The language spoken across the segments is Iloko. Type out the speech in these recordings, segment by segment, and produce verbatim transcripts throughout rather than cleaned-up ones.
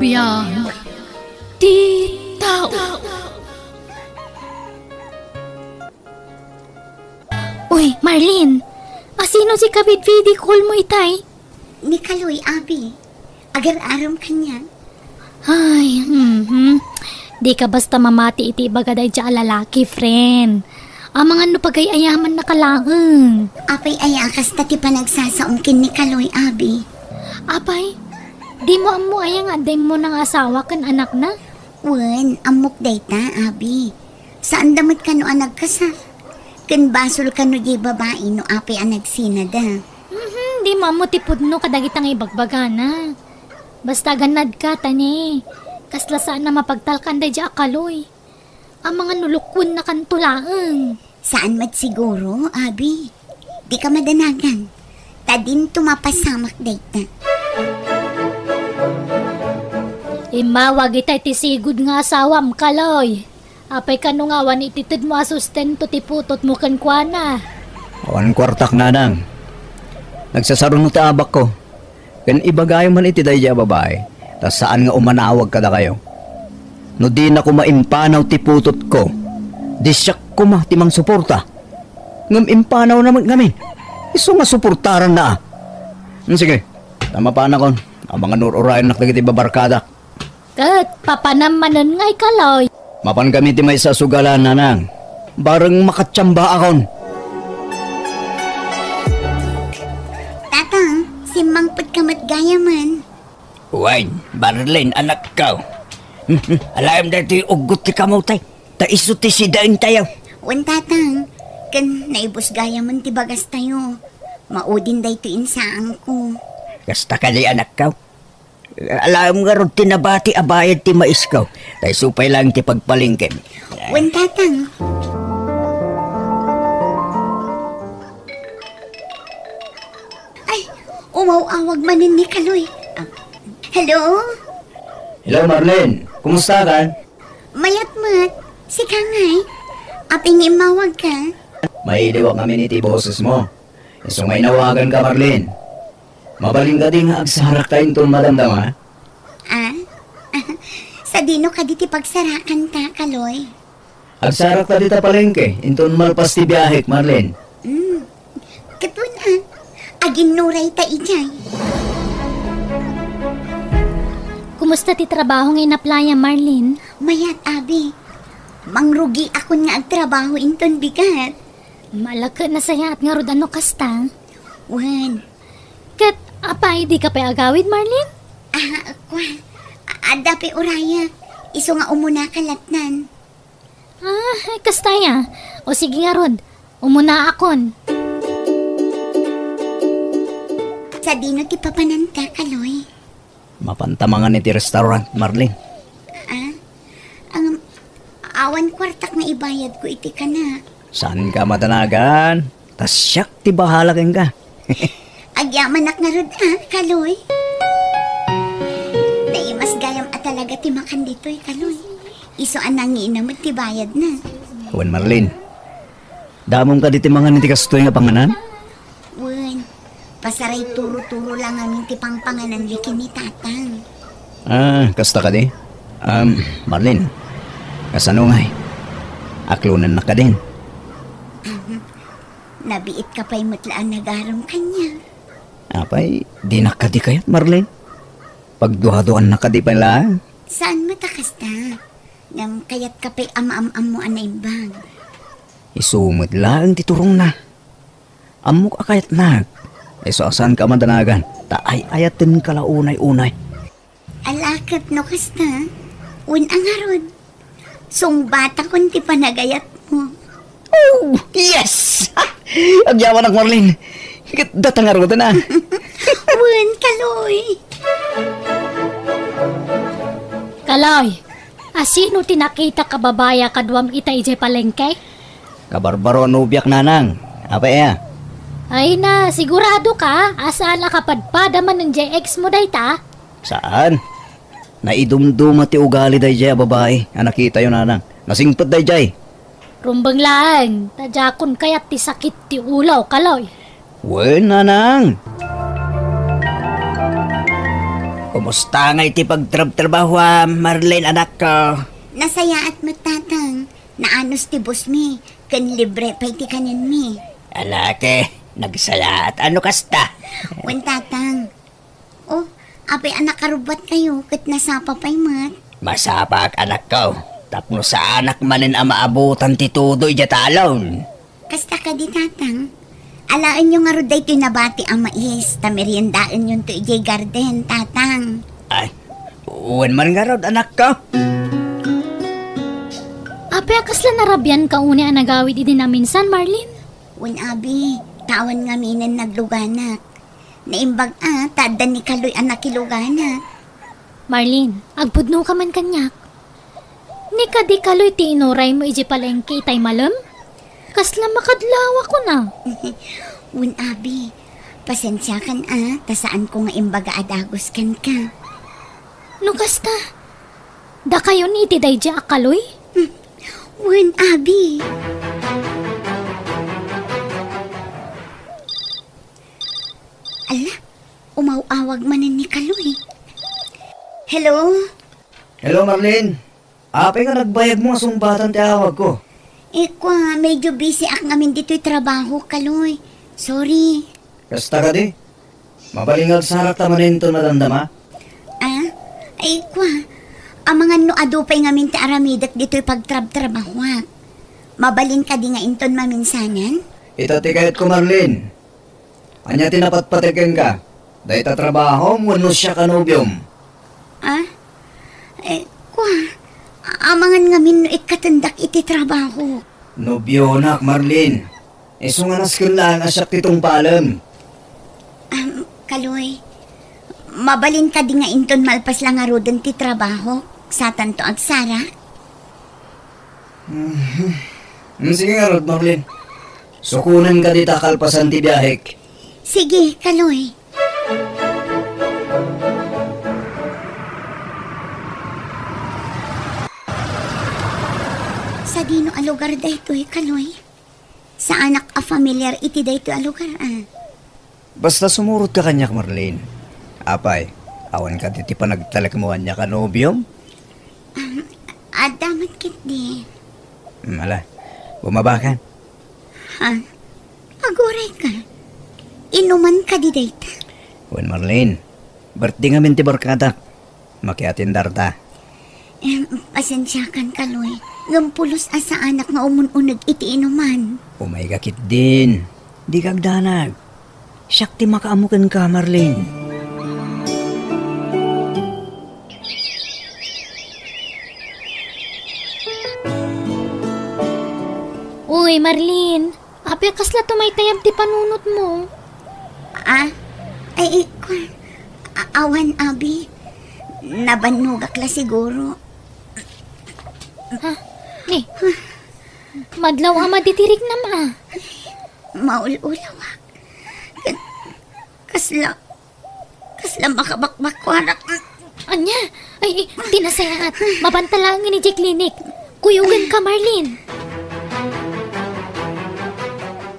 Biag ti tao. Uy, Marlene! Asino ti kabidbidi call mo itay? Ni Kaloy, abi. Agar-aram kaniak. Ay, mhm. Dika basta mamati iti ibaga daydiay a lalaki, friend. Amangan no pagay-ayamannaka laeng. Apay aya a kasta ti panagsasaom ken ni Kaloy, abi? Apay, dimo ammo aya nga adda immuna nga asawa ken anakna? Wen, ammok dayta, abi. Saanda met kano a nagkasar. Ken basol kano diay babai no apay a nagsinada. Mhm, dimo ammo ti pudno kadagita nga ibagbagana. Basta agannadka, ta ne, kasla saan a mapagtalkan daydiay a Kaloy. Amangan no lukuennakanto laeng. Saan met siguro, abi. Dika madanagan. Ta dinto mapasamak dayta. Immawag itay ti sigud nga asawam, Kaloy. Apay kano nga awan ititedmo a sustento ti putotmo kenkuana? Awan kuartak, nanang. Nagsasaruno ti abakko. Ken ibagayo man iti daydiay a babai, ta saan nga umanawag kadakayo. No dina koma impanaw ti putotko, di siak koma ti mangsuporta. Ngem impanawna met ngamin. Isu nga suportaranna a. Hmm, sige, ta mapanakon. Amangan no ur-urayennak dagiti babarkadak. Ket papanam manen ngay, Kaloy. Mapan kami ti maysa a sugalan, nanang. Bareng makatiambaakon. Tatang, simmangpetka met gayamen. Wen, Marlene, anakko. Alaem daytoy uggot ti kamotay. Ta isu ti sidaentayo. Wen, Tatang, ken naibus gayamen ti bagastayo. Maudin daytoy insaanko. Kasta kadi, anakko? Alaem ngarud ti nabati a bayad ti maisko. Ta isu pay laeng ti pagpalengkem. Wen, Tatang. Ay, umaw-awag manen ni Kaloy. Ah, hello? Hello, Marlene. Kumusta ka? Mayat met. Sika ngay? Apay nga immawagka? Mailiwak ngamin iti bosesmo. Isu nga inawaganka, Marlene. Mabalin kadi nga agsarakta inton madamdama? Ah? Sadino kadi ti pagsarakanta, Kaloy? Agsarakta dita palengke inton malpas ti biahek, Marlene. Hmm. Ket wen, ah, aginnurayta idiay. Kumusta ti trabaho nga inaplayam, Marlene? Mayat, abi. Mangrugiakon nga agtrabaho inton bigat. Malakek, nasayaat ngarud a no kasta. Wen. Ket apay, dika pay agawid, Marlene? Ah, kua. Adda pay uraya. Isu nga umunaka lattan. Ah, kasta aya. O sige ngarud, umunaakon. Sadino ti papananta, Kaloy? Mapanta mangan iti restaurant, Marlene. Ah? Ang, awan kuartak nga ibayadko iti kana. Saanka madanagan? Ta siak ti bahala kenka. Agyamanak ngarud, ah, Kaloy. Naimas gayam a talaga ti makan ditoy, Kaloy. Isu a nangiina met ti bayadna. Wen, Marlene. Damom kadi ti mangan iti kastoy nga panganan? Wen, pasaray turo-turo la ngamin ti pangpanganan ken ni Tatang. Ah, kasta kadi? Um, Marlene, kasano ngay? Aklonennak kadin? Ahem. Nabiitka pay met la a nagaram kaniak. Apay, dinak kadi kayat, Marlene? Pagduaduannak kadi pay la? Saan met a kasta? Ngem kayatka pay a maam-ammo a naimbag. Isu met laeng ti turongna. Ammok a kayatnak. Isu a saanka a madanagan, ta ay-ayatenka la unay-unay. Ala ket no kasta, wen a ngarud, sungbatakon ti panagayatmo. Oh, yes! Agyamanak, Marlene. Ket data ngaruden, a. Wen, Kaloy. Kaloy, asino ti nakitak a babai a kaduam ita idiay palengke? Kabarbaro a nobiak, nanang. Apay aya? Ay na, sigurado ka a saan a kapadpada manen diay ex mo dayta? Saan? Naidumduma ti ugali daydiay a babai a nakitayo, nanang. Nasingpet daydiay. Rumbeng laeng, ta diakon kayat ti sakit ti ulo, Kaloy. Wen, nanang. Kumusta ngay ti pagtrabtrabahoam, Marlene, anakko? Nasayaat met, Tatang. Naanus ti busmi, ken libre pay ti kanenmi. Alake, nagsayaat a no kasta. Wen, Tatang. Oh, apay a nakarubbatkayo ket nasapa pay met? Masapaak, anakko, tapno saanak manen a maabutan ti tudo idiay talon. Kasta kadi, Tatang? Alaenyo ngarud daytoy nabati a mais, ta meriendaenyonto idiay garden, Tatang. Ay, wen man ngarud, anakko. Apay a kasla narabianka unay a nagawid idi naminsan, Marlene? Wen, abi, ta awan ngaminen nagluganak. Naimbag a, ta adda ni Kaloy a nakiluganak. Marlene, agpudnoka man kaniak. Ni kadi Kaloy ti inuraymo idiay palengke itay malem? Kasla makadlawakon a. Wen, abi, pasensiakan a, ta saanko nga imbaga a dagus kenka. No kasta, dakayon iti daydiay a Kaloy? Wen, abi. Ala, umaw-awag manen ni Kaloy. Hello? Hello, Marlene. Apay nga nagbayagmo a sungbatan ti awagko? Eh, kua, medyo busy ak ngamin ditoy trabaho, Kaloy. Sorry. Kasta kadi? Mabalin nga agsarakta manen inton madamdama? Ah? Ay, kua. Amangan no adu pay ngamin ti aramidek ditoy pagtrabtrabahoak. Mabalin kadi nga inton maminsanan? Ita ti kayatko, Marlene. Ania ti napatpateg kenka? Dayta trabahom wenno siak a nobiom? Ah? Eh, kua, amangan ngamin no ikkatendak iti trabaho. Nobionak, Marlene. Isu nga nasken laeng a siak ti tungpalem. Am, Kaloy, mabalin kadi nga inton malpas la ngaruden ti trabaho, satanto agsarak? Mhm. Mm, sige ngarud, Marlene. Sukonen kadi ta kalpasan ti biahek. Sige, Kaloy. Sadino a lugar daytoy, Kaloy? Saanak a familiar iti daytoy a lugar, ah. Basta sumurotka kaniak, Marlene. Apay, awan kadi ti panagtalekmo kaniak a nobiom? Um, adda met ketdi. Hmm, ala, bumabaka. Ha? Agurayka? Inuman kadi dayta? Wen, Marlene, birthday ngamin ti barkadak. Makiatendarta. Em, pasensiakan, Kaloy. Ngem pulos a saanak nga umun-uneg iti inuman. Umayka ketdin. Dika agdanag. Siak ti makaammo kenka, Marlene. Uy, Marlene. Apay a kasla tumaytayab ti panunotmo? Ah? Ay, ay, kwan. A-, awan, abi. Nabannogak la siguro. Ha? Ni? Madlaw a madi ti riknam, a. Maul-ulawak. Ket kasla Kasla makabakbakkuarak. Ania? Ay, ay, ti nasayaat. Mabanta laeng idiay klinik. Kuyogenka, Marlene.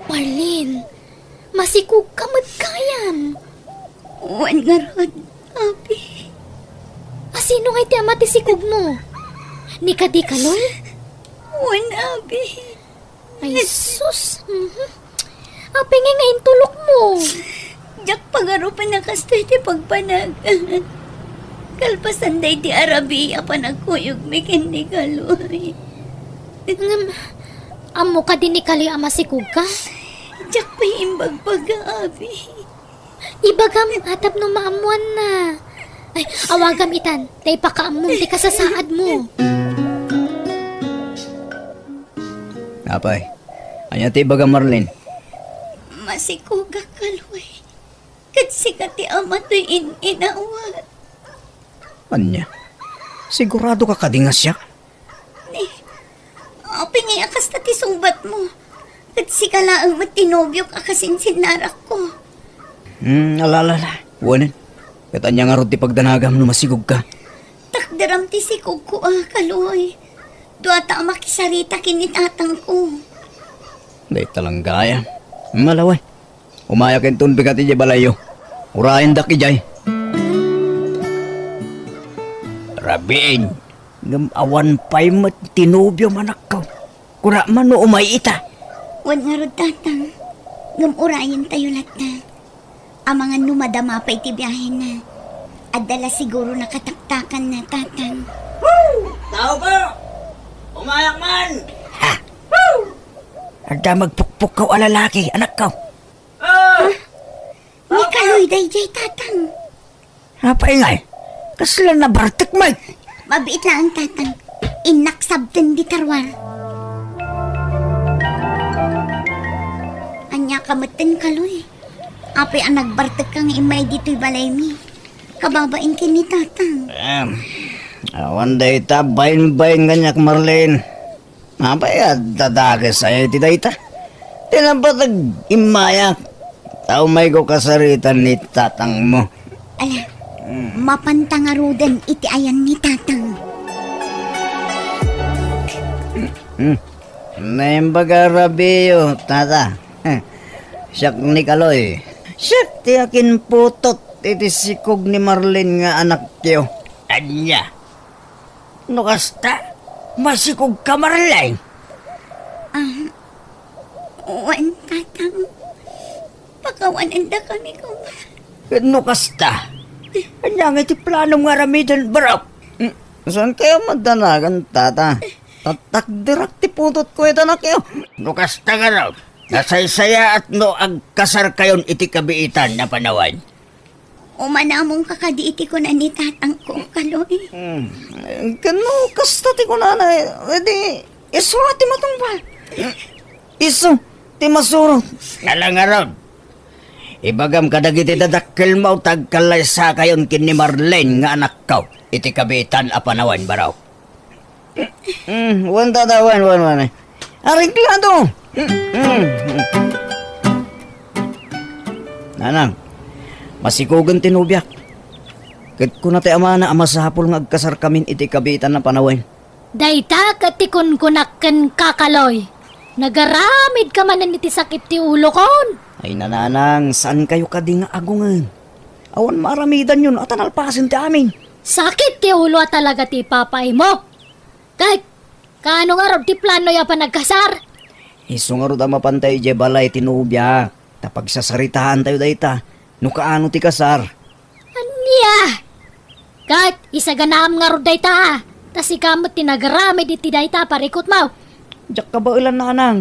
Marlene, masikogka met gayam. Wen ngarud, abi. A, sino ngay ti ama ti sikogmo? Ni kadi Kaloy? Wen, abi. Ay, sus! Mhm. Apay ngay nga intulokmo? Diak pagarupen a kastoy ti pagpanag. Kalpasan daydi a rabii a panagkuyogmi ken ni Kaloy. Ngem, ammo kadi ni Kaloy a masikogka? Diak pay imbagbaga, abi. Ibagam a tapno maammoanna. Ay, awagam itan, ta ipakaammom ti kasasaadmo. Apay, ania ti ibagam, Marlene? Masikogak, Kaloy. Ket sika ti ama toy in-inawat. Ania? Siguradoka kadi nga siak? Ni, apay ngay a kasta ti sungbatmo? Ket sika laeng met ti nobiok a kasinsinnarakko. Hmm, ala, ala, ala. Wen. Ket ania ngarud ti pagdanagam no masikogka? Takderam ti sikogko a, Kaloy. Duata a makisarita ken ni tatangko. Dayta lang gayam. Malaway. Umayak inton bigat idiay balayyo. Urayendak idiay. Rabiin, ngem awan pay met ti nobiom, anakko. Kuna man no umay ita. Wen ngarud, Tatang. Ngem urayentayo latta. Amangan no madama pay ti biahena. Adda la siguro nakataktakanna, Tatang. Tao po! Umayak man! Ha? Adda magpukpukkaw a lalaki, anakko. Ah! Ni Kaloy daydiay, Tatang. Apay ngay? Kasla nabartek met? Mabiit laeng, Tatang. Innak sabten dita ruar. Ania ka metten, Kaloy? Apay a nagbartekka nga immay ditoy balaymi? Kababain ken ni Tatang. Em, awan dayta bainbain kaniak, Marlene. Apay a dadakes aya iti dayta? Ti napateg immayak, ta umayko kasaritan ni tatangmo. Ala, hmm, mapanta ngaruden iti ayan ni Tatang. Hmm. Naimbag a rabiyo, Tata. Siak ni Kaloy. Siak ti akinputot iti sikog ni Marlene nga anakyo. Ania? No kasta, masikogka, Marlene? Ah, wen, Tatang. Pakawanendakami koma. Ket no kasta, ania ngay ti planom nga aramiden, barok? Hmm, saan kayo madanagan, Tata? Tatakderak ti putotko ita, anakyo. No kasta ngarud, nasaysayaat no agkasarkayon iti kabiitan a panawen. Umanamongka kadi iti kuna ni tatangko, Kaloy. Hmm. Ken no kasta ti kunana, edi isu a ti matungpal. Isu ti masurot. Ala ngarud, ibagam kadagiti dadakkelmo ta agkallaysakayon ken ni Marlene nga anakko iti kabiitan a panawen, barok. Mm, wen, Tata, wen, wen, wen. Areglado! Mm, mm. Nanang, masikogen ti nobiak. Ket kuna ti amana a masapul nga agkasarkamin iti kabiitan a panawen. Dayta ket ti kunkunak kenka, Kaloy. Nagaramidka manen iti sakit ti ulokon. Ay, nanang, saankayo kadi nga agungen? Awan maaramidanyo no ata nalpasen ti amin. Sakit ti ulo a talaga ti papaimo. Ket, kaano ngarud ti planoyo a panagkasar? Isu ngarud a mapanta idiay balay ti nobiak, ta pagsasaritaantayo dayta, no kaano ti kasar. Ania? Ket, isaganaam ngarud dayta, ta sika met ti nagaramid iti dayta a parikutmo. Diak kabaelan, nanang.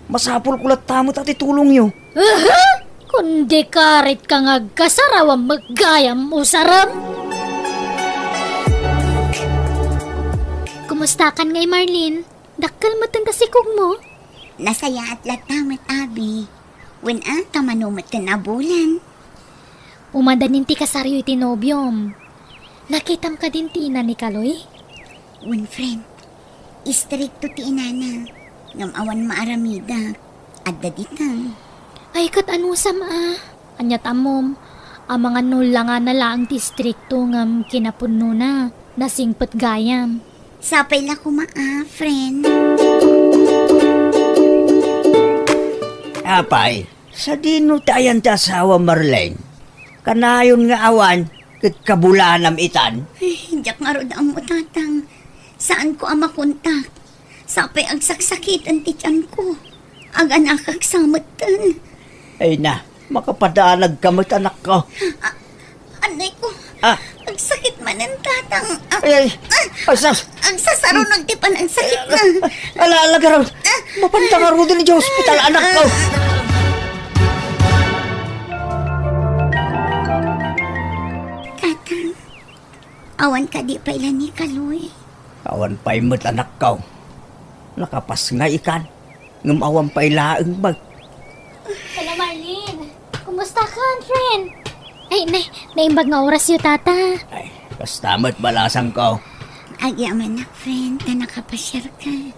Masapulko latta met a ti tulongyo. Aha! Kundi karit ka nga agkasar awan met gayam usarem. Kumustakan ngay, Marlene? Dakkel metten ta sikogmo? Nasayaat latta met, abi. Wen a, ta mano metten a bulan. Umadanin ti kasaryo iti nobiom. Nakitam kadin ti ina ni Kaloy? Wen, friend. Istrikto ti inana, ngem awan maaramidak. Adda ditan. Ay, ket anusam a? Ania ti ammom, amangan no langana laeng ti istrikto ngem kinapudnona, nasingpet gayam. Sapay la koma a, friend. Apay, sadino ti ayan ti asawa, Marlene? Kanayon nga awan, ket kabulanam itan? Ay, diak ngarud ammo, Tatang. Saanko a makontak. Sapay agsaksakiten ti tianko. Aganakak sa metten. Ay na, makapadanagka met, anakko. A-, anay ko. Ah. Agsakit manen, Tatang. Ah, ay, ay. Ah, asa? Agsasarunag ti panagsakit na. Ala, ala, garang. Ah. Mapanta ngaruden idiay ospital, anakko. Tatang, awan kadi pay la ni Kaloy? Awan pay met, anakko. Nakapas nga ikan, ngem awan pay laeng met. Hello, Marlene. Kumusta ka, friend? Ay, na, naimbag nga orasyo, tata. Ay, kasta met balasangko. Agyamanak, friend, ta nakapasiarka.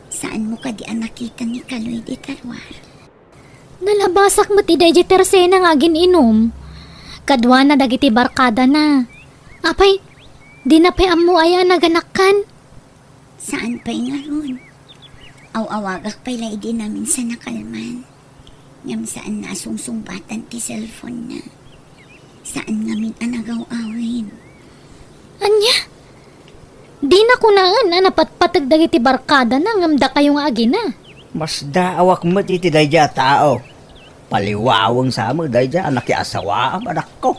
Saanmo kadi a nakita ni Kaloy dita ruar? Nalabasak met idiay terasena nga agin-inum. Kaduana dagiti barkadana. Apay, dina pay ammo aya a naganakkan? Saan pay ngarud? Aw-awagak pay la idi naminsan a kalman. Ngem saanna a sungsungbatan ti cellphone-na. Saan ngamin a nagaw-awid. Ania? Dina kunaen a napatpateg dagiti barkadana ngem dakayo nga agina. Masdaawak met iti daydiay a tao. Paliwaweng sa met daydiay a nakiasawaam, anakko.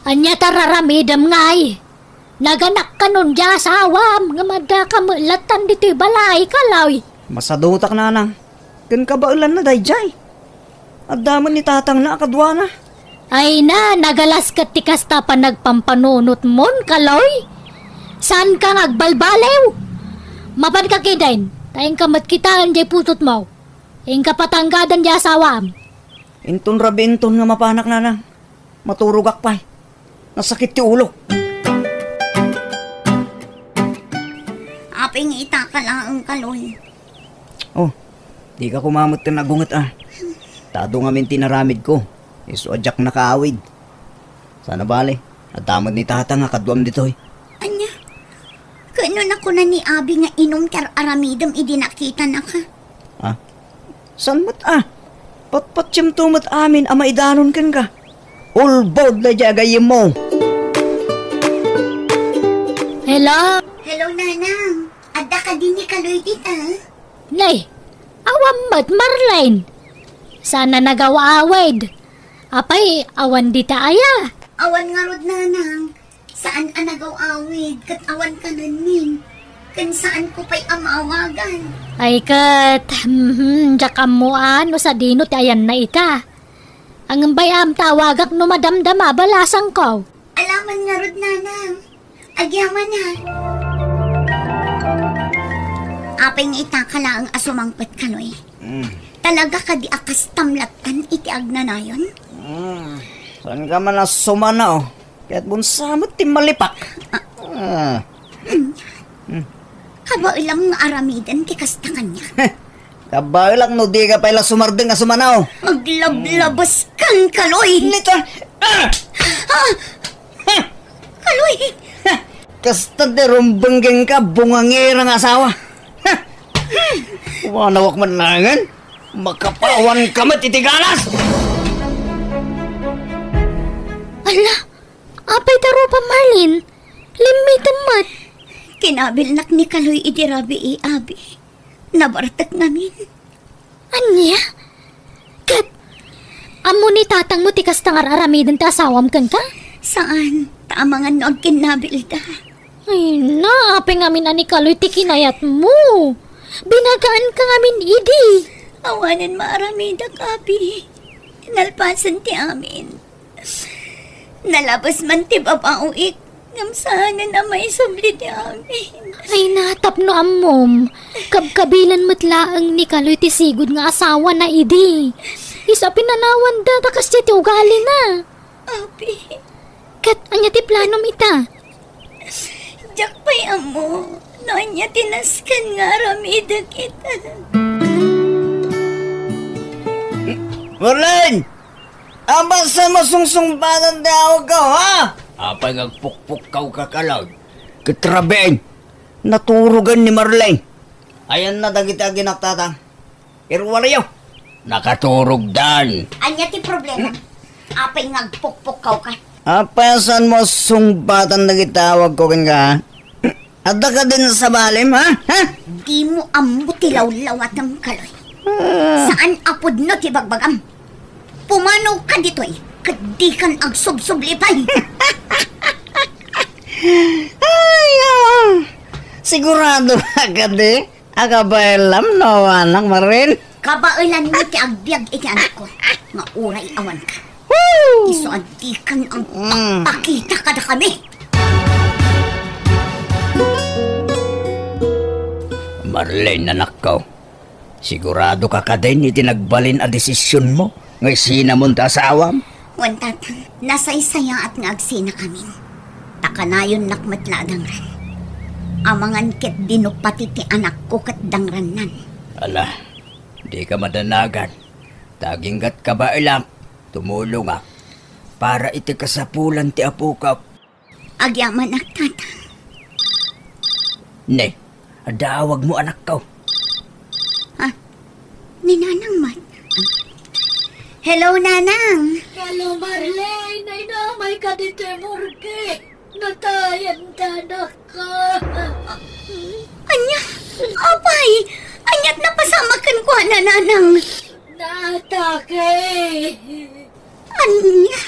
Ania ti ar-aramidem ngay? Naganak kanon diay asawam, ngem adda ka met lattan ditoy balay, Kaloy. Masadutak, nanang. Ken kabaelanna daydiay. Adda met ni tatangna a kaduana. Ay na, nagalas ket ti kasta panagpampanunotmon, Kaloy. Saanka nga agbalbaliw. Mapanka ketdin, ta inka met kitaen diay putotmo. Inka patanggadan diay asawam. Inton rabii inton nga mapanak, nanang. Maturogak pay. Nasakit ti ulok. Apay nga itaka laeng, Kaloy? Oh, dika koma met ken agunget a. Ta adu ngamin ti inaramidko. Isu a diak nakaawid. Saan a bale, adda met ni Tata nga kaduam ditoy. Ania? Ket no nakuna ni Abi nga inum ti ar-aramidem idi nakitanaka? Ah? Saan met a? Patpatiemto met amin a maidanon kenka. Ulbod daydiay a gayyemmo. Hello? Hello, Nanang. Adda kadi ni Kaloy dita? Nay, awan met, Marlene. Saan a nagaw-awid. Apay, awan dita aya? Awan ngarud, Nanang. Saan a nagaw-awid ket awan kanenmin, ken saanko pay a maawagan. Ay ket, mhm, diak ammoan no sadino ti ayanna ita. Ngem bay-am ta awagak no madamdama balasangko. Alaman ngarud, Nanang. Agyaman, ha? Apay nga itaka laeng a sumangpet, Kaloy? Mm. Talaga kadi a kastam lattan iti agnanayon? Mm. Saanka man a sumana, oh. Ket bunsa met ti malipak. Ah. Ah. Hmm. Kabaelam nga aramiden ti kasta kaniak. Kabaelak no dika pay la sumardeng a sumanaw. Aglablabas kan, Kaloy. Nito. Ah! Ah! Ha! Kaloy! Ha! Kasta ti rumbeng kenka, bungangera nga asawa. Ha! Wanawak man nangan. Makapawan ka met iti galas! Ala! Apay ta rupa, Marlene? Limmitem met. Kinabilnak ni Kaloy idi rabii, Abi. Nabartek ngamin. Ania? Ket, ammo ni tatangmo ti kasta nga ar-aramiden ti asawam kenka? Saan, ta amangan no agkinnabilda. Ay na, apay ngamin a ni Kaloy ti kinayatmo. Binagaanka ngamin idi. Awanen maaramidak, Abi. Nalpasen ti amin. Nalabes man ti babaoik, ngem saanen a maisubli ti amin. Ay na, tapno ammom, kabkabilan met laeng ni Kaloy ti sigud nga asawana idi. Isu a pinanawanda ta kasdiay ti ugalina. Abi. Ket ania ti planom ita? Diak pay ammo no ania ti nasken nga aramidek ita. Marlene! Apay saan mo sungsungbatan ti awagko, ha? Apay nga agpukpukkaw ka, Kaloy? Ket rabiin, naturogan ni Marlene. Ayanna dagiti aginak, Tatang. Iruwarayo. Nakaturogdan. Ania ti problema? Apay nga agpukpukkaw ka? Apay a saan mo sungbatan dagiti awagko kenka, ha? Adda kadin sa balim, ha? Ha? Dimo ammo ti lawlawatem, Kaloy. Ah. Saan a pudno ti bagbagam. Pumanaw ka ditoy, ket dikan agsubsubli pay. Ay, ah. Sigurado ka kadi? Agabaelam no awanak, Marlene? Kabaelanmo ti agbiag iti anakko nga uray awanka. Woo! Isu a dikan Mm. agpakpakita kadakami. Marlene, anakko, sigurado ka kadin iti nagbalin a desisionmo nga isinamon ti asawam? Wen, Tatang, nasaysayaat nga agsinakamin. Ta kanayonnak met la a dangran. Amangan ketdi no pati ti anakko ket dangrannan. Ala, dika madanagan. Ta aginggat kabaelak, tumulongak para iti kasapulan ti apokak. Agyamanak, Tatang. Ne, adda awagmo, anakko. Ah, ni Nanang met. Hello, Nanang. Hello, Marlene. Ay, na, Kaditoy morgue, natayen ti anakko. Ania? Apay, ania't napasamak kenkuana, nanang? Naatake. Ania?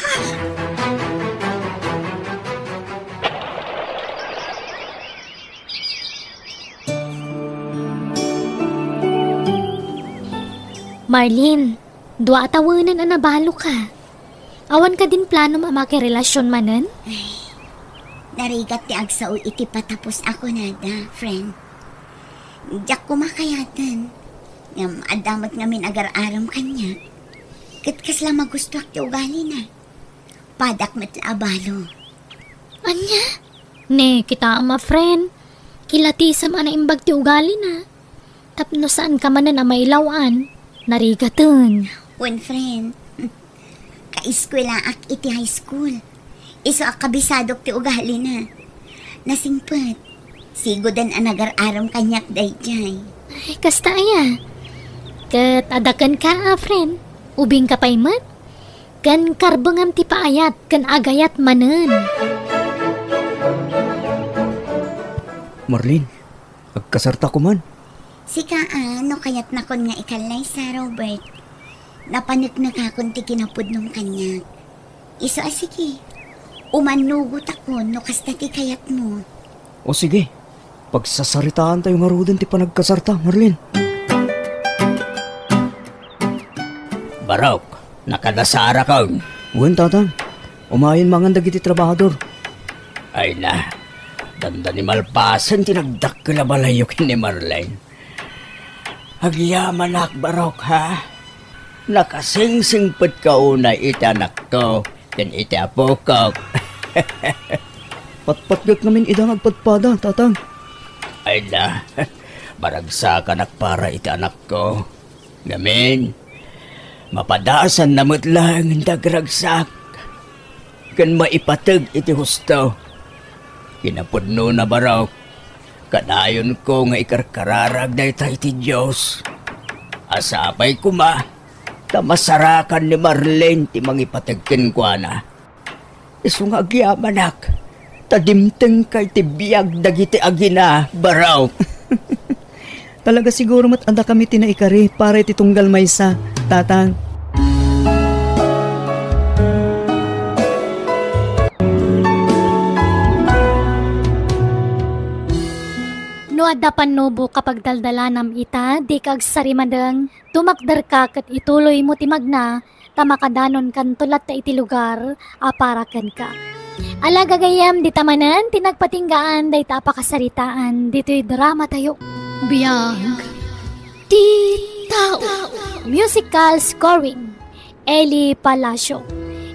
Marlene, dua a tawenen a nabaloka. Awan kadin planom a makirelasion manen? Ay, narigat ti agsao iti patapos a kunada, friend. Diak koma kayaten. Ngem adda met ngamin agar-arem kaniak. Ket kasla magustoak ti ugalina. Padak met la a balo. Ania? Ne, kitaem a friend. Kilatisem a naimbag ti ugalina. Tapno saanka manen a mailaw-an, narigaten. Wen, friend. Kaeskuelaak iti high school. Isu a kabisadok ti ugalina. Nasingpet. Sigoden a nagar-arem kaniak daydiay. Ay, kasta aya. Ket adda kenka a friend. Ubingka pay met. Ken karbengam ti paayat ken agayat manen. Marlene, agkasarta koman. Sika a, no kayatnakon nga ikallaysa, Robert. Napaneknekakon ti kinapudnom kaniak. Isu a sige, umannugotakon no kasta ti kayatmo. O sige, pagsasaritaantayo ngaruden ti panagkasarta, Marlene. Barok, nakadasarakon. Wen, Tatang. Umayen mangan dagiti trabahador. Ay na, dandani malpasen ti nagdakkel a balayyo ken ni Marlene. Agyamanak, Barok, ha? Nakasingsingpetka unay iti anakko ken iti apokok. Patpatgek ngamin ida nga agpadpada, Tatang. Ay na, maragsakanak para iti anakko. Ngamin, mapadasanna met laeng ti agragsak ken maipateg iti husto. Kinapudnona, Barok, kanayonko nga ikarkararag dayta iti Dios. Sapay koma ta masarakan ni Marlene ti mangipateg kenkuana. Isu nga agyamanak, ta dimtengka iti biag dagiti agina, Barok. Talaga siguro met a dakami ti naikari para iti tunggal maysa, Tatang. No adda pannubok a pagdaldalanam ita, dika agsarimadeng, tumakderka ket ituloymo ti magna, ta makadanonkanto latta iti lugar a para kenka. Ala, gagayyem, dita manen ti nagpatinggaan dayta a pakasaritaan ditoy dramatayo. Biag ti tao. Musical scoring, Eli Palacio.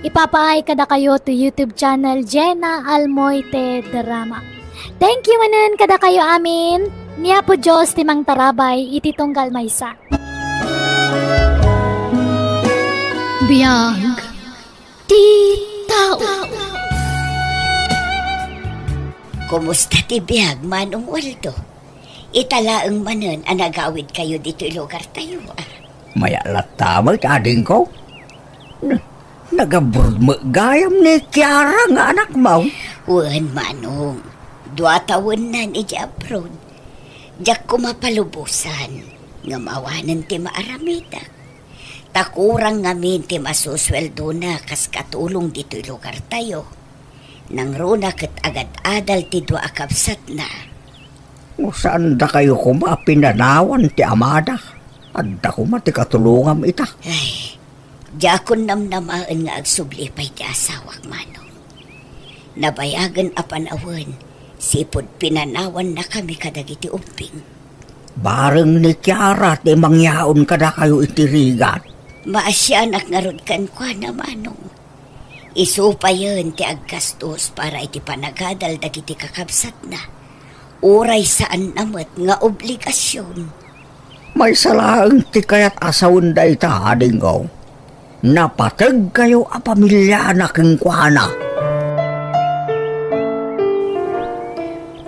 Ipapaay kadakayo to YouTube channel Jenna Almoite Drama. Thank you manen kadakayo amin. Ni Apo Dios ti mangtarabay iti tunggal maysa. Biag ti tao. Kumusta ti biag, Manong Waldo? Ita laeng manen a nagawidkayo ditoy lugartayo, a? Mayat latta met, adingko. N-, nagabroad met gayam ni Kiara nga anakmo? Wen, Manong. Dua tawennan idiay abroad. Diak koma palubosan, ngem awanen ti maaramidek. Ta kurang ngamin ti masusueldona kas katulong ditoy lugartayo. Nangruna ket agad-adal ti dua a kabsatna. No saandakayo koma a pinanawan ti amada, adda koma ti katulongam ita. Ay, diakon namnamaen nga agsubli pay ti asawak, Manong. Nabayagen a panawen, sipud pinanawannakami kadagiti ubbing. Bareng ni Kiara ti mangyaon kadakayo iti rigat. Maasianak ngarud kenkuana, Manong. Isu payen ti aggastos para iti panagadal dagiti kakabsatna. Uray saanna met nga obligasion. Maysa laeng ti kayat a sawen dayta, adingko. Napategkayo a pamiliana kenkuana.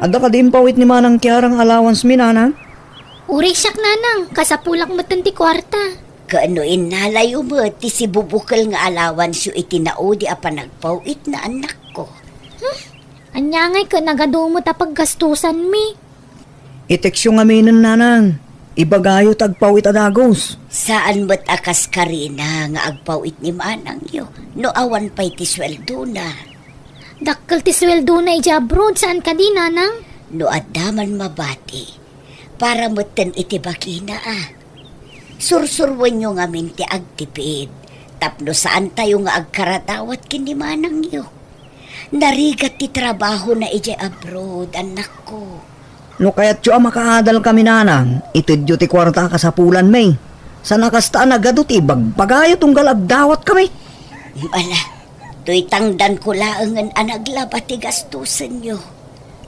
Adda kadi impawit ni Manang Kiara nga allowance mi, Nanang? Uray siak, Nanang. Kasapulak metten ti kuarta. Ken no innalayo met ti sibubukel nga alawansyo iti naudi a panagpaw-itna, annakko. Hmm? Ania ngay ket nagadu met a paggastusanmi? I-textyo ngaminen, nanang. Ibagayo ta agpaw-it a dagus. Saan met a kas karina nga agpaw-it ni manangyo no awan pay ti sueldona. Dakkel ti sueldona idiay abroad, saan kadi, nanang? No adda man mabati, para metten iti bagina, a. Sursuruenyo ngamin ti agtipid tapno saantayo nga agkaradawat ken ni manangyo. Narigat ti trabahona idiay abroad, annakko. No kayatyo a makaadalkami, nanang, itedyo ti kuarta a kasapulanmi. Saan a kasta a nagadu ti ibagbagayo tunggal agdawatkami. Ala, toy tangdanko laengen a naglaba ti gastusenyo.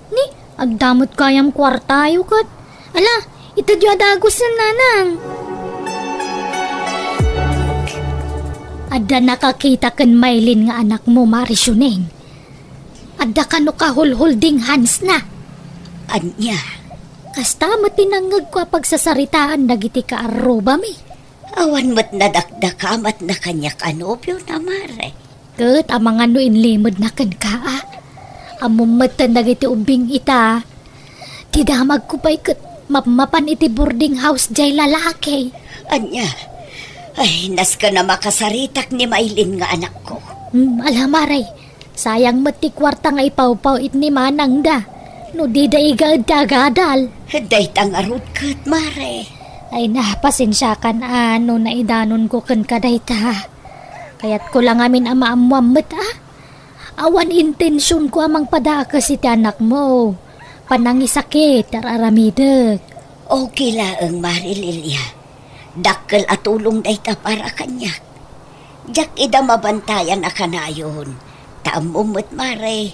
Ni, adda met gayam kuartayo ket. Ala, itedyo a dagusen, nanang. Adda nakakita ken Maylin nga anakmo, Mari Siuneng. Adda kano kahulhulding handsna. Ania? Kasta met ti nangngegko a pagsasaritaan dagiti kaarrubami. Awan met nadakdakamatna kaniak a nobiona, Mare. Ket amangan no inlimedna kenka, a. Ammom metten dagiti ubbing ita. Ti damagko pay ket mapmapan iti boarding house diay lalaki. Ania? Ay, nasken a makasaritak ni Maylin nga anakko. Hmm, ala, Mare. Sayang met ti kuarta nga ipawpaw-it ni manangda no dida igaed ti agadal. Dayta ngarud ket, Mare. Ay, na, pasensiakan a no naidanonko kenka dayta. Kayatko la ngamin a maammoam met, a. Awan intensionko a mangpadakes iti anakmo. Panangisakit, ar-aramidek. Okay laeng, Mare Lilia. Dakkel a tulong dayta para kaniak. Diak ida mabantayan a kanayon. Ta ammom met, Mare,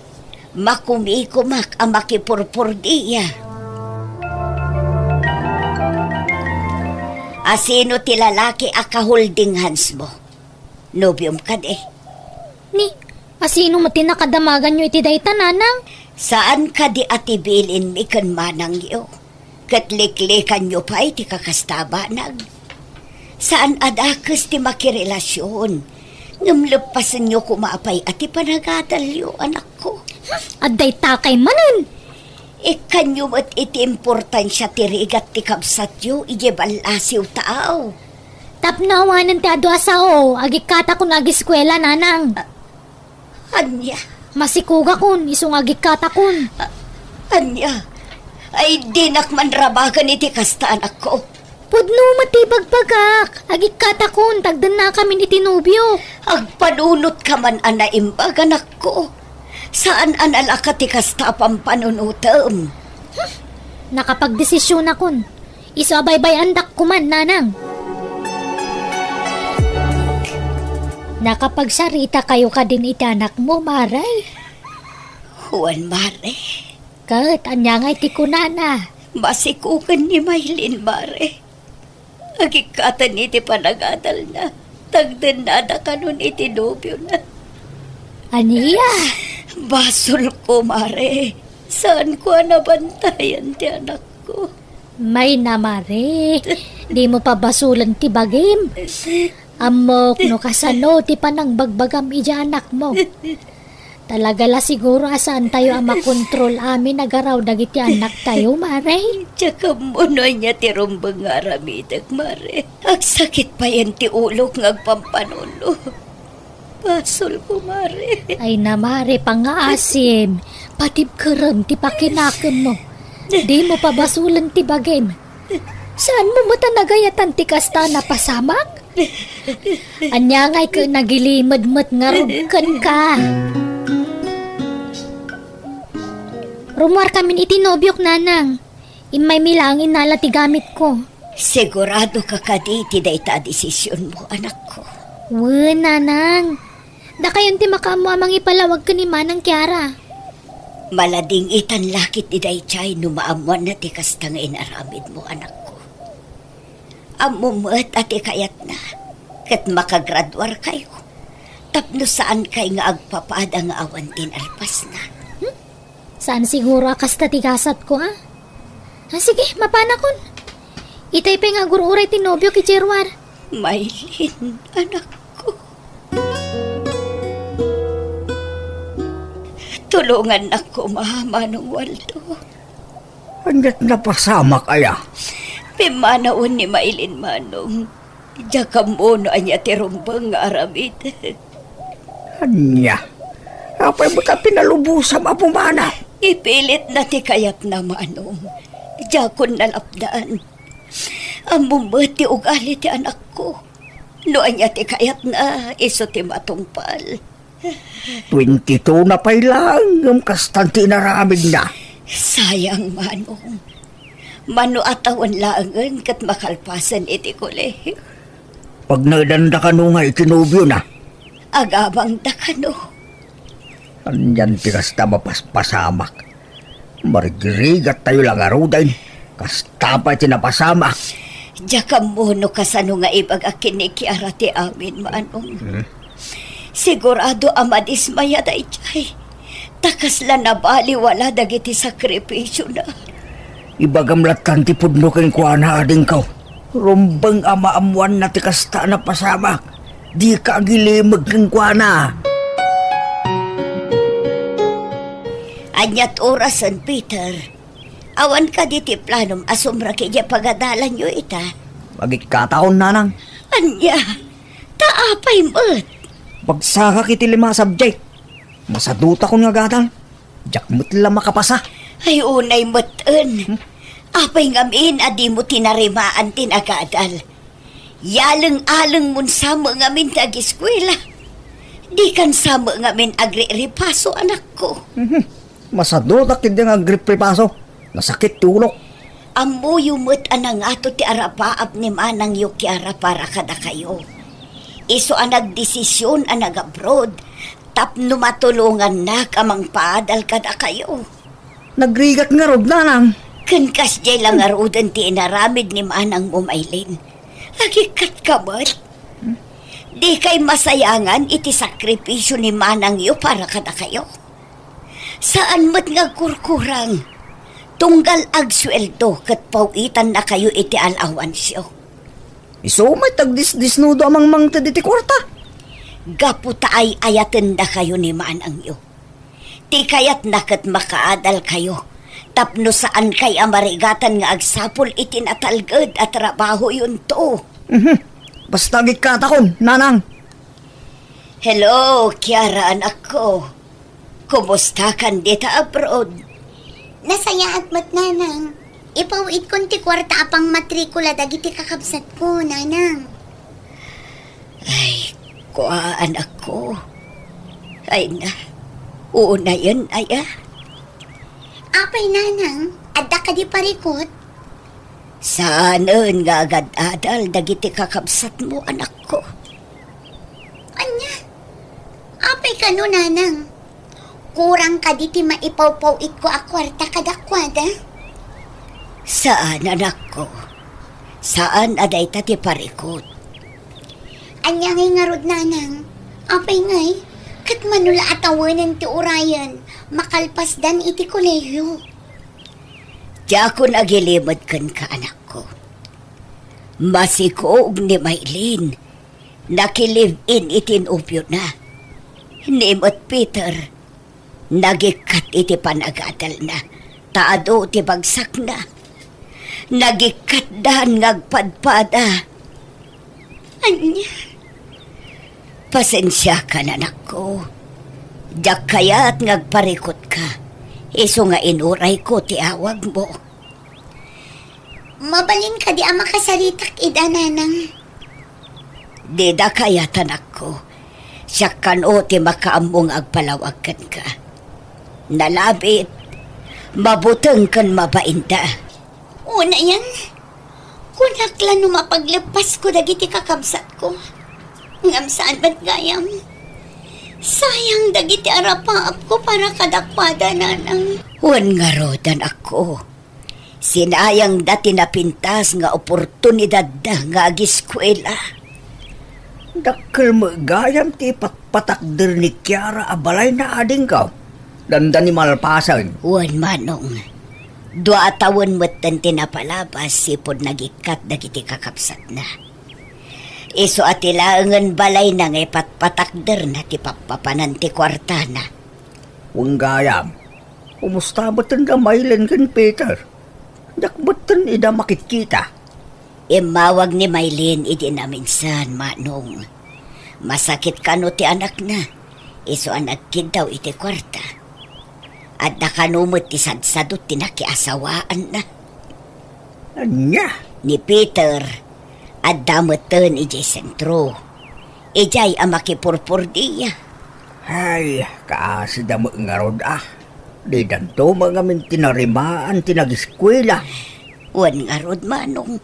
makumikumak a makipurpurdia. Asino ti lalaki a kaholding handsmo? Nobiom kadi? Ni, asino met ti nakadamaganyo iti dayta, nanang? Saan kadi a ti bilinmi ken manangyo? Ket liklikanyo pay ti kakasta a banag. Saan a dakes ti makirelasion, ngem leppasenyo koma pay a ti panagadalyo, anakko. Adda ita kay manen. Ikkanyo met iti importansia ti rigat ti kabsatyo idiay ballasiw taaw. Tapno awanen ti adu a sao, agikkatakon agiskuela, nanang. A-, ania? Masikugakon, isu nga agikkatakon. A-, ania? Ay, dinak manrabagan iti kasta, anakko. Pudno met ti ibagbagak. Agikkatakon, tagdennakamin iti nobio. Agpanunotka man a naimbag, anakko. Saan a nalaka ti kasta a pampanunotem. Hmm. Nakapagdesisionakon. Isu a baybay-andak koman, nanang. Nakapagsarita kayo kadin iti anakmo, Mare? Wen, Mare. Ket ania ngay ti kunana? Masikugen ni Maylin, Mare. Agikkatan iti panagadalna, tagdennada kanon iti nobiona. Ania? Basolko, Mare. Saanko a nabantayan ti anakko. Mayna, Mare. Dimo pabasolen ti bagim. Ammok no kasano ti panangbagbagam idiay anakmo. Talaga la siguro a saantayo a makontrol amin a garaw dagiti annaktayo, Mare. Diak ammo no ania ti rumbeng nga aramidek, Mare. Agsakit payen ti ulok nga agpampanuno. Basolko, Mare. Ay na, Mare, pangngaasim. Patibkerem ti pakinakemmo. Dimo pabasolen ti bagim. Saanmo met a nagayatan ti kasta a napasamak? Ania ngay ket nagilimed met ngarud kenka? Rummuarkamin iti nobiok, nanang. Immaymi laeng innala ti gamitko. Siguradoka kadi iti dayta a desisionmo, anakko? Wen, nanang. Dakayon ti makaammo a mangipalawag ken ni Manang Kiara. Maladingitan la ketdi daydiay no maammoanna ti kasta nga inaramidmo, anakko. Ammom met a ti kayatna ket makagraduarkayo tapno saankay nga agpapada nga awan ti nalpasna. Hmm? Saan siguro a kasta ti gasatko, a? A, sige, mapanakon. Itay pay nga agur-uray ti nobiok idiay ruar. Maylin, anakko. Tulongannak koma, Manong Waldo. Ania't napasamak aya? Pimmanawen ni Maylin, Manong. Diak ammo no ania ti rumbeng nga aramid. Ania? Apay met a pinalubosam a pumanaw? Ipilitna ti kayatna, Manong. Diakon nalapdan. Ammom met ti ugali ti anakko. No ania ti kayatna, isu ti matungpal. Twenty-two na pay laeng ngem kastan ti inaramidna. Sayang, Manong. Mano a tawen laengen ket makalpasen iti kolehiyo. Pagnaedanda kano nga iti nobiona? Agabangda kano? Anian ti kasta mapaspasamak? Marigrigattayo la ngaruden. Kasta pay ti napasamak. Diak ammo no kasano nga ibagak ken ni Kiara ti amin, Manong. Hmm. Sigurado a madismaya daydiay. Ta kasla nabaliwala dagiti sakrifisiona. Ibagam lattan ti pudno kenkuana, adingko. Rumbeng a maammoanna ti kasta a napasamak. Dika agilimeg kenkuana. Ania't orasen, Peter? Awan kadi ti planom a sumrek idiay pagadalanyo ita? Agikkataon, Nanang. Ania? Ta apay met? Bagsakak iti lima a subject. Masadutakon nga agadal. Diak met la makapasa. Ay, unay meten. Hmm? Apay ngamin a dimo tinarimaan ti nagadal? Yaleng-alengmon sa met ngamin ti agiskuela. Dikan sa met ngamin agrirepaso, anakko. Mhm. Masadutak iti nga agriprepaso. Nasakit ti ulok. Ammoyo met a nangato ti arapaap ni manangyo Kiara para kadakayo. Isu a nagdesision a nag-abroad tapno matulongannak a mangpaadal kadakayo. Nagrigat ngarud, Nanang. Ken kasdiay la ngaruden ti inaramid ni manangmo, Maylin. Agikkatka met. Dikay masayangan iti sakripisio ni manangyo para kadakayo. Saan met nga agkurkurang. Tunggal agsueldo ket paw-itannakayo iti alawansyo. Isu met agdisdisnudo a mangmangted iti kuarta. Gapu ta ay-ayatendakayo ni manangyo. Ti kayatna ket makaadalkayo tapno saankay a marigatan nga agsapul iti natalged a trabahoyonto. Mhm. Basta agikkatakon, Nanang. Hello, Kiara, anakko. Kumustakan dita abroad? Nasayaat met, Nanang. Ipaw-itkon ti kuarta a pangmatrikula dagiti kakabsatko, Nanang. Ay, kua, anakko. Ay na, unayen aya? Apay, Nanang, adda kadi parikut? Saanen nga agad-adal dagiti kakabsatmo, anakko. Ania? Apay kano, Nanang? Kurang kadi ti maipawpaw-itko a kuarta kadakuada? Saan, anakko. Saan a dayta ti parikut. Ania ngay ngarud, Nanang? Apay ngay, ket mano la a tawenen ti urayen, makalpasdan iti kolehio. Diakon agilimed kenka, anakko. Masikog ni Maylin, nakilive-in iti nobiona. Ni met Peter, nagikkat iti panagadalna, ta adu ti bagsakna. Nagikkatdan nga agpadpada. Ania? Pasensiakan, anakko. Diak kayat nga agparikutka. Isu nga inurayko ti awagmo. Mabalin kadi a makasaritak ida, Nanang? Dida kayat, anakko. Siak kano ti makaammo nga agpalawag kenka. Nalabit, mabuteng ken mabainda. Unayen, kunak la no mapagleppasko dagiti kakabsatko. Ngem saan met gayam. Sayang dagiti arapaapko para kadakuada, Nanang. Wen ngarud, anakko. Sinayangda ti napintas nga oportunidadda nga agiskuela. Dakkel met gayam ti ipatpatakder ni Kiara a balayna, adingko. Dandani malpasen. Wen, manong. Dua a tawen metten ti napalabas sipud nagikkat dagiti kakabsatna. Isu a ti laengen balayna nga ipatpatakderna ti pappapanan ti kuartana. Wen gayam, kumusta metten da Maylin ken Peter? Diak metten ida makitkita. Immawag ni Maylin idi naminsan, Manong. Masakit kano ti anakna, isu a nagkiddaw iti kuarta. Adda kano met ti sadsadot ti nakiasawaanna. Ania? Ni Peter, adda metten idiay sentro. Idiay a makipurpurdia. Ay, kaasida met ngarud a. Didanto met ngamin ti narimaan ti nagiskuela. Wen ngarud, Manong.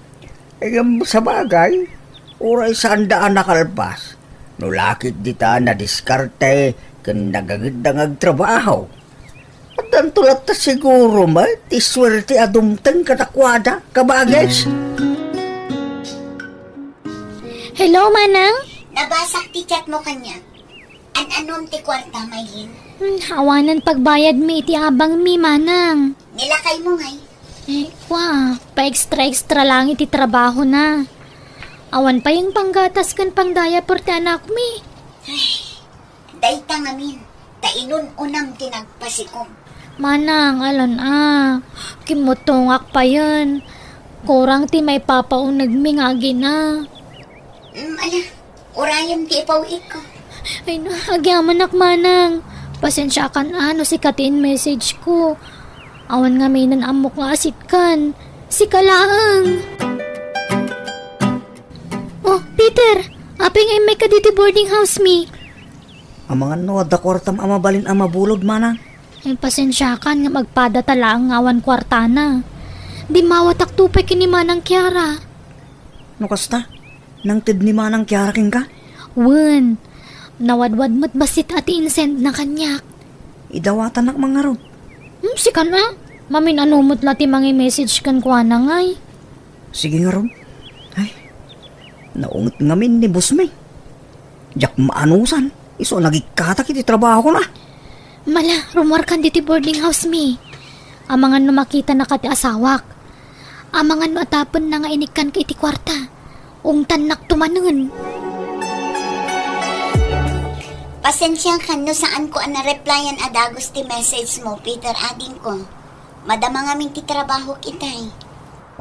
Ngem sabagay, uray saanda a nakalpas, no lakit dita nadiskarte ken nagangedda nga agtrabaho. Addanto latta siguro met ti suerte a dumteng kadakuada, kabagis. Hello, Manang? Nabasak ti chat mo kaniak. An-anom ti kuarta, Maylin? Hmm, awanen pagbayadmi iti abangmi, Manang. Nilakaymo ngay? Eh, kwa, pa-extra-extra lang iti trabahona. Awan pay panggatas ken pangdiaper ti anakmi. Ay, dayta ngamin, ta inun-unam ti nagpasikom. Manang, alan a, kimmutongak payen. Kurang ti maipapaunegmi nga agina. Mm, ala, urayem ti ipaw-itko. Ay, no, agyamanak, Manang. Pasensiakan a no sika ti in-message ko. Awan ngamin ammok nga asitkan. Sika laeng. Oh, Peter, apay nga immay ka ditoy boarding house mi? Amangan no adda kuartam a mabalin a mabulod, Manang. Eh, pasensiakan ngem agpadata laeng nga awan kuartana. Dimmawatakto pay ken ni Manang Kiara. No kasta, nangted ni Manang Kiara kenka? Wen, nawadwad met bassit a ti insendna kaniak. Idawatannak man ngarud. Hmm, sikan a? Mamin-ano met la ti mangi-message kenkuana ngay? Sige ngarud. Ay, naunget ngamin ni bossmi. Diak maanusan, isu a nagikkatak iti trabahokon a. Mala, rummuarkan ditoy boarding house mi. Amangan no makitanaka ti asawak. Amangan no atapenna nga inikkanka iti kuarta. Ungtannakto manen. Pasensiakan no saanko a nareplyan a dagus ti message mo, Peter, adingko. Madama ngamin ti trabahok itay.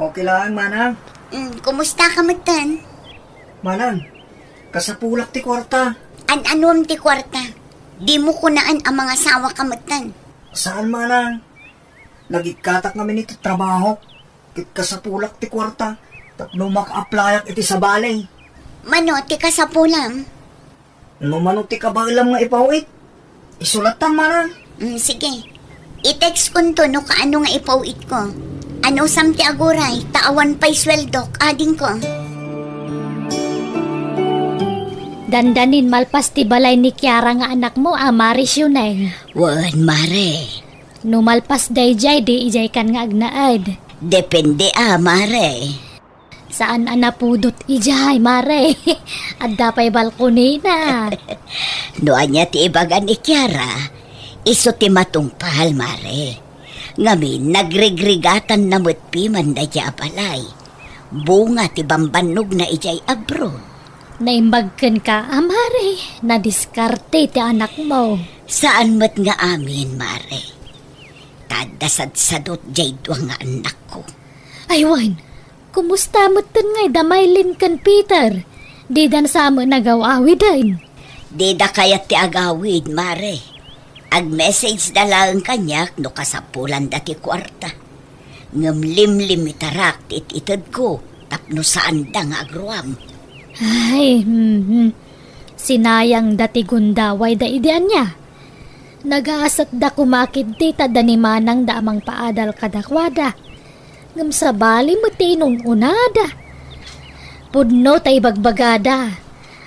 Okay lang, Manang. Mm, kumusta ka metten? Manang, kasapulak ti kuarta. An-anuem ti kuarta? Dimo kunaan a mangasawa ka metten. Saan, Manang? Nagikkatak ngamin iti trabahok. Ket kasapulak ti kuarta tapno maka-applyak iti sabali. Mano ti kasapulam? No mano ti kabaelam nga ipaw-it, isu lattan, Manang. Mm, sige. I-text konto no kaano nga ipaw-itko. Anusam ti aguray, ta awan pay sueldok, adingko. Dandanin malpas ti balay ni Kiara nga anakmo a Mare Sioneng. Wen, Mare. No malpas daydiay, di idiaykan nga agnaed. Depende a, Mare. Saan a napudot idiay, Mare. Adda pay balkonina. No ania ti ibaga ni Kiara, isu ti matungpal, Mare. Ngamin, nagrigrigatanna met piman daydiay a balay. Bunga ti bambannogna idiay abroad. Naimbag kenka a, Mare, nadiskarte ti anakmo. Saan met nga amin, Mare. Ta adda sadsadot diay dua nga annakko. Ay wen, kumusta metten ngay da Maylin ken Peter? Didan sa met nagaw-awiden? Dida kayat ti agawid, Mare. Agmessageda laeng kaniak no kasapulanda ti kuarta. Ngem limlimitarak ti it-itedko tapno saanda nga agruam. Ay, hmm, hmm. Sinayangda ti gundawayda idi ania. Nagasatda koma ketdi ta adda ni manangda a mangpaadal kadakuada. Ngem sabali met ti inun-unada. Pudno ta ibagbagada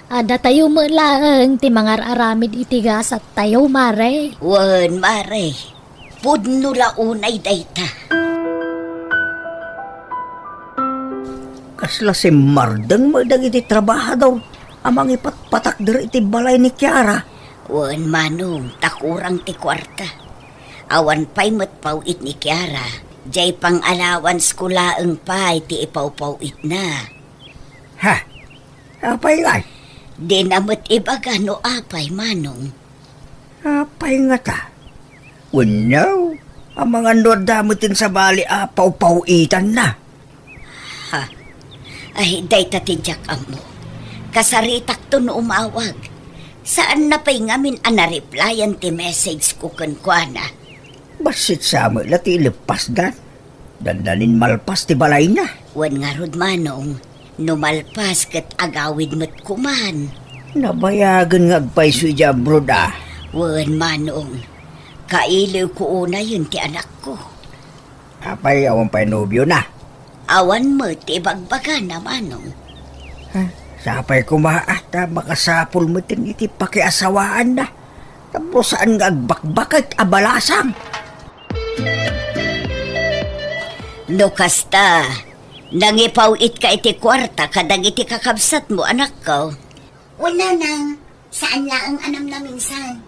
a datayo met laeng ti mangar-aramid iti gasattayo, Mare. Wen, Mare. Pudno la unay dayta. Kasla simmardeng met dagiti trabahador a mangipatpatakder iti balay ni Kiara. Wen, Manong, ta kurang ti kuarta. Awan pay met paw-it ni Kiara, diay pang-allowance ko laeng pay ti ipawpaw-itna. Ha? Apay ngay? Dina met ibaga no apay, Manong. Apay ngata? Wenno, amangan no adda met ti sabali a pawpaw-itanna. Ha? Ay, dayta ti diak ammo. Kasaritakto no umawag. Saanna pay ngamin a nareplyan ti message ko kenkuana. Bassit sa met la ti ileppasdan. Dandanin malpas ti balayna. Wen ngarud, Manong, no malpas ket agawid met koman. Nabayagen nga agpayso idiay abroad, a. Wen, Manong, kailiwko unayen ti anakko. Apay, awan pay nobiona? Awan met ti ibagbagana, Manong. Ha? Sapay koma, a, ta makasapul met iti pakiasawaanna. Tapno saan nga agbakbaket a balasang. No kasta, nangipaw-itka iti kuarta kadagiti kakabsatmo, anakko? Wen, Nanang, saan laeng a namnaminsan.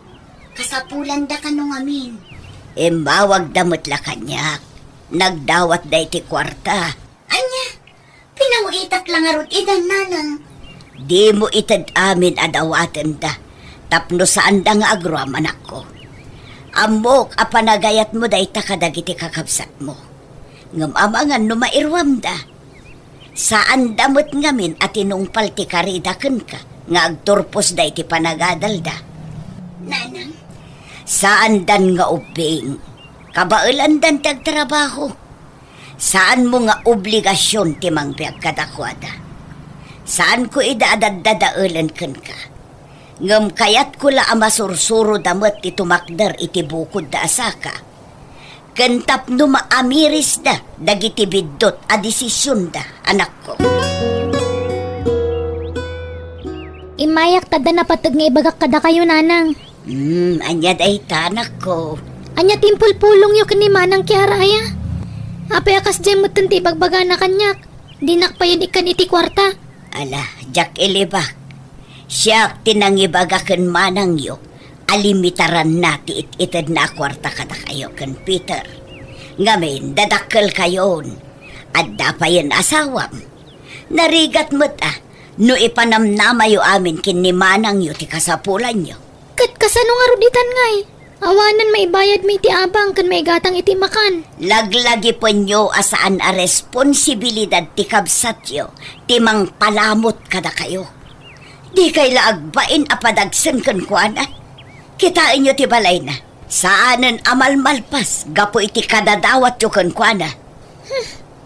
Kasapulanda kano ngamin. Immawagda met la kaniak. Nagdawatda iti kuarta. Ania? Pinaw-itak la ngarud idan, Nanang. Dimo ited amin a dawatenda, tapno saanda nga agruam, anakko. Ammok a panagayatmo dayta kadagiti kakabsatmo. Ngem amangan no mairuamda. Saanda met ngamin a tinungpal ti karida kenka nga agturposda iti panagadalda. Nanang? Saandan nga ubbing. Kabaelandan ti agtrabaho. Saanmo nga obligasion ti mangbiag kadakuada. Saanko ida a daddadaelen kenka. Ngem kayatko la a masursuroda met ti tumakder iti bukodda a saka. Ken tapno maamirisda dagiti biddut a desisionda, anakko. Immayak ta adda napateg nga ibagak kadakayo, Nanang. Hmm, ania dayta, anakko? Ania ti impulpulongyo ken ni Manang Kiara, aya? Apay a kasdiay metten ti ibagbagana kaniak? Dinak payen ikkan iti kuarta. Ala, diak ilibak. Siak ti nangibaga ken manangyo a limitaranna ti it-itedna a kuarta kadakayo ken Peter. Ngamin, dadakkelkayon. Adda payen asawam. Narigat met a no ipanamnamayo amin ken ni manangyo ti kasapulanyo. Ket kasano ngarud itan ngay? Awanen maibayadmi iti abang ken maigatang iti makan. Laglagipenyo a saan a responsibilidad ti kabsatyo ti mangpalamut kadakayo. Dikay la agbain a padagsen kenkuana. Kitaenyo ti balayna. Saanen a malmalpas gapu iti kadadawatyo kenkuana. Hmm,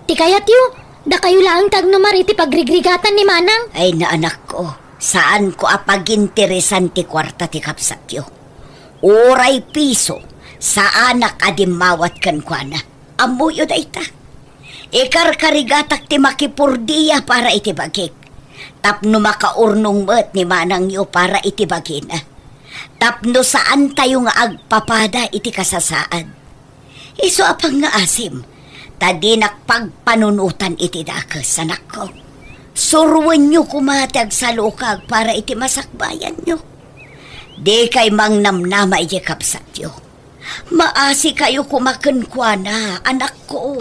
ti kayatyo, dakayo laeng ti agnumar iti pagrigrigatan ni Manang. Ay, naanakko, saanko a paginteresan ti kuarta ti kabsatyo. Uray piso, saanak a dimmawat kenkuana. Ammoyo dayta. Ikarkarigatak ti makipurdia para iti bagik. Tapno makaurnong met ni manangyo para iti bagina. Tapno saantayo nga agpapada iti kasasaad. Isu a pangngaasim, ta dinak pagpanunotan iti dakes, anakko. Suroenyo koma ti agsalukag para iti masakbayanyo. Dikay mangnamnama iti kabsatyo. Maasikayo koma kenkuana, anakko.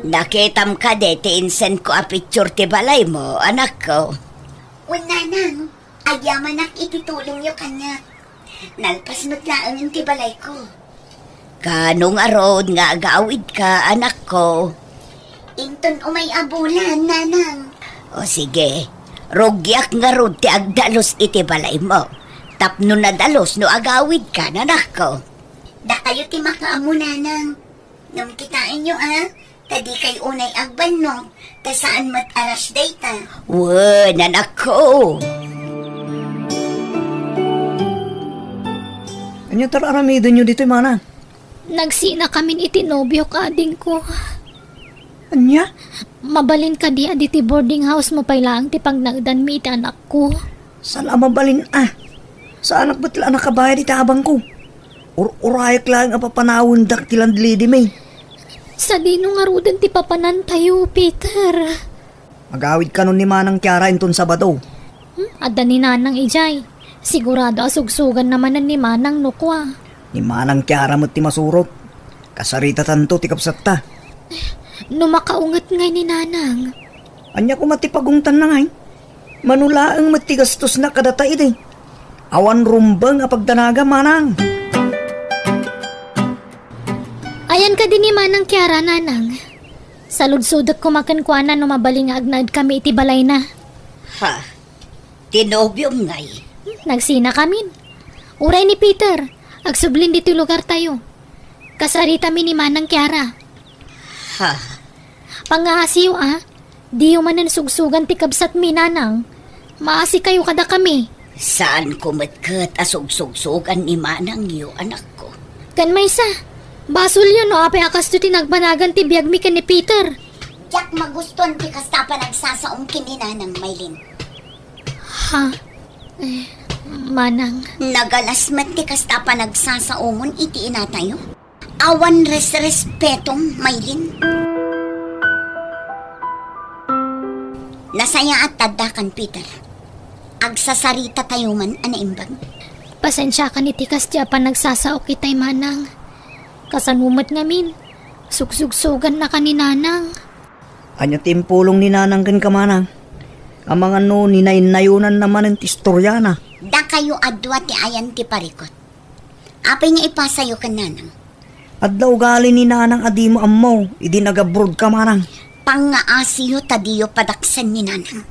Nakitam kadi ti insendko a picture ti balaymo, anakko? Wen, Nanang, agyamanak iti tulongyo kaniak. Nalpas met laengen ti balayko. Kaano ngarud nga agawidka, anakko? Inton umay a bulan, Nanang. O sige, rugiak ngarud ti agdalus iti balaymo. Tapno nadalus no agawidka, anakko. Dakayo ti makaammo, Nanang. Ngem kitaenyo, a, ta dikay unay agbannog, ta saan met a rush dayta. Wen, anakko. Ania ti ar-aramidenyo ditoy, Manang? Nagsinakamin iti nobiok, adingko. Ania? Mabalin kadi a ditoy boarding house-mo pay laeng ti pagnaedanmi iti anakko? Saan a mabalin a. Saanak met la a nakabayad iti abangko. Ur-urayak laeng a papanawendak ti landlady-mi. Sadino ngaruden ti papanantayo, Peter? Agawidkanon ni Manang Kiara inton Sabado. Hmm? Adda ni Nanang idiay. Sigurado a sugsuganna manen ni Manang no kua. Ni Manang Kiara met ti masurot. Kasaritatanto ti kabsatta. No makaunget ngay ni Nanang. Ania koma ti pagungtanna ngay? Mano laeng met ti gastosna kadata idi. Awan rumbeng a pagdanaga, manang. Ayan kadi ni Manang Kiara, nanang. Saludsodek koma kenkuana no mabalin nga agnaedkami iti balayna. Ha? Ti nobiom ngay? Nagsinakamin. Uray ni Peter, agsublin ditoy lugartayo. Kasaritami ni Manang Kiara. Ha? Pangaasiyo a, diyo manen sugsugan ti kabsatmi, nanang. Maasikayo kadakami. Saanko met ket a sugsugsugan ni manangyo, anakko. Ken maysa, basolyo no apay a kastoy ti nagbanagan ti biagmi ken ni Peter. Diak magustuan ti kasta a panagsasaom ken ni nanang, Maylin. Ha? Eh, manang. Nagalas met ti kasta a panagsasaomon iti inatayo. Awan resrespetom, Maylin. Nasayaat ta addakan, Peter. Agsasaritatayo man a naimbag. Pasensiakan iti kasdi a panagsasaok itay, manang. Kasano met ngamin, sugsugsugannaka ni nanang. Ania ti impulong ni nanang kenka, manang? Amangan no ninaynayonanna manen ti istoriana. Dakayo a dua ti ayan ti parikut. Apay nga ipasayo ken nanang? Adda ugali ni nanang a dimo ammo idi nagabrodka, manang. Pangaasiyo ta diyo padaksen ni nanang.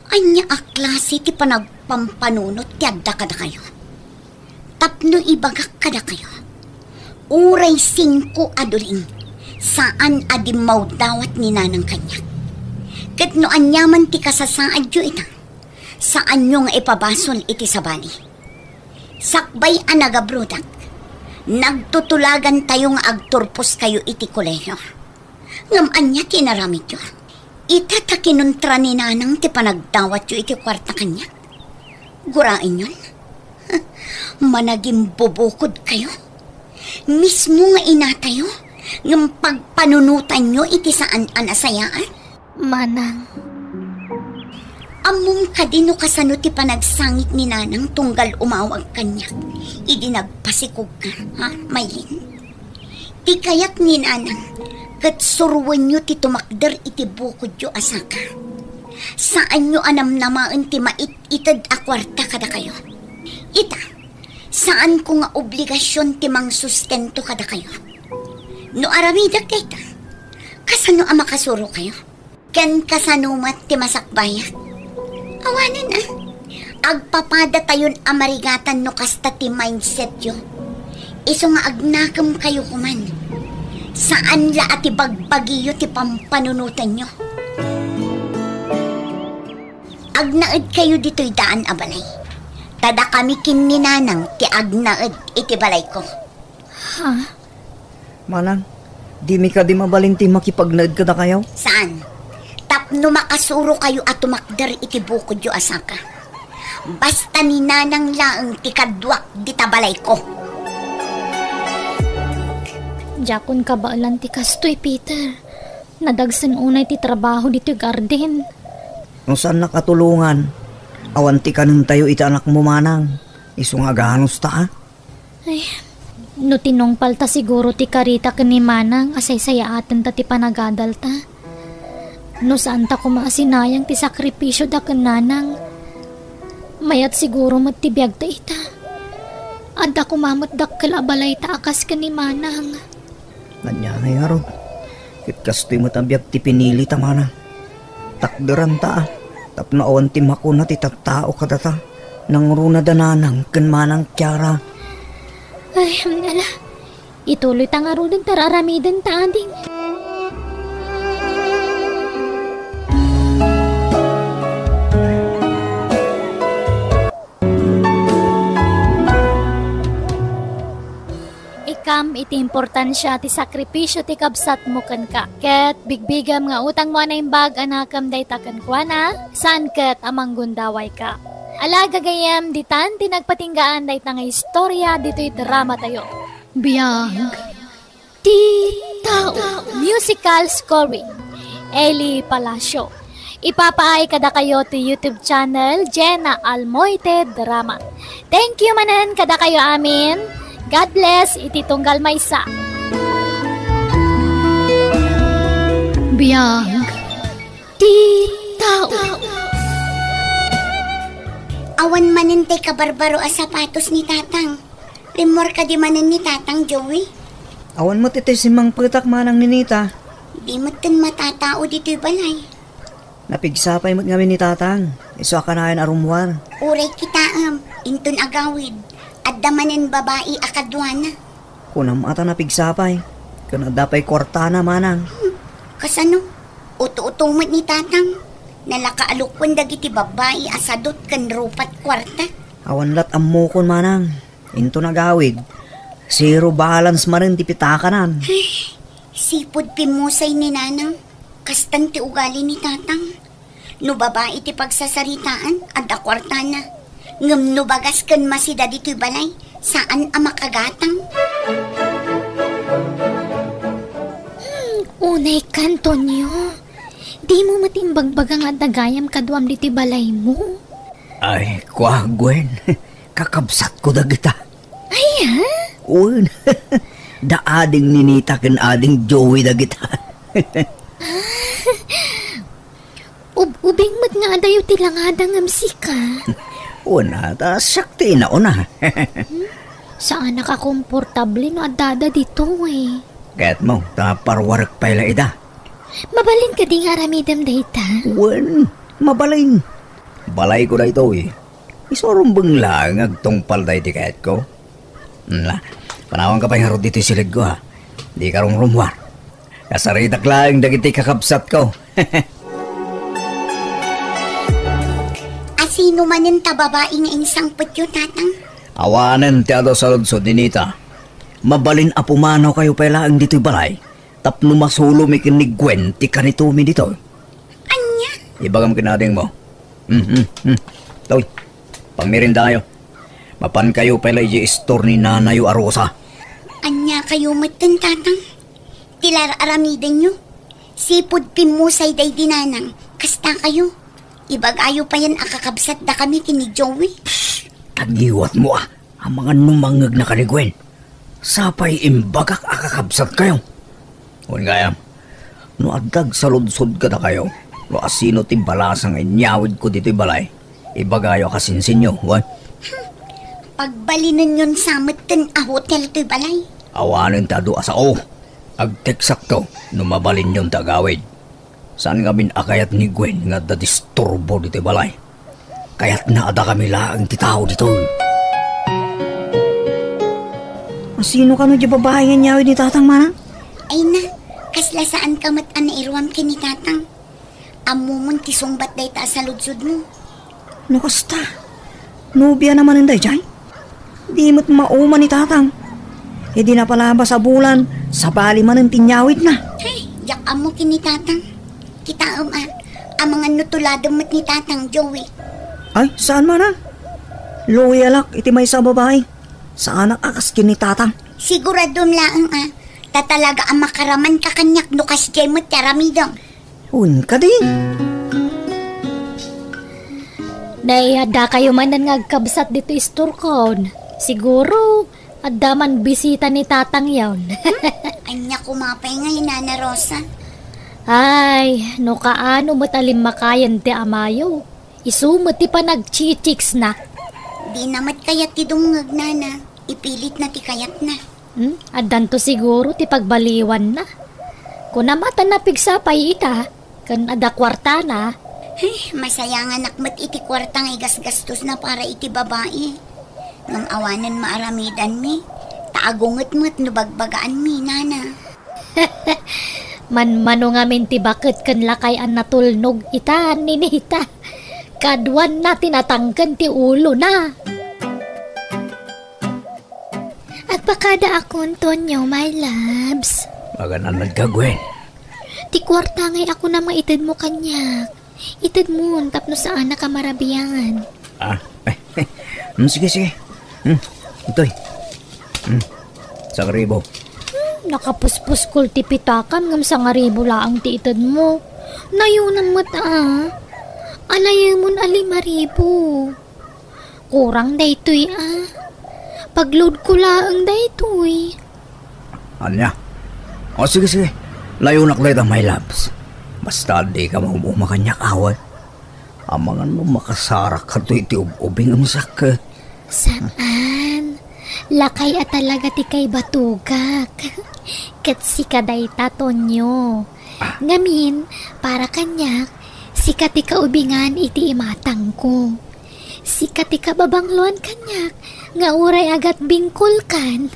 Ania a klase ti panagpampanunot ti adda kadakayo? Tapno ibagak kadakayo, uray singko a duling, saan a dimmawdawat ni nanang kaniak. Ket no aniaman ti kasasaadyo ita, saanyo nga ipabasol iti sabali. Sakbay a nagabrodak, nagtutulagantayo nga agturposkayo iti kolehio. Ngem ania ti inaramidyo? Ita ta kinuntra ni nanang ti panagdawatyo iti kuarta kaniak? Guraenyon? Managimbubukodkayo? Mismo nga inatayo, ngem pagpanunotanyo iti saan a nasayaat? Manang. Ammom kadi no kasano ti panagsangit ni nanang tunggal umawag kaniak idi nagpasikogka, ha, Maylin? Ti kayat ni nanang, ket suroenyo ti tumakder iti bukodyo a saka. Saanyo a namnamaen ti mait-ited a kuarta kadakayo. Ita, saanko nga obligasion ti mangsustento kadakayo. No aramidek dayta, kasano a makasurokayo? Ken kasano met ti masakbayak? Awanen a, agpapadatayon a marigatan no kasta ti mindsetyo. Isu nga agnakemkayo koman. Saan la a ti bagbagiyo ti pampanunotenyo. Agnaedkayo ditoy daan a balay. Ta dakami ken ni nanang ti agnaed iti balayko. Ha? Manang, dimi kadi mabalin ti makipagnaed kadakayo? Saan? Tapno makasurokayo a tumakder iti bukodyo a saka. Basta ni nanang laeng ti kaduak dita balayko. Diakon kabaelan ti kastoy, Peter. Nadagsen unay ti trabaho ditoy garden. No saannak a tulongan, awan ti kanentayo iti anakmo, manang. Isu nga aganusta, a? Ay, no tinungpalta siguro ti karita ken ni Manang a saysayaatenta ti panagadalta. No saanta koma a sinayang ti sakripisioda ken Nanang, mayat siguro met ti biagta ita. Adda koma met dakkel a balayta a kas ken ni Manang. Ania ngay ngarud? Ket kastoy met a biag ti pinilita, Manang. Takderanta, a, tapno awan ti makuna ti tattao kadata. Nangruna da Nanang ken Manang Kiara. Ay, ala. Ituloyta ngaruden ta ar-aramidenta, ading. Ikam iti importansia ti sakripisio ti kabsatmo kenka, ket bigbigam nga utangmo a naimbag a nakem dayta kenkuana, saan ket a manggundawayka. Ala, gagayyem, ditan ti nagpatinggaan dayta nga istoria ditoy dramatayo. Biag ti Tao. Musical scoring, Eli Palacio. Ipapaay kadakayo ti YouTube channel, Jenna Almoite Drama. Thank you manen kadakayo amin. God bless iti tunggal maysa. Biag Ti tao. Awan manen tay kabarbaro a sapatos ni Tatang. Rimmuar kadi manen ni Tatang, Joey? Awan met iti simmangpetak, Manang Ninita. Di met ten matatao ditoy balay. Napigsa pay met ngamin ni Tatang. Isu a kanayon a rummuar. Uray kitaem, inton agawid, adda manen babai a kaduana. Kunam a ta napigsa pay. Ken adda pay kuartana, Manang. Hmm, kasano? Uto-uto met ni Tatang. Nalaka a lukwen dagiti babbai a sadot ken rupat kuarta. Awan lat ammokon, Manang. Inton agawid, zero balance manen ti pitakanan. Sipud pimmusay ni Nanang. Kastan ti ugali ni Tatang. No babai ti pagsasaritaan, adda kuartana. Ngem no bagas ken masida ditoy balay, saan a makagatang. Hmm, unay ka, Antonio. Dimo met imbagbaga nga adda gayam kaduam ditoy balaymo? Ay, kua, Gwen. Kakabsatko dagita. Ay, ha? Wen. Da ading Ninita ken ading Joey dagita. Ub-, ubing met nga adayo ti langada ngem sika. Wen, ta siak ti inauna. Hmm? Saanak a komportable no addada ditoy. Kayatmo, ta parwarek pay la ida. Mabalin kadi nga aramidem dayta? Wen, mabalin. Balayko daytoy. Isu a rumbeng laeng nga agtungpal daydi kayatko. Ala, panawanka pay ngarud ditoy silidko, ha. Dika rumrummuar. Kasaritak laeng dagiti kakabsatko. A sino manen ta babai nga insangpetyo, Tatang? Awanen ti adu a saludsod, Ninita. Mabalin a pumanawkayo pay laeng ditoy balay tapno masulomi ken ni Gwen ti kanitomi ditoy. Ania? Ibagam ken adingmo. Hmm, hmm, hmm. Toy, pangmerindayo. Mapankayo pay la idiay istor ni nanayo a Rosa. Ania kayo metten, Tatang? Ti lar-aramidenyo? Sipud pimmusay daydi Nanang, kasta kayo. Ibagayo payen a kakabsat dakami ken ni Joey. Psst! Agiwatmo, a. Amangan no mangngegna ken ni Gwen. Sapay imbagak a kakabsatkayo. Wen gayam, no adda agsaludsod kadakayo, no asino ti balasa nga inyawidko ditoy balay, ibagayo a kasinsinyo, wen? Pagbalinenyon sa metten a hotel toy balay. Awanen ti adu a sao. Agteksakto no mabalinyon ti agawid. Saan ngamin a kayat ni Gwen nga adda disturbo ditoy balay. Kayatna a dakami laeng ti tao ditoy. Asino kano diay babai nga inyawid ni Tatang, Manang? Ay na, kasla saan ka met a nairuam ken ni Tatang. Ammomon ti sungbat dayta a saludsodmo. No kasta, nobiana manen daydiay? Di met mauma ni Tatang. Idi napalabas a bulan, sabali manen ti inyawidna. Ay, diak ammo ken ni Tatang. Kitaem a, amangan no tuladem met ni Tatang, Joey. Ay, saan, Manang? Loyalak iti maysa a babai. Saanak a kas ken ni Tatang. Siguradom laeng a, ta talaga a makaramanka kaniak no kasdiay met ti aramidem. Wen kadi? Nay, addakayo manen nga agkabsat ditoy istorkon. Siguro, adda man bisita ni Tatang yon. Ania koma pay ngay, Nana Rosa? Ay, no kaano met a limmakayen ti amayo. Isu met ti panagchichiksna. Dina met kayat ti dumngeg, Nana. Ipilitna ti kayatna. Hmm? Addanto siguro ti pagbaliwanna. Kunam a ta napigsa pay ita, ken adda kuartana. Ay, masayanganak met iti kuarta nga igasgastosna para iti babai. Ngem awanen maaramidanmi, ta agunget met no bagbagaanmi, Nana. Manmano ngamin ti baket ken lakay a natulnog ita, Ninita. Kaduanna ti natangken ti ulona. Agpakadaakon, Tonyo, my loves. Magan-annadka, Gwen. Ti kuarta ngay a kunam nga itedmo kaniak. Itedmon tapno saanak a marabian. Ah, hmm, sige, sige. Hmm, itoy. Hmm, sangribo. Hmm, nakapuspuskol ti pitakam ngem sangribo laeng ti itedmo. Nayonam met, a. Anayemon a limaribo. Kurang daytoy, a. Pagloadko laeng daytoy. Ania? O, sige, sige. Layonak dayta, my loves. Basta dika maum-uma kaniak, awan. Amangan no makasarak kadto iti ub-ubing a masakit. Saan? Lakay a talaga ti kaibatugak. Ket sika dayta, Tonyo. Ah. Ngamin, para kaniak, sika ti kaubingan iti imatangko. Sika ti kababangloan kaniak, nga uray agatbingkolkan.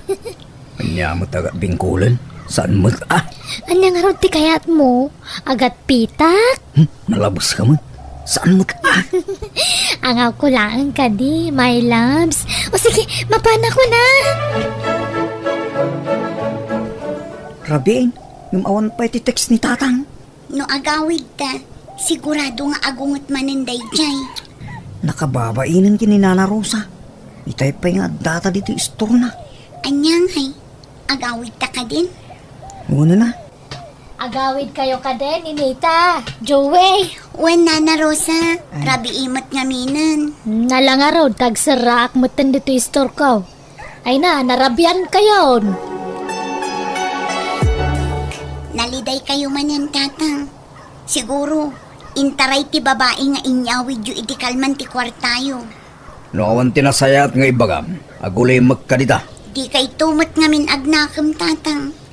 Ania met agatbingkolen? Saan met, ah? Ania ngarud ti kayatmo? Agatpitak? Hmm, nalabeska met. Saan met, ah? Angawko laeng kadi, my loves. O sige, mapanakon a. Rabiin, ngem awan pay ti text ni Tatang. No agawidta, sigurado nga agunget manen daydiay. Nakababainen ken ni Nana Rosa. Itay pay nga addata ditoy istorna. Ania ngay? Agawidta kadin? Wen a. Agawidkayo kadin, Ninita, Joey. Wen, Nana Rosa, rabii met ngaminen. Nala ngarud, ta agserraak metten ditoy istorko. Ay na, narabiankayon. Nalidaykayo manen, Tatang. Siguro, intaray ti babai nga inyawidyo idi kalman ti kuartayo. No awan ti nasayaat nga ibagam, agulimek kadita. Dikayto met ngamin agnakem, Tatang.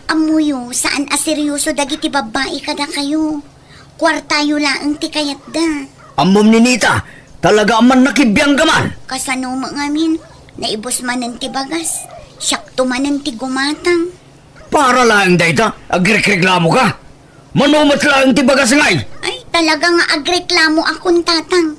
Ammoyo, saan a serioso dagiti babbai kadakayo. Kuartayo laeng ti kayatda. Ammom, Ninita, talaga a mannakibiangka man. Kasano met ngamin? Naibus manen ti bagas. Siakto manen ti gumatang. Para laeng dayta, agrekreklamoka? Mano met laeng ti bagas ngay? Ay, talaga nga agreklamoakon, Tatang.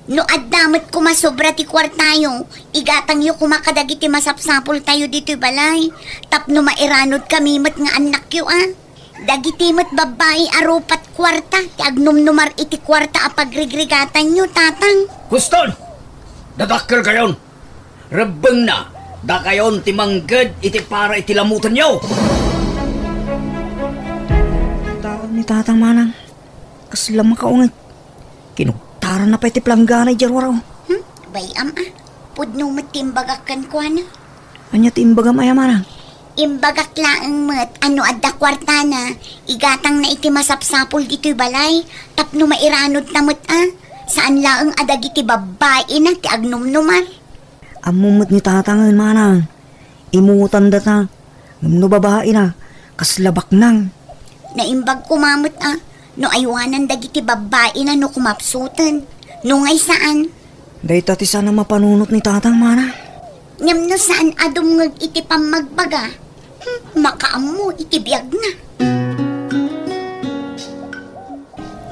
No adda met koma sobra ti kuartayo, igatangyo koma kadagiti masapsapultayo ditoy balay, tapno mairanodkami met nga annakyo a. Dagiti met babbai a rupat kuarta ti agnumnumar iti kuarta a pagrigrigatanyo, Tatang. Huston! Dadakkelkayon! Rebbengna, dakayon ti mangged iti para iti lamutenyo! Tao ni Tatang Manang, kasla makaunget. Kinugtaranna pay ti palanggana idiay ruar. Hmm? Bay-am a. Pudno met ti imbagak kenkuana. Ania ti imbagam aya, Manang? Imbagak laeng met a no adda kuartana, igatangna iti masapsapul ditoy balay, tapno mairanodna met a. Saan laeng a dagiti babbaina ti agnumnumar. Ammom met ni Tatangen, Manang. Imutandata. Ngem no babaina, kasla baknang. Naimbag koma met a, no aywanan dagiti babbaina no kumapsuten. No ngay saan? Dayta ti saan a mapanunot ni Tatang, Manang. Ngem no saan a dumngeg iti pammagbaga, hmm, makaammo iti biagna.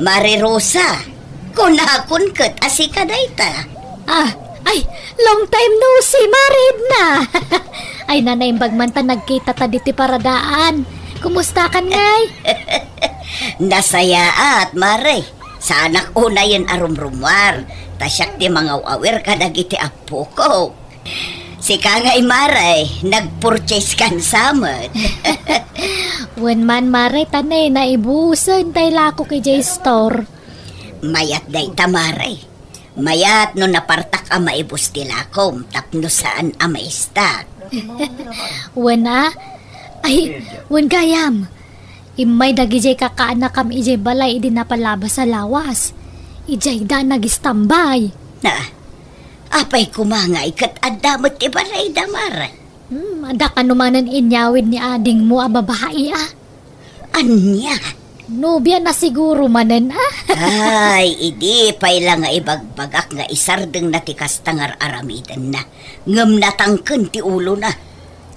Mare Rosa, kunakon ket a sika dayta. Ah, ay, long time no see, Mare Edna. Ay, nanaimbag man ta nagkitata ditoy paradaan. Kumustakan ngay? Nasayaat, Mare. Saanak unayen a rumrumuar, ta siak ti mangaw-awir kadagiti appokok. Sika ngay, Mare, nag-purchase kan sa met. Wen man, Mare, ta ne, naibusen tay lakok idiay store. Mayat dayta, Mare. Mayat no napartak a maibus ti lakom tapno saan a maistak. Wen a? Ay, wen gayam. Immay dagidiay kakaanakam idiay balay idi napalabas a lawas. Idiayda nagistambay. Na, apay koma ngay ket adda met ti balayda, Mare? Hmm, adda kano manen inyawid ni adingmo a babai a? Ania? Nobia na siguro manen a? Ay, idi pay la nga ibagbagak nga isardengna ti kasta nga ar-aramidenna. Ngem natangken ti ulona.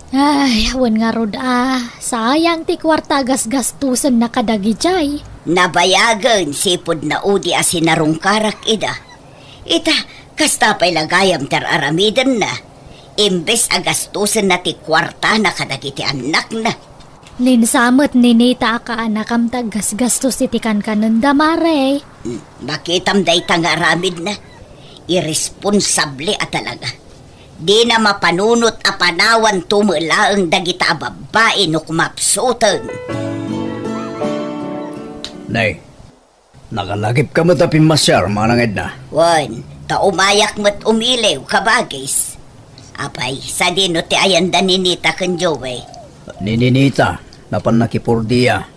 Ay, awan ngarud a. Sayang ti kuarta a gasgastosenna kadagidiay. Nabayagen sipud naudi a sinarungkarak ida. Ita, kasta pay la gayam ti ar-aramidenna. Imbes a gastosenna ti kuartana kadagiti annakna. Ninsamet ni Nita a kaanakam ti aggasgastos iti kankanenda, Mare. Hmm, makitam dayta nga aramidna. Irresponsable a talaga. Dina mapanunot a panawanto met laeng dagita a babbai no kumapsuten. Nay, nakalagipka met a pimmasiar, Manang Edna. Wen, ta umayak met umiliw, kabagis. Apay, sadino ti ayanda ni Nita ken Joey? Ni Ninita, napan nakipurdia.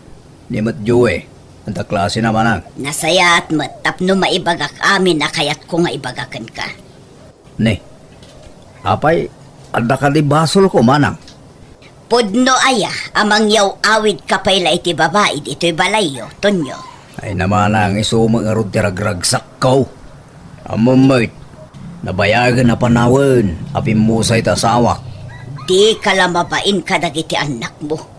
Ni met Joey, Ania a klase na, manang? Nasayaat met tapno maibagak amin a kayatko nga ibaga kenka. Ne, apay, adda kadi basolko, manang? Pudno aya a mangyaw-awidka pay la iti babai ditoy balayyo, Tonyo? Ay na, manang, isu met ngarud ti ragragsakko. Ammom met, nabayagen a panawen a pimmusay ti asawak. Dika la mabain kadagiti annakmo.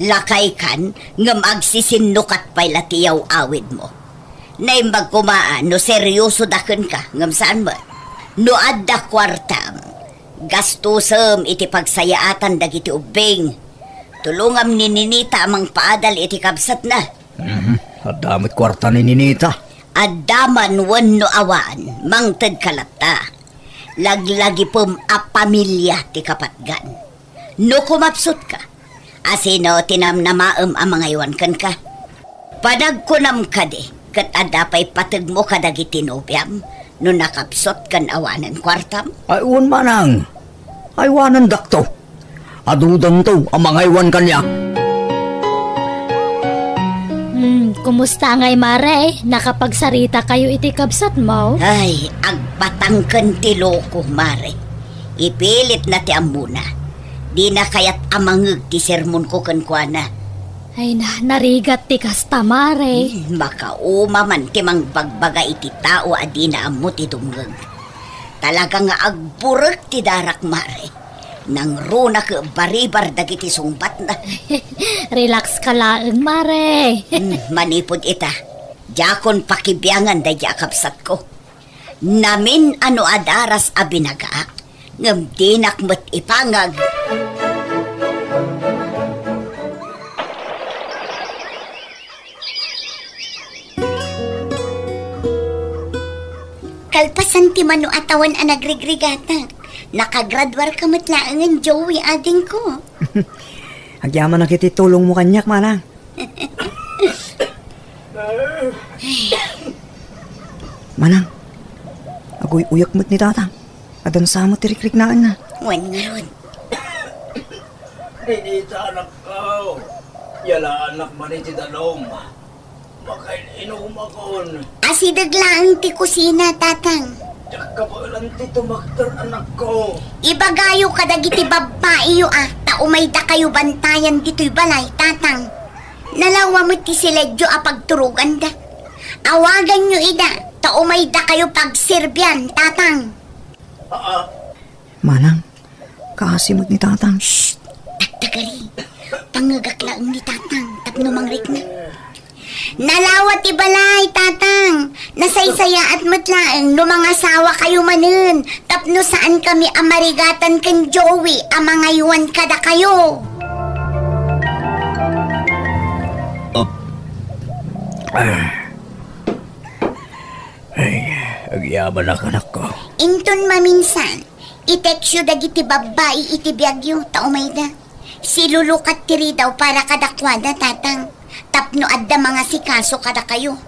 Lakaykan ngem agsisinnukat pay la ti yaw-awidmo. Naimbag koma a no seriosoda kenka ngem saan met. No adda kuartam, gastosem iti pagsayaatan dagiti ubbing. Tulongam ni Ninita a mangpaadal iti kabsatna. Mhm. Adda met kuarta ni Ninita? Adda man wenno awan, mangtedka latta. Laglagipem a pamilia ti kapatgan. No kumapsutka, asino ti namnamaem a mangaywan kenka? Panagkunam kadi, ket adda pay pategmo kadagiti nobiam no nakapsut ken awanen kuartam? Ay, wen, manang. Aywanendakto. Adudanto a mangaywan kaniak. Hmm, kumusta ngay, Mare? Nakapagsarita kayo iti kabsatmo? Ay, agpatangken ti loko, Mare. Ipilitna ti ammona. Dina kayat a mangeg ti sermonko kenkuana. Ay na, narigat ti kasta, Mare. Hmm, makauma man ti mangbagbaga iti tao a dina ammo ti dumngeg. Talaga nga agburek ti darak, Mare. Nangruna ket baribar dagiti sungbatna. Relax ka laeng, Mare. Hmm, manipud ita, diakon pakibiangan daydi a kabsatko. Namin-ano a daras a binagaak, ngem dinak met ipangag. Kalpasan ti mano a tawen a nagrigrigatak, nakagraduarka met laengen, Joey, adingko. Agyamanak iti tulongmo kaniak, manang. Manang, aguy-uyak met ni tatang. Adda sa met ti rikriknaenna. Wen ngarud. Ninita, anakko. Yalaanak man iti danum. Makain-inumakon. Asideg laeng ti kusina, tatang. Diak kabaelan ti tumakder, anakko. Ibagayo kadagiti babbaiyo a ta umaydakayo bantayan ditoy balay, tatang. Nalawa met ti siledyo a pagturoganda. Awaganyo ida ta umaydakayo pagserbian, tatang. Ah, Manang, kaasi met ni tatang. Shh! Tagtagari. Pangngegak laeng ni tatang tapno mangrikna. Nalawa ti balay, tatang. Nasaysayaat met laeng no mangasawa kayo manen tapno saan kami a marigatan ken Joey a mangaywan kadakayo. Op. Ah. Ay, agyamanak, anakko. Inton maminsan, i-textyo dagiti babbai iti biagyo ta umayda. Silulukat ti ridaw para kadakuada, tatang, tapno adda mangasikaso kadakayo.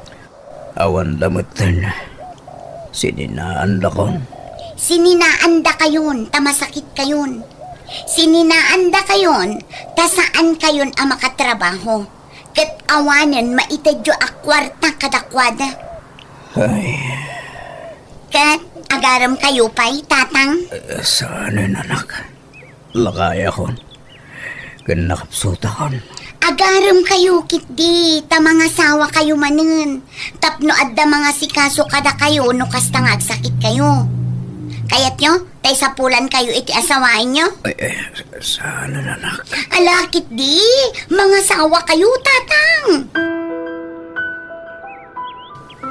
Awan da metten. Sininaandakon. Sininaandakayon ta masakitkayon. Sininaandakayon ta saankayon a makatrabaho. Ket awanen maitedyo a kuarta kadakuada. Ay. Ket agarem kayo pay, tatang? Eh, saanen, anak. Lakayakon. Ken nakapsutakon. Agarem kayo ketdi, ta mangasawa kayo manen. Tapno adda mangasikaso kadakayo no kasta nga agsakit kayo. Kayatyo? Ta isapulan kayo iti asawaenyo? Ay, ay, saan, anak? Ala ketdi, mangasawa kayo, tatang.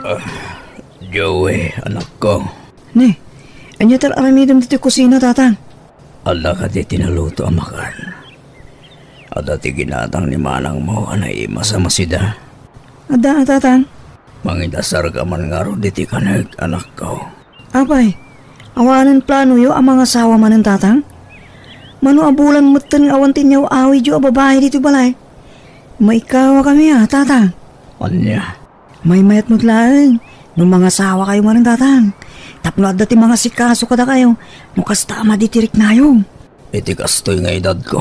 Ah, Joey, anakko. Ne, ania ti ar-aramidem ditoy kusina, tatang? Adda kadi ti naluto a makan? Adda ti ginatang ni manangmo a naimas a masida? Adda, tatang. Mangidasarka man ngarud iti kanek, anakko. Apay, awanen planoyo a mangasawa manen, tatang? Mano a bulan metten nga awan ti inyaw-awidyo a babai ditoy balay? Maikawakami a, tatang. Ania? Maymayat met laeng no mangasawa kayo manen, tatang, tapno adda ti mangasikaso kadakayo no kasta a madi ti riknayo. Iti kastoy nga edadko,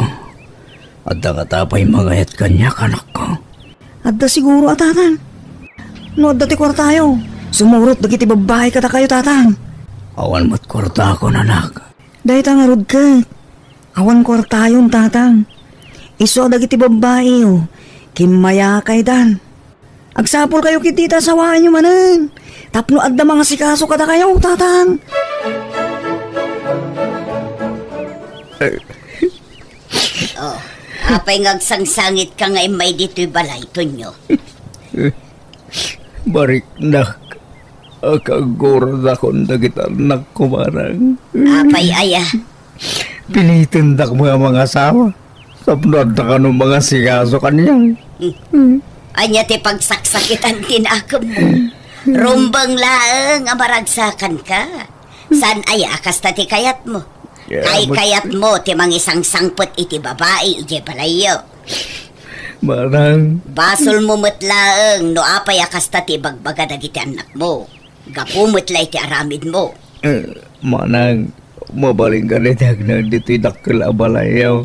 adda ngata pay mangayat kaniak, anakko? Adda siguro a, Tatang. No adda ti kuartayo, sumurot dagiti babbai kadakayo, Tatang. Awan met kuartakon, anak. Dayta ngarud ket, awan kuartayon, Tatang. Isu a dagiti babbaiyo, kimmayakaydan. Agsapulkayo ketdi ta asawaenyo manen. Tapno adda mangasikaso kadakayo, Tatang. Oh, apay nga agsangsangitka nga immay ditoy balay, Tonyo? Bariknak, akaguradakon dagiti annakko, manang. Apay aya? Pilitendak nga mangasawa. Tapno adda kano mangasikaso kaniak. Hmm. Ania ti pagsaksakitan ti nakemmo? Rumbeng laeng a maragsakanka. Saan aya a kasta ti kayatmo? Kayatmo ti mangisangsangpet iti babai idiay balayyo. Manang. Basolmo met laeng no apay a kasta ti ibagbaga dagiti annakmo. Gapu met la iti aramidmo. Eh, manang, mabalin kadi ti agnaed ditoy dakkel a balayyo?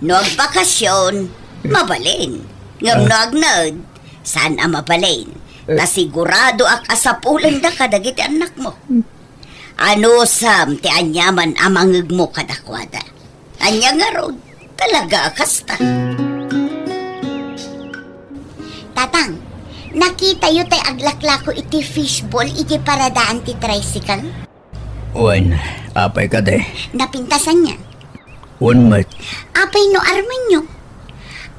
No agbakasyon, mabalin. Ngem no agnaed, saan a mabalin. Ta siguradoak a sapulendaka dagiti annakmo. Anusam ti aniaman a mangngegmo kadakuada. Ania ngarud, talaga a kasta. Tatang, nakitayo tay aglaklako iti fishball iti paradaan ti tricycle? Wen, apay kadi? Napintasan niya. Wen met. Apay no armenyo?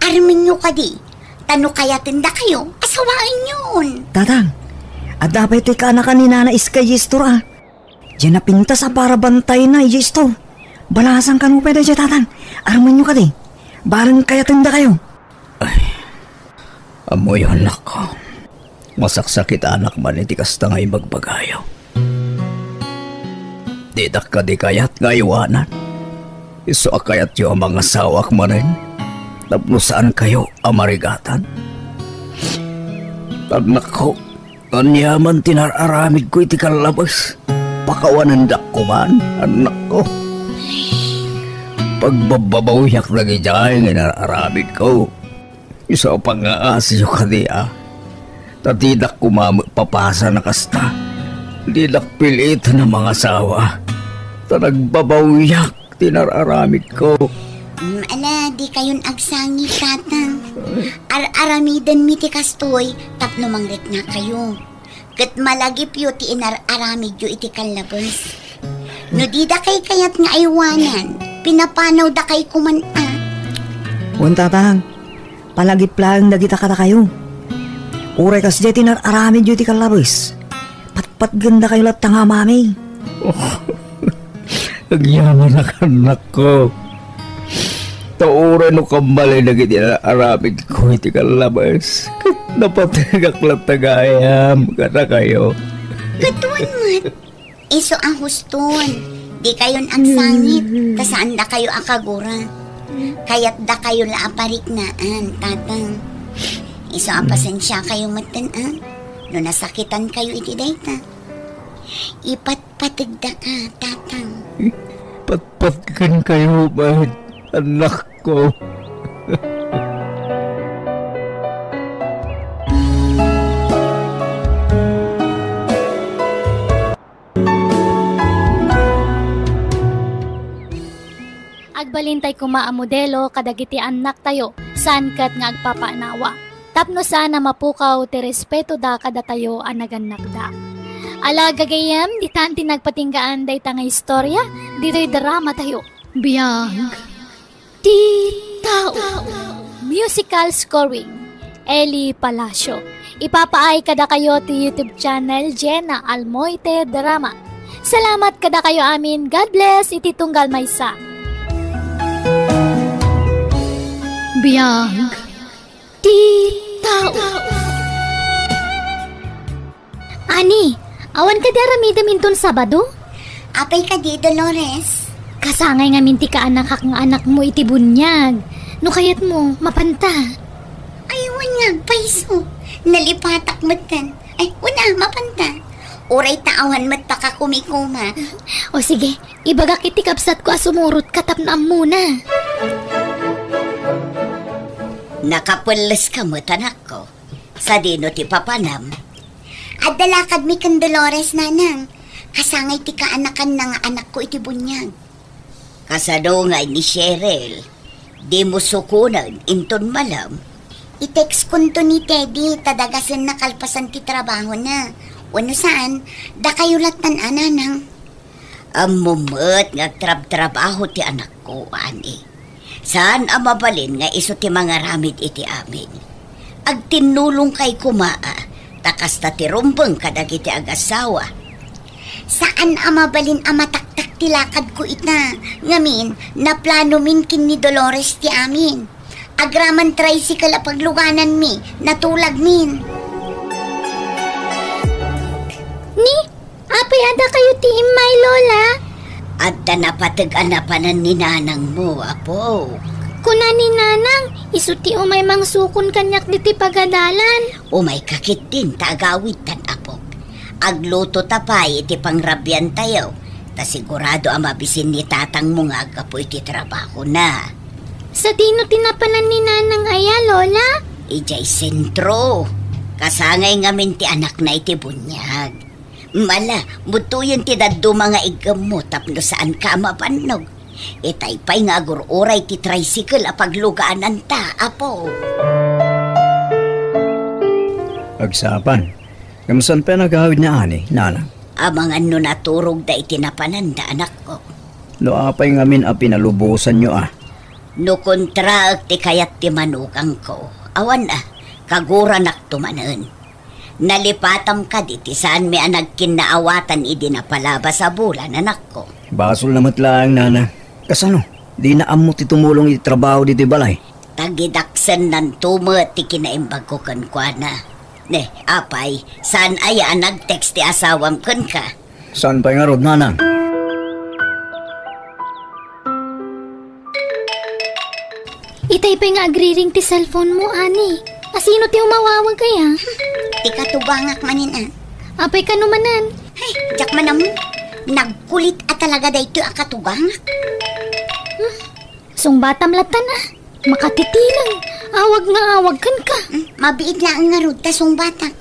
Armenyo kadi, ta no kayatendakayo, asawaenyon. Tatang, adda pay ti kaanakan ni Nana Iskay istor a. Diay napintas a para bantayna idiay istor. Balasan kano pay daydiay, Tatang. Armenyo kadi. Bareng kayatendakayo. Ay, ammoyo, annakko. Masaksakitanak man iti kasta nga ibagbagayo. Didak kadi kayat nga aywanan. Isu a kayatyo a mangasawak manen tapno saankayo a marigatan. Annakko, aniaman ti nar-aramidko iti kallabes? Pakawanendak koman, annakko. Pagbabbabawiak dagidiay nga nar-aramidko. Isu a pangngaasiyo kadi a. Ta didak koma met papasan a kasta. Didak piliten a mangasawa. Ta nagbabawiak ti nar-aramidko. Mm, ala, dikayon agsangit, Tatang. Ar-aramidenmi ti kastoy tapno mangriknakayo. Ket malagipyo ti inar-aramidyo iti kallabes. No didakay kayat nga aywanan, pinapanawdakay koman a. Wen, Tatang, palagip laeng dagita kadakayo. Uray kasdiay ti inar-aramidyo iti kallabes, patpatgendakayo latta nga amami. Agyamanak, annakko. Ta uray no kammalay dagiti aramidko iti kallabes, ket napategak latta gayam kadakayo. Ket wen met, isu a huston, dikayon agsangit, ta saandakayo a kagura. Kayatdakayo la a pariknaan, Tatang. Isu a pasensiakayo metten, a, no nasakitankayo iti dayta. Ipat Pategdaka, Tatang. Patpatgenkayo met, annakko. Agbalintay koma a modelo kadagiti annaktayo, saan ket nga agpapanawa. Tapno saan a mapukaw ti respetoda kadatayo a nagannakda. Ala, gagayyem, ditan ti nagpatinggaan dayta nga istorya ditoy dramatayo. Biag ti tao. Musical scoring, Eli Palacio. Ipapaay kadakayo ti YouTube channel Jenna Almoite Drama. Salamat kadakayo amin. God bless iti tunggal maysa. Biag ti tao. Ani, awan kadi aramidem inton Sabado? Apay kadi, Dolores? Kasangay ngamin ti kaanakak nga anakmo iti buniag. No kayatmo, mapanta. Ay, wen nga agpayso. Nalipatak metten. Ay, wen a, mapanta. Uray ta awan met pakakumikuma. O sige, ibagak iti kabsatko a sumurotka tapno ammona. Nakapelleska met, anakko. Sadino ti papanam? Adda lakadmi ken Dolores, nanang. Kasangay ti kaanakanna nga anakko iti buniag. Kasano ngay ni Cheryl? Dimo sukonen inton malem? I-text kunto ni Teddy ta dagasenna kalpasan ti trabahona. Wenno saan, dakayo lattan a, nanang. Ammom met nga agtrabtrabaho ti anakko, ani. Saan a mabalin nga isu ti mangaramid iti amin. Agtinnulongkay koma, a, ta kasta ti rumbeng kadagiti agasawa. Saan a mabalin a mataktak ti lakadko ita, ngamin, naplanomin ken ni Dolores ti amin. Agraman tricycle a paglugananmi, natulagmin. Ni, apay adda kayo ti immay, Lola? Adda napateg a napanan ni nanangmo, apo. Kuna ni nanang, isu ti umay mangsukon kaniak diti pagadalan. Umayka ketdin ta agawidtan, apok. Agluto ta pay iti pangrabiantayo, ta sigurado a mabisin ni tatangmo nga aggapu iti trabahona. Sadino ti napanan ni nanang aya, Lola? Idiay sentro. Kasangay ngamin ti anakna iti buniag. Mala, budtoyen ti dadduma nga iggemmo tapno saanka a mabannog. Itay pay nga agur-uray ti tricycle a paglugananta, apo. Agsapa. Ngem saan pay a nagawid ni Ani, nanang? Amangan no naturogda iti napananda, anakko. No apay ngamin a pinalubosanyo, a? No kontraek ti kayat ti manugangko, awan a, kaguranakto manen. Nalipatam kadi ti saanmi a nagkinnaawatan idi napalabas a bulan, anakko. Basolna met laeng, nana. Kasano? Dina ammo ti tumulong iti trabaho ditoy balay? Tagidaksennanto met ti kinaimbagko kenkuana. Ne, apay, saan aya a nag-text ti asawam kenka? Saan pay ngarud, nanang? Itay pay nga agriring ti cellphone mo, Ani. Asino ti umawawag aya? Ti katugangak manen, a. Apay kano manen? Ay, diak man ammo. Nagkulit a talaga daytoy a katugangak. Hmm. Sungbatam lattan, a. Makatitireng. Awag nga awag kenka. Hmm, mabiit laeng ngarud ta sungbatak.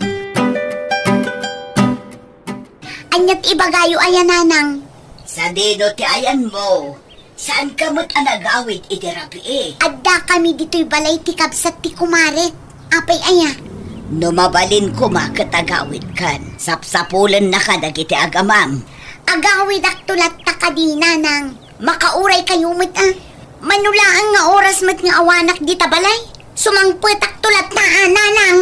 Ania ti ibagayo aya, nanang? Sadino ti ayanmo? Saanka met a nagawid iti rabii? Addakami ditoy balay ti kabsat ti kumarek. Apay aya? No mabalin koma ket agawidkan, sapsapulennaka dagiti agamam. Agawidakto latta kadi, nanang. Makauray kayo met, a. Mano laeng nga oras met nga awanak dita balay? Sumangpetakto latta, a, nanang.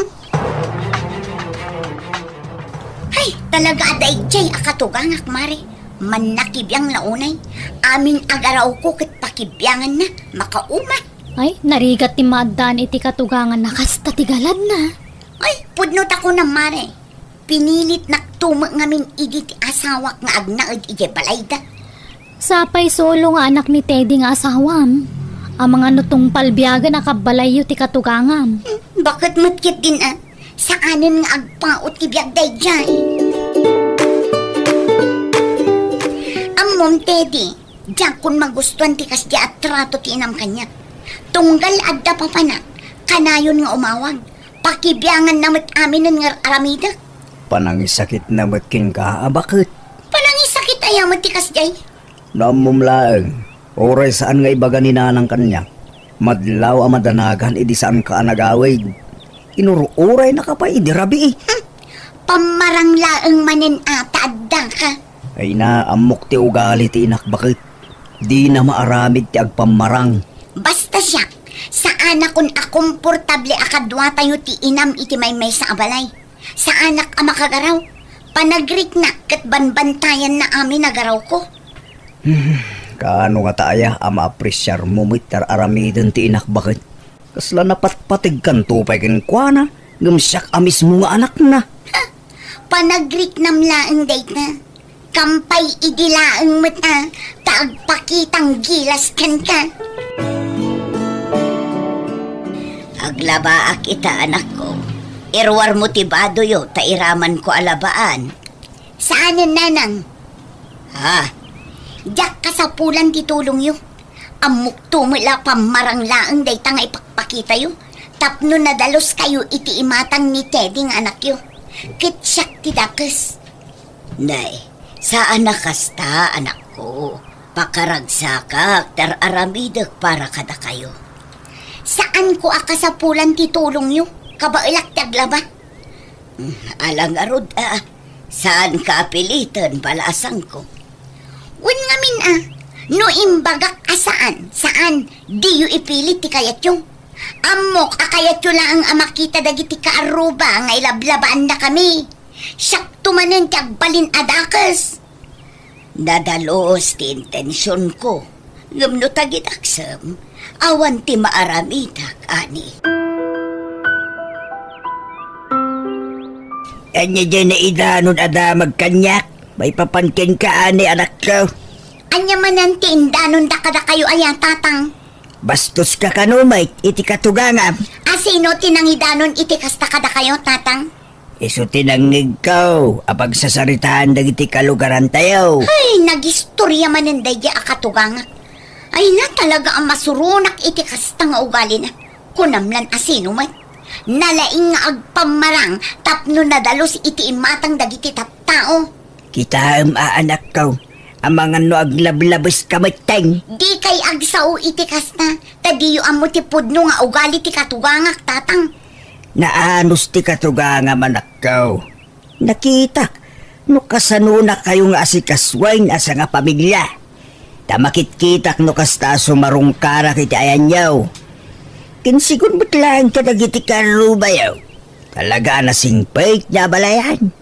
Ay, talaga a daydiay a katugangak, mare. Mannakibiang la unay. Amin a garawko ket pakibianganna, makauma. Ay, narigat ti maaddaan iti katuganganna, kasta ti galadna. Ay, pudno ta kunam, mare. Pinilitnakto met ngamin idi ti asawak nga agnaed idiay balayda. Sapay solo nga anak ni Teddy nga asawam. Amangan no tungpal biagen a kabbalayyo ti katugangam. Hmm, baket met ketdin, a. Saanen nga agpaut ti biag daydiay. Ammom, Teddy, diakon magustuan ti kasdiay a trato ti inam kaniak. Tunggal adda papanak, kanayon nga umawag. Pakibianganna met aminen nga ar-aramidek. Panangisakitna met kenka a baket. Panangisakit aya met ti kasdiay? No ammom laeng, uray saan nga ibaga ni nanang kaniak, madlaw a madanagan idi saanka a nagawid. Inur-uraynaka pay idi rabii. Hmm. Pammarang laeng manen a ta addaka. Ay na, ammok ti ugali ti inak baket. Dina maaramid ti agpammarang. Basta siak, saanakon a komportable a kaduatayo ti inam iti maymaysa a balay. Saanak a makagaraw. Panagriknak ket banbantayanna amin a garawko. Hmm, kaano ngata aya a maapresiarmo met ti ar-aramiden ti inak baket? Kasla napatpategkanto pay kenkuana, ngem siak a mismo nga anakna. Ha! Panagriknam laeng dayta. Kampay idi laeng met a, ta agpakitang gilas kenka. Aglabaak ita, anakko. Iruarmo ti badoyo ta iramanko a labaan. Saanen, nanang? Ha? Diak kasapulan ti tulongyo. Ammokto met la pammarang laeng dayta nga ipakpakitayo. Tapno nadaluskayo iti imatang ni Teddy nga anakyo. Ket siak ti dakes. Nay, saan a kasta, anakko. Pakaragsakak ti ar-aramidek para kadakayo. Saanko a kasapulan ti tulongyo. Kabaelak ti aglaba. Mm, ala ngarud a, saanka a piliten, balasangko. Wen ngamin a, no imbagak a saan, saan, diyo ipilit ti kayatyo. Ammok a kayatyo laeng a makita dagiti kaarruba nga ilablabaannakami. Siakto manen ti agbalin a dakes. Nadalus ti intensionko, ngem no tagidaksem, awan ti maaramidak, ani. Ania diay naidanon a damag kaniak? Maipapan kenka, ani, anakko. Ania manen ti indanonda kadakayo aya, tatang? Bastoska kano met iti katugangam. A sino ti nangidanon iti kasta kadakayo, tatang? Isu ti nangngegko a pagsasaritaan dagiti kalugarantayo. Ay, nagistoria manen daydiay a katugangak. Ay na, talaga a masuronak iti kasta nga ugalina. Kunam lan a sino met. Nalaing nga agpammarang tapno nadalus iti imatang dagiti tattao. Kitaem a, anakko, amangan no aglablabeska metten. Dikay agsao iti kasta, ta diyo ammo ti pudno nga ugali ti katugangak, tatang. Naanus ti katugangam, anakko. Nakitak no kasanonakayo nga asikasuen a sangafamilia. Ta makitkitak no kasta a sumarungkarak iti ayanyo. Kinsigun met laeng kadagiti kaarrubayo. Talaga a nasingpet nga abalayan.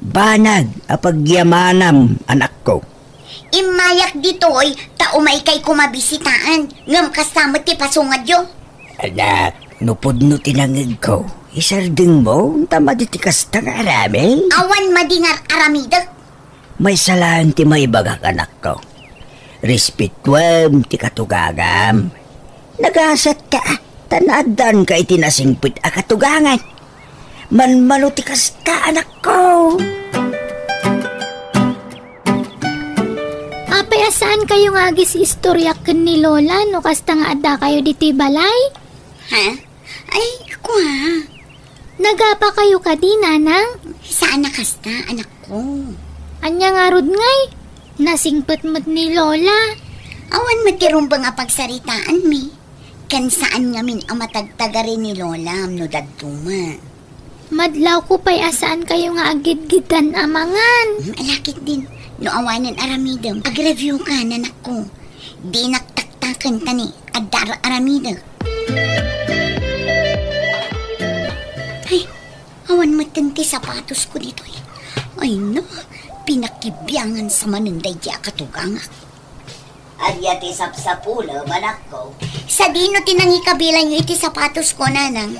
Banag a pagyamanam, anakko. Immayak ditoy ta umaykay koma bisitaen, ngem kasta met ti pasungadyo. Anak, no pudno ti nangngegko, isardengmo, ta madi ti kasta nga aramid. Awan madi nga aramidek. Maysa laeng ti maibagak, anakko. Respetuem ti katugangam. Nagasatka, ta naaddaanka iti nasingpet a katugangan. Manmano ti kasta, anakko. Apay a saankayo nga agis-istoriak ken ni Lola no kasta nga addakayo ditoy balay? Ha? Ay, kua. Nagapakayo kadi, nanang? Saan a kasta, anakko. Ania ngarud ngay? Nasingpet met ni Lola. Awan met ti rumbeng a pagsaritaanmi. Ken saan ngamin a matagtagari ni Lolam no dadduma. Madlawko pay a saankayo nga aggidgiddan a mangan. Hmm, ala ketdin. No awanen aramidem, agreviewka, nanakko. Dinak taktaken ta ni adda ar-aramidek. Ay, awan metten ti sapatosko ditoy. Ay na, pinakibiangan sa manen daydi a katugangak. Ania ti sapsapulem, anakko? Sadino ti nangikabilanyo iti sapatosko, nanang?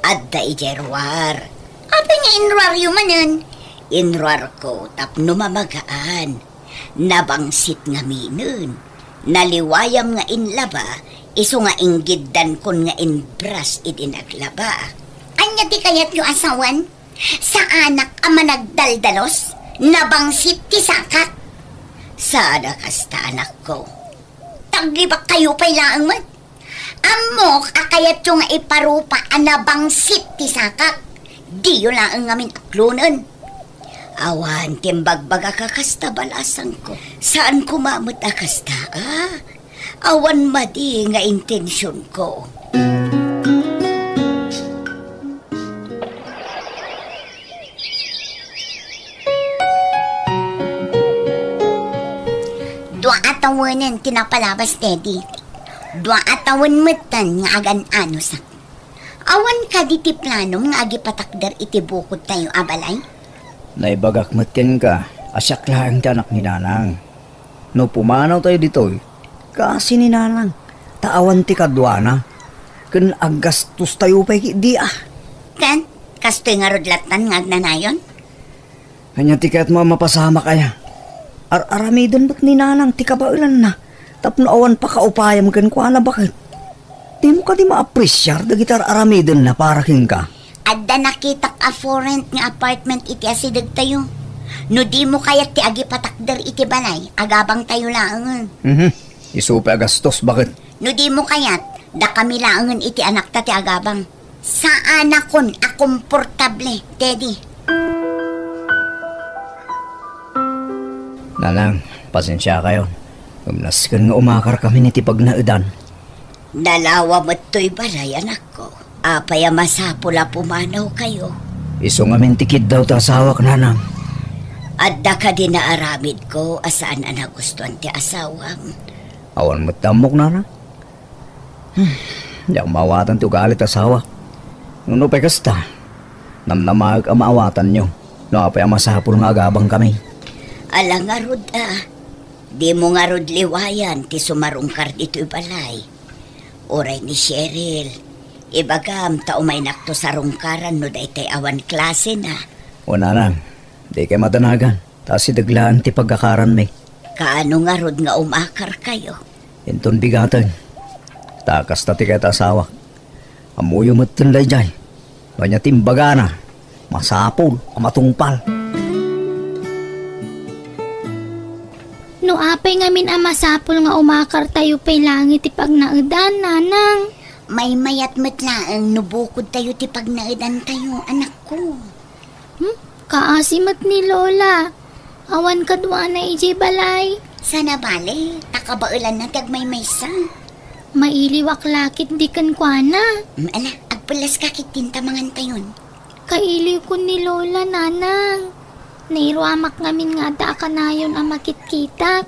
Adda idiay ruar. Apay nga inruaryo manen? Inruarko tapno mamagaan. Nabangsit ngaminen. Naliwayam nga inlaba, isu nga inggiddankon nga inbras idi naglabaak. Ania ti kayatyo a sawen? Saanak a managdaldalos? Nabangsit ti sakak. Saan a kasta, anakko. Taglibakkayo pay laeng met. Ammok a kayatyo nga iparupa a nabangsit ti sakak. Diyo laeng ngamin aklonen. Awan ti imbagbagak a kasta, balasangko. Saan koma met a kasta, a? Awan madi nga intensionko. Dua a tawenen ti napalabas, Teddy. Dua a tawen metten nga agan-anusak. Awan kadi ti planom nga agipatakder iti bukodtayo a balay? Naibagak met kenka a siak laeng ti anak ni Nanang. No pumanawtayo ditoy, kaasi ni Nanang, ta awan ti kaduana, ken aggastostayo pay ketdi a. Ken, kastoy ngarud lattan nga agnanayon? Ania ti kayatmo a mapasamak aya? Ar-aramiden met ni Nanang ti kabaelanna tapno awan pakaupayam kenkuana, baket. Dimo kadi maapresiar dagiti ar-aramidenna para kenka? Adda nakitak a for rent nga apartment iti asidegtayo. No dimo kayat ti agipatakder iti balay, agabangtayo laengen. Mhm. Isu pay a gastos, baket. No dimo kayat, Dakami laengen iti anakta ti agabang. Saanakon a komportable, Teddy. Nanang, pasensiakayon. Ngem nasken nga umakarkamin iti pagnaedan. Nalawa met toy balay, anakko. Apay a masapul a pumanawkayo? Isu ngamin ti kiddaw ti asawak, nanang. Adda kadi naaramidko a saan a nagustuan ti asawam? Awan met ti ammok, nanang. Hmm, diak maawatan ti ugali ti asawak. Ngem no pay kasta, namnamaek a maawatanyo no apay a masapul nga agabangkami. Ala ngarud a, dimo ngarud liwayan ti sumarungkar ditoy balay. Uray ni Cheryl, ibagam ta umaynakto sarungkaran no daytay awan klasena. O nanang, dikay madanagan, ta asideg laeng ti pagkakaranmi. Kaano ngarud nga umakarkayo? Inton bigaten, ta kasta ti kayat ti asawak. Ammoyo metten daydiay. No ania ti imbagana, masapul a matungpal. No apay ngamin a masapul nga umakartayo pay laeng iti pagnaedan, nanang? Maymayat met laeng no bukodtayo ti pagnaedantayo, anakko. Hmm? Kaasi met ni Lola. Awan kaduana idiay balay. Saan a bale, ta kabaelanna ti agmaymaysa. Mailiwak la ketdi kenkuana. Mm, ala, agpelleska ketdin ta mangantayon. Kailiwkon ni Lola, nanang. Nairuamak ngamin nga adda a kanayon a makitkitak.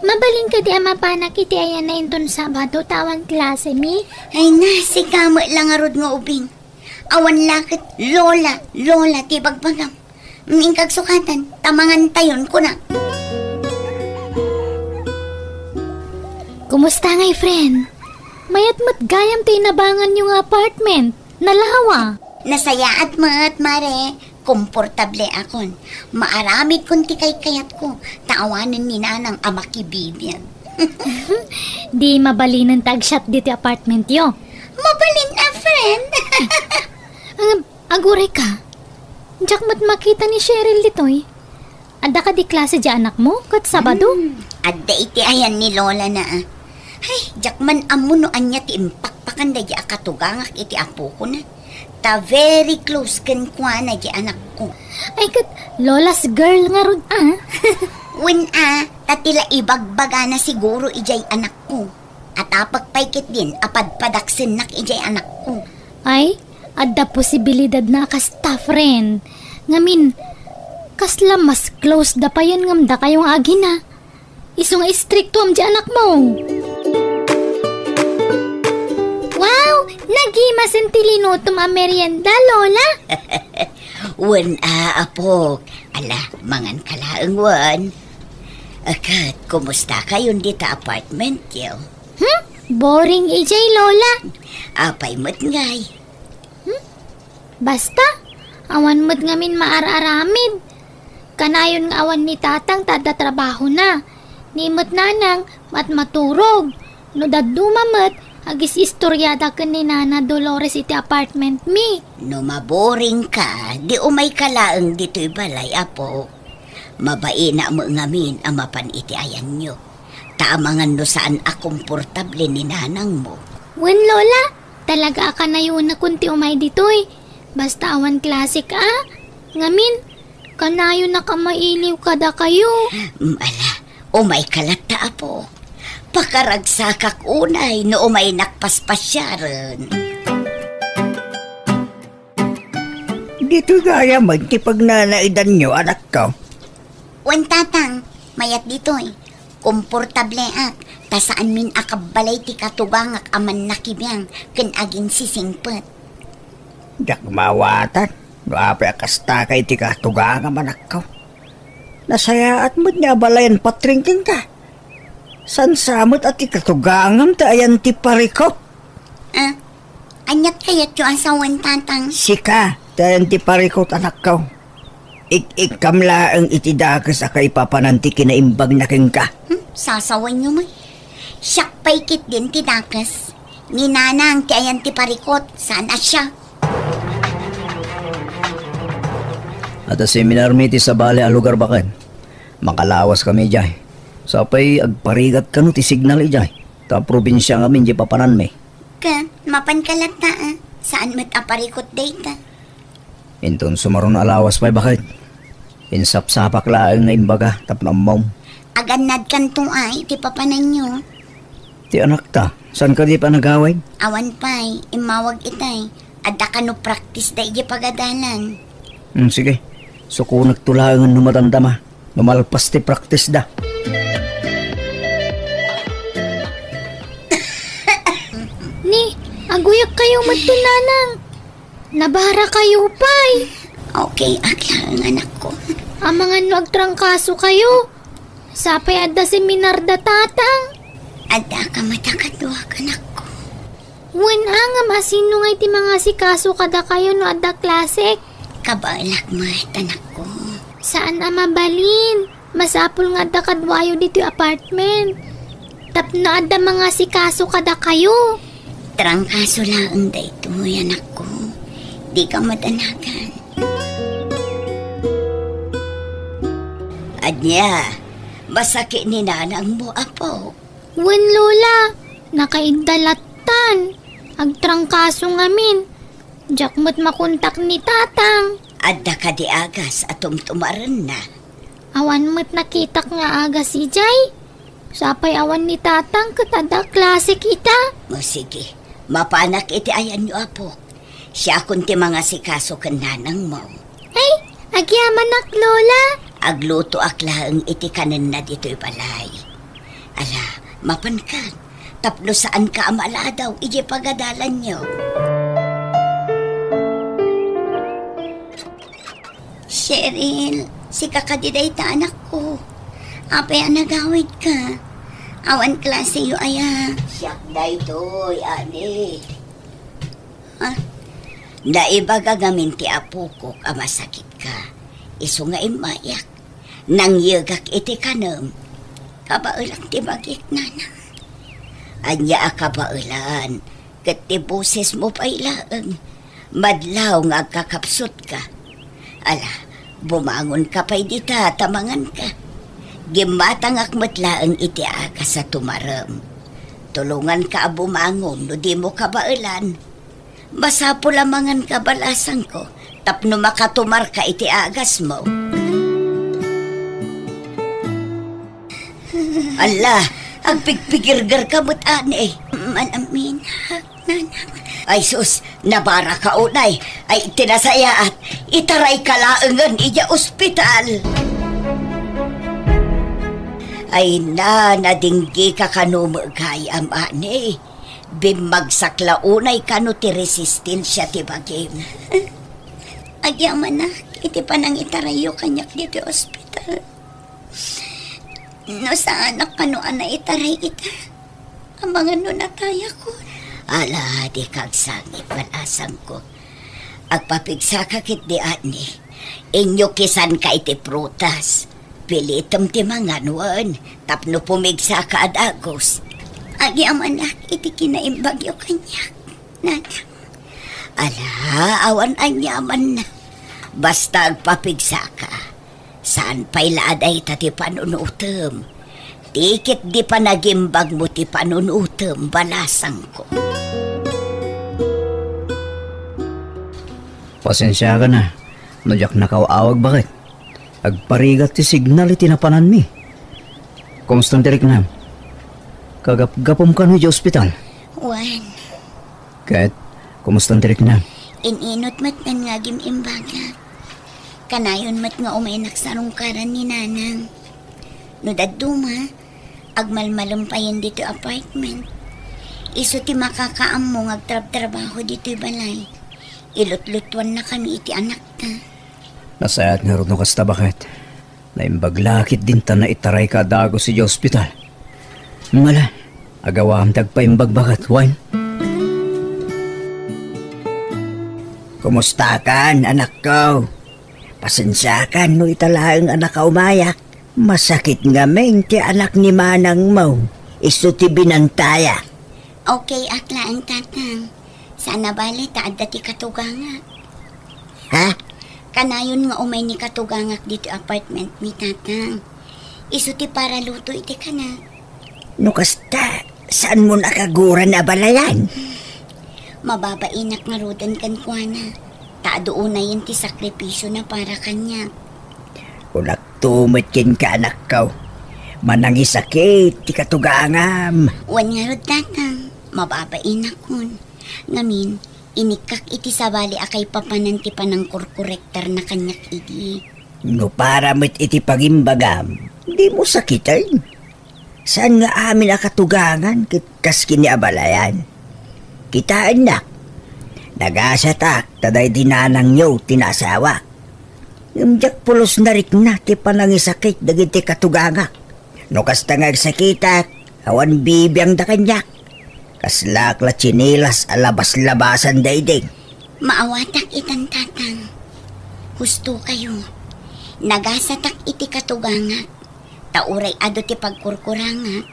Mabalin kadi a mapanak iti ayanna inton Sabado ta awan klasemi? Ay na, sika met la ngarud nga ubing. Awan la ket Lola, Lola ti bagbagam. Inka agsukatan, ta mangantayon, kunak. Kumusta ngay, friend? Mayat met gayam ti inabanganyo nga apartment. Nalawa. Nasayaat met, Mare. Komportableakon. Maaramidkon ti kaykayatko, ta awanen ni Nanang a makibibiag. Di mabalinen ta agsiat ditoy apartmentyo? Mabalin a, friend. Ngem, agurayka. Diak met makita ni Cheryl ditoy. Adda kadi klase diay anakmo ket Sabado? Hmm, adda iti ayan ni Lola na, a. Ay, diak man ammo no ania ti impakpakan daydi a katugangak iti apokona. Ta very close kenkuana diay anakko. Ay, ket Lola's girl ngarud, a. Wen, a, ta ti la ibagbagana siguro idiay anakko. Atapek pay ketdin a padpadaksennak idiay anakko. Ay, adda posibilidadna a kasta, friend. Ngamin, kasla mas close da payen ngem dakayo nga agina. Isu nga istriktoam diay anakmo. Wow! Nagimasen ti linutom a merienda, Lola! Wen a, apok. Ala, manganka laeng wen. Ket, kumustakayon dita apartmentyo? Hmm? Boring idiay, Lola. Apay met ngay? Hmm? Basta, awan met ngamin maar-aramid. Kanayon nga awan ni Tatang ta adda trabahona. Ni met Nanang, mat-maturog. No dadduma met, agis-istoriada ken ni Nana Dolores iti apartmentmi. No maboringka, di umayka laeng ditoy balay, apo. Mabainak met ngamin a mapan iti ayanyo. Ta amangan no saan a komportable ni nanangmo. Wen, Lola, talaga a kanayonakon ti umay ditoy. Basta awan klasek a. Ngamin, kanayonak a mailiw kadakayo. Mm, ala, umayka latta, apo. Pakaragsakak unay no umaynak paspasiaren. Ditoy gayam ti pagnanaedanyo, anakko. Wen, Tatang, mayat ditoy. Komportableak, ta saanmin a kabbalay ti katugangak a mannakibiang ken aginsisingpet. Diak maawatan no apay a kasta kay ti katugangam, anakko. Nasayaat met nga abalayan patring kenka. Saan sa met a ti katugangam ti ayan ti parikot? Ah, aniat kayatyo a sawen, Tatang? Sika, ti ayan ti parikot, anakko. Ik-ikkam laeng iti dakes a kaipapanan ti kinaimbagna kenka. Hmm, sasawenyo met. Siak pay ketdin ti dakes. Ni Nanang ti ayan ti parikot, saan a siak. Adda seminarmi iti sabali a lugar baket. Makalawaskami idiay. Sapay agparigat kano ti signal idiay. Ta probinsia ngamin diay papananmi. Ket, mapanka latta, a. Saan met a parikut dayta. Inton sumaruno a lawas pay, baket. Insapsapak laeng nga imbaga tapno ammom. Agannadkanto a iti papananyo. Ti anakta, saan kadi pay nagawid? Awan pay, immawag itay. Adda kano practice da idiay pagadalan. Hmm, sige. Sukonekto laengen no madamdama. No malpas ti practice da. Ni, aguyakkayo met, nanang. Nabarakayo pay. Okay ak laeng, anakko. Amangan no agtrangkasokayo. Sapay adda seminar da tatang. Adda ka met a kaduak, anakko. Wen a, ngem asino ngay ti mangasikaso kadakayo no adda klasek? Kabaelak met, anakko. Saan a mabalin. Masapul nga adda kaduayo ditoy apartment. Tapno adda mangasikaso kadakayo. Trangkaso laeng daytoy, anakko. Dika madanagan. Ania, masakit ni nanangmo, apo? Wen, Lola, nakaidda lattan. Agtrangkaso ngamin. Diak met makontak ni tatang. Adda kadi agas a tumtumarenna? Awan met nakitak nga agas idiay. Sapay awan ni tatang ket adda klasek ita. O sige, mapanak iti ayanyo, apo. Siakon ti mangasikaso ken nanangmo. Ay, agyamanak, Lola. Aglutoak laeng iti kanenna ditoy balay. Ala, mapanka, tapno saanka a maladaw idiay pagadalanyo. Cheryl, sika kadi dayta, anakko. Apay a nagawidka? Awan klaseyo aya? Siak daytoy, ani. Ah, naibaga ngamin ti apokok a masakitka. Isu nga immayak. Nangyegak iti kanem. Kabaelak ti bagik, nanang. Ania a kabaelan? Ket ti bosesmo pay laeng. Madlaw nga agkakapsutka. Ala, bumangonka pay dita ta manganka. Gimmatangak met laeng iti agas a tumarem. Tulonganka a bumangon no dimo kabaelan. Masapul a manganka balasangko tapno makatumarka iti agasmo. Alla, agpigpigirgerka met, ani. Manaminak, nanang. Ay sus, nabaraka unay. Ay, ti nasayaat, itarayka laengen idiay ospital. Ay na, nadinggika kano met gayam, ani. Bimmagsak la unay kano ti resistensia ti bagim. Agyamanak iti panangitarayyo kaniak ditoy ospital. No saanak kano a naitaray ita, amangan no natayakon. Ala, dika agsangit, balasangko. Agpapigsaka ketdi, ani. Inyukisanka iti prutas. Pilitem ti mangan wen tapno pumigsaka a dagus. Agyamanak iti kinaimbagyo kaniak, nanang. Ala, awan aniamanna. Basta agpapigsaka. Saan pay la a dayta ti panunutem. Ti ketdi panagimbagmo ti panunutem, balasangko. Pasensiakan a, no diak nakaaw-awag, baket. Agparigat ti signal iti napananmi. Kumusta ti riknam? Kagapgapum kano idiay ospital? Wen. Ket, kumusta ti riknam? In-inut met nga agim-imbagak. Kanayon met nga umaynak sarungkaran ni nanang. No dadduma, agmalmalem payen ditoy apartment. Isu ti makakaammo nga agtrabtrabaho ditoy balay. Ilutlutuannakami iti anakta. Nasayaat ngarud no kasta, baket. Naimbag la ketdin ta naitarayka a dagus idiay ospital. Ngala, agawam ti agpaimbag, baket, wen? Kumustakan, anakko? Pasensiakan no ita laeng a nakaumayak. Masakit ngamin ti anak ni manangmo. Isu ti binantayak. Okay ak laeng, tatang. Saan a bale ta adda ti katugangak. Ha? Kanayon nga umay ni katugangak ditoy apartment mi, tatang. Isu ti paraluto iti kanak. No kasta, saanmon a kaguran a balayan? Mababainak ngaruden kenkuana, ta adu unayen ti sakripisiona para kaniak. Kunakto met kenka, anakko, manangisakit ti katugangam. Wen ngarud, Tatang, mababainakon. Ngamin, inikkak iti sabali a kaipapanan ti panangkorkorektarna kaniak idi. No para met iti pangimbagam, dimo sakiten. Saan nga amin a katugangan ket kas ken ni abalayan? Kitaennak, nagasatak ta daydi nanangyo ti naasawak. Ngem diak pulos narikna ti panangisakit dagiti katugangak. No kasta nga agsakitak, awan bibiangda kaniak. Kaslaak la tsinelas a labas-labasan daydi. Maawatak itan, Tatang. Husto kayo. Nagasatak iti katugangak. Ta uray adu ti pagkurkurangak,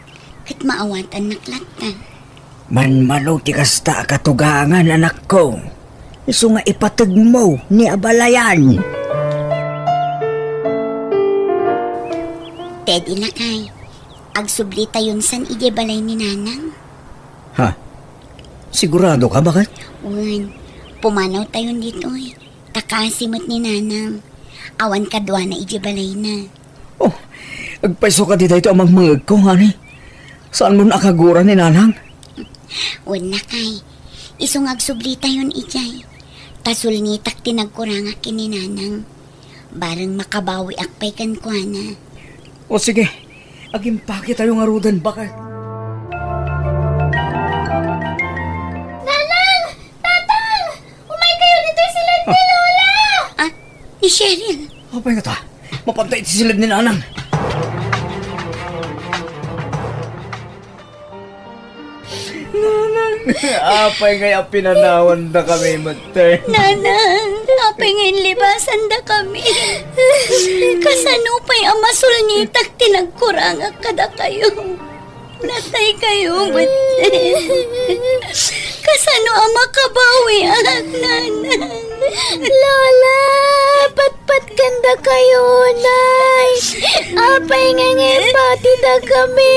ket maawatannak latta. Manmano ti kasta a katugangan, anakko, isu nga ipategmo ni abalayan. Teddy, lakay, agsublitayon san idiay balay ni Nanang. Ha? Sigurado ka, baket? Wen, pumanawtayon ditoy. Ta kaasi met ni Nanang. Awan kaduana idiay balayna. Oh, agpayso kadi daytoy a mangmangegko, honey. Saanmon a kagura ni Nanang? Wen, lakay, isu nga agsublitayon idiay. Ta sulnitak ti nagkurangak ken ni Nanang. Bareng makabawiak pay kenkuana. O sige, agimpaketayo ngaruden, baket. Nanang! Tatang! Umay kayo ditoy siled ni Lola! Ah, ni Cheryl. Apay ngata, mapanta iti siled ni Nanang. Nanang! Apay ngay a pinanawandakami met, te? Nanang, apay ngay inlibasandakami? Kasano pay a masulnitak ti nagkurangak kadakayo? Natay kayo, batte. Kasano a makabawiak, Nanang? Lola, patpatkanda kayo, Nay. Apay nga ngem batidakami?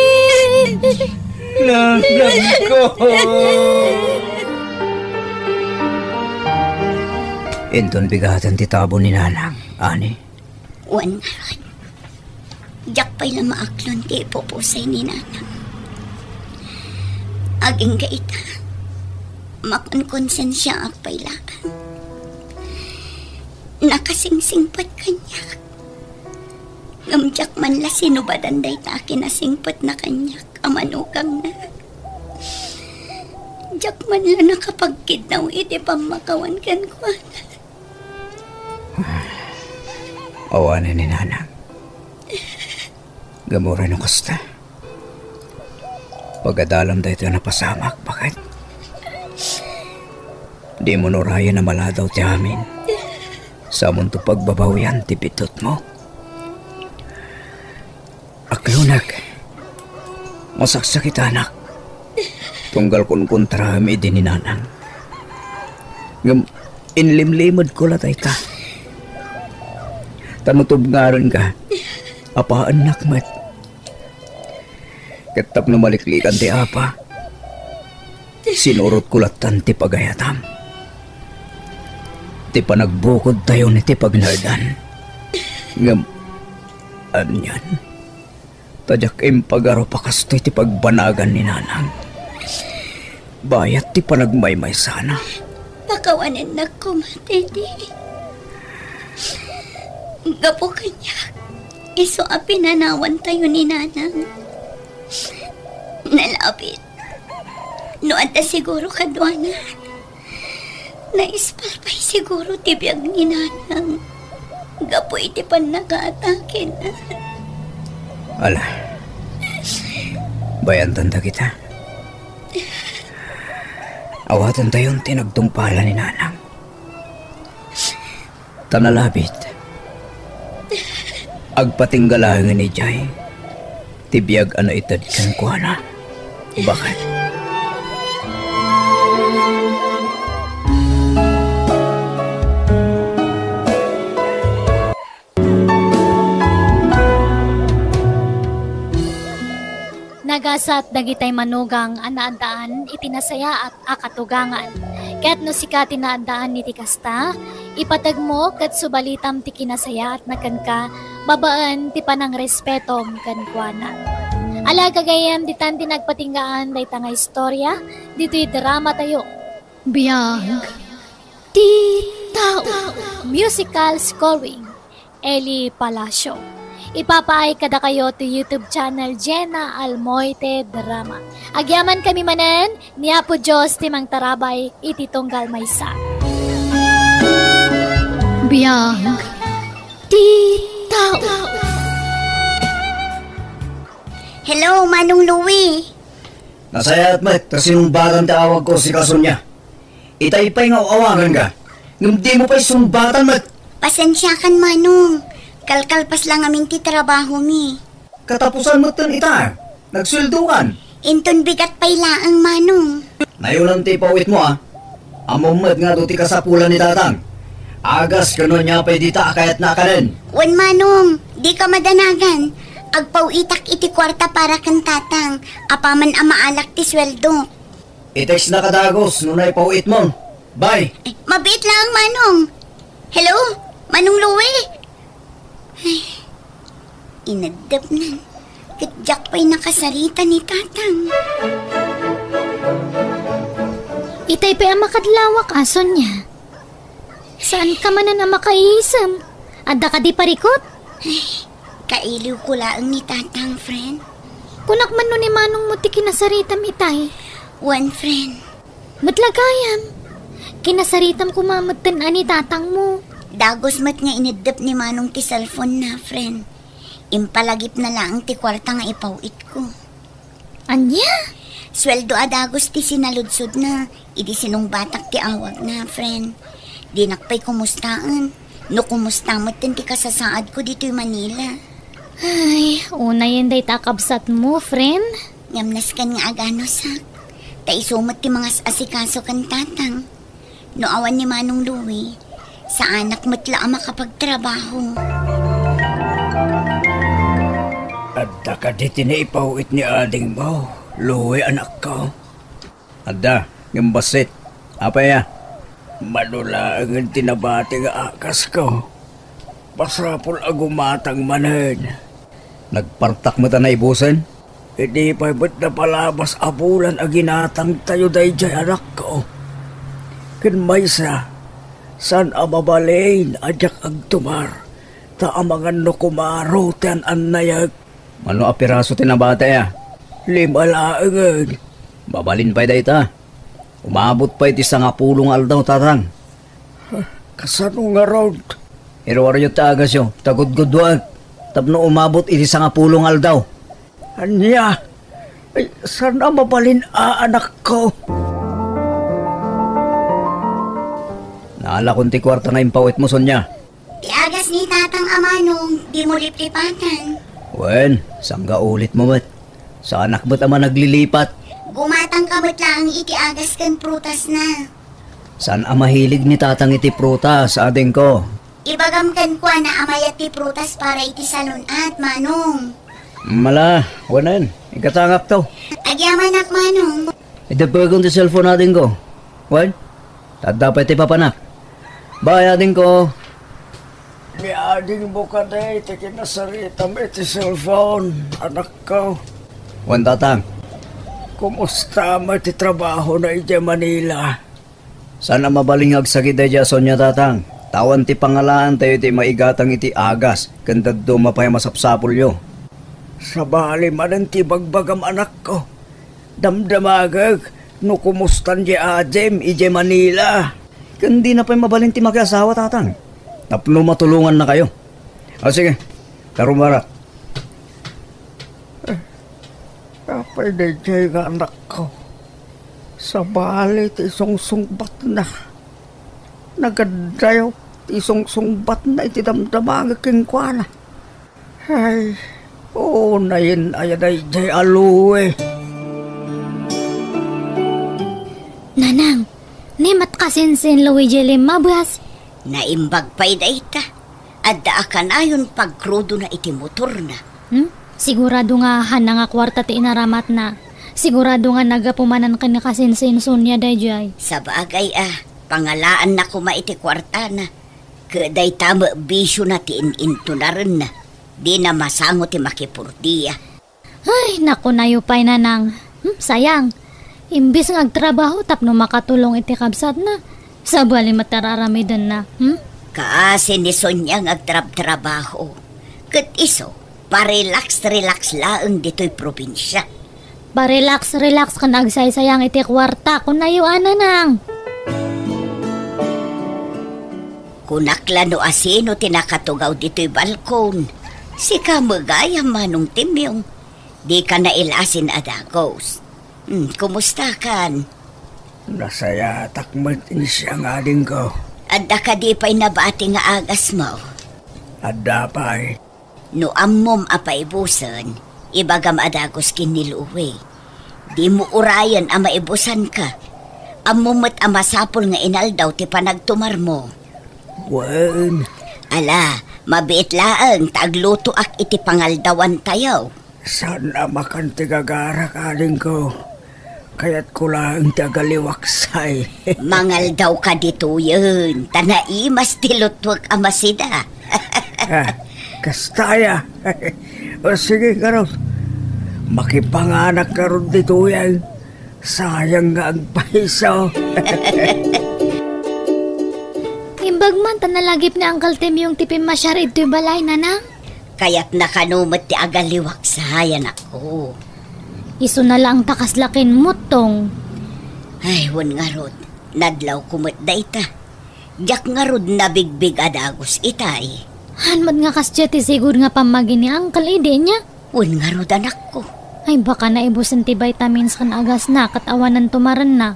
Nanang ko. Inton bigaten ti tabo ni Nanang, ani? Wen ngarud, diak pay la maaklon ti ipupusay ni Nanang. Agingga ita, makonkonsensiaak pay laeng. Nakasingsingpet kaniak. Ngem diak man la sinubadan dayta a kinasingpetna kaniak a manukangna. Diak man la nakapagkidnaw iti pammakawan kenkuana. Awanen ni Nanang. Ngem uray no kasta, pagadalam daytoy a napasamak, baket. Dimo urayen a maladaw ti amin. Samonto pagbabawian ti bitutmo. Aklonak, masaksakitanak, tunggal kunkuntraem idi ni Nanang. Ngem inlimlimedko la dayta. Ta no tubngarenka, apaennak met. Ket tapno maliklikan ti apa, sinurotko lattan ti pagayatam. Ti panagbukodtayon iti pagnaedan. Ngem, anian? Ta diak impagarup a kastoy ti pagbanagan ni Nanang. Bayat ti panagmaymaysana. Pakawanennak koma, Teddy. Gapu kaniak, isu a pinanawantayo ni Nanang. Nalabit. No adda siguro kaduana, naispal pay siguro ti biag ni Nanang gapu iti pannakaataken. Ala, bayantan dagita. Awatentayon ti nagtungpala ni Nanang. Ta nalabit, agpatingga laengen idiay ti biag a naited kenkuana. Baket. Nagasat dagitay manugang a naaddaan iti nasayaat a katugangan. Ket no sika ti naaddaan iti kasta, ipategmo ket subalitam ti kinasayaatna kenka babaen ti panangrespetom kenkuana. Ala, gagayyem, ditan ti nagpatinggaan dayta nga istorya ditoy dramatayo. Biag ti tao. Musical scoring, Eli Palacio. Ipapaay kadakayo ti YouTube channel Jenna Almoite Drama. Agyamankami manen, ni Apo Dios ti mangtarabay iti tunggal maysa. Biag ti tao. Hello, Manong Louie. Nasayaat met ta sinungbatan ti awagko, sika Sonia. Itay pay nga aw-awaganka, ngem dimo pay sungbatan met. Pasensiakan, Manong. Kalkalpas la ngamin ti trabahomi. Katapusan metten ita, nagsueldokan. Inton bigat pay laeng, Manong. Nayonan ti ipaw-itmo, a. Ammom met nga adu ti kasapulan ni Tatang. Agas ken no ania pay dita a kayatna a kanen. Wen, Manong, dika madanagan. Agpaw-itak iti kuarta para ken Tatang, apaman a maalak ti sueldo. I-textnaka dagus no naipaw-itmon. Bye! Eh, mabiit laeng, Manong. Hello? Manong Louie? Ay, ineddepnan. Ket diak pay nakasarita ni Tatang. Itay pay a makadlawak, a, Sonia. Saanka manen a makaisem? Adda kadi parikut? Ay, kailiwko laeng ni Tatang, friend. Kunak man no ni Manongmo ti kinasaritam itay. Wen, friend. Met la gayam. Kinasaritam koma metten a ni Tatangmo. Dagus met nga ineddep ni Manong ti cellphone-na, friend. Impalagipna laeng ti kuarta nga ipaw-itko. Ania? Sueldo a dagus ti sinaludsodna idi sinungbatak ti awagna, friend. Dinak pay kumustaen no kumusta metten ti kasasaadko ditoy Manila. Ay, unayen dayta a kabsatmo, friend. Ngem nasken nga aganusak, ta isu met ti mangas-asikaso ken Tatang. No awan ni Manong Louie, saanak met la a makapagtrabaho. Adda kadi ti naipaw-it ni adingmo, Louie, anakko? Adda, ngem bassit. Apay a? Mano laengen ti nabati nga agasko. Masapul a gumatang manen. Nagpartak met a naibusen? Idi pay met napalabas a bulan a ginatangtayo daydiay anakko. Ken maysa, saan a mabalin a diak agtumar, ta amangan no kumaro ti an-annayek. Mano a piraso ti nabati a? Lima laengen. Mabalin pay dayta. Umabot pay ti sangapulo nga aldaw, Tatang. Kasano ngarud? Iruaryo ti agasyo, ta gudguduaek, tapno umabot iti sangapulo nga aldaw. Ania? Ay, saan a mabalin a, anakko? Naalakon ti kuarta nga impaw-itmo, Sonia. Ti agas ni Tatang a Manong, dimo liplipatan. Wen, sangga ulitmo met. Saanak met a managlilipat. Gumatangka met laeng iti agas ken prutasna. Saan a mahilig ni Tatang iti prutas, adingko. Ibagam kenkuana a mayat ti prutas para iti salun-at, Manong. Mala, wanen, igatangakto. Agyamanak, Manong. Idebbegon ti cellphone, adingko. Wen, ta adda pay ti papanak. Bye, adingko. Ni adingmo kadi ti kinasaritam iti cellphone, anakko? Wen, Tatang. Kumusta met ti trabahona idiay Manila? Saan a mabalin nga agsakit daydiay a Sonia, Tatang. Ta awan ti pangalaantayo iti maigatang iti agas ken dadduma pay a masapsapulyo. Sabali manen ti ibagbagam, anakko. Damdamagek no kumustan diay adim idiay Manila. Ken dina pay mabalin ti makiasawa, Tatang, tapno matulongannakayo. O, sige, karumarak. Eh, apay daydiay nga anakko? Sabali ti isungsungbatna. Nagaddayo ti isungsungbatna iti damdamagek kenkuana. Ay, unayen aya daydiay a Louie. Nanang, ni met kasinsin Louie diay limmabas? Naimbag pay dayta. Adda a kanayon pagkrudona iti motorna. Hmm? Sigurado nga haanna nga kuarta ti inaramatna. Sigurado nga naggapu manen ken ni kasinsinsonia daydiay. Sabagay a, pangalaanna koma iti kuartana. Ket dayta met bisiona ti in-intunarenna. Dina masango ti makipurdia. Ay, nakunayo pay, Nanang. Hmm, sayang. Imbis nga agtrabaho tapno makatulong iti kabsatna, sabali met ti ar-aramidenna, hmm? Kaasi ni Sonia nga agtrabtrabaho. Ket isu, parelax-relax laeng ditoy probinsia. Parelax-relax ken agsaysayang iti kuarta, kunayo a, Nanang. Kunak la no asino ti nakatugaw ditoy balkon. Sika met gayam, Manong Timyong. Dika nailasin a dagus. Hmm, kumustakan? Nasayatak met, insiang adingko. Adda kadi pay nabati nga agasmo? Adda pay. No ammom a paibusen, ibagam a dagus ken ni Louie. Dimo urayen a maibusanka. Ammom met a masapul nga inaldaw ti panagtumarmo. Wen. Ala, mabiit laeng ta aglutoak iti pangaldawantayo. Saan a makan ti gagarak, adingko. Kayatko laeng ti agaliwaksay. Mangaldawka ditoyen, ta naimas ti lutwek a masida. Ah, kasta aya. O, sige, ngarud. Makipanganak ngarud ditoyen. Sayang nga agpayso. Imbag man ta nalagip ni Uncle Timyong ti pimmasiar idtoy balay, Nanang. Kayatna kano met ti agaliwaksay, anakko. Isuna laeng ta kasla kinmuttong. Ay, wen ngarud, nadlawko met dayta. Diak ngarud nabigbig a dagus itay. Haan met nga kasdiay ti sigud nga pammagi ni Uncle idi nia? Wen ngarud, anakko. Ay, baka naibusen ti vitamins ken agasna ket awanen tumarenna.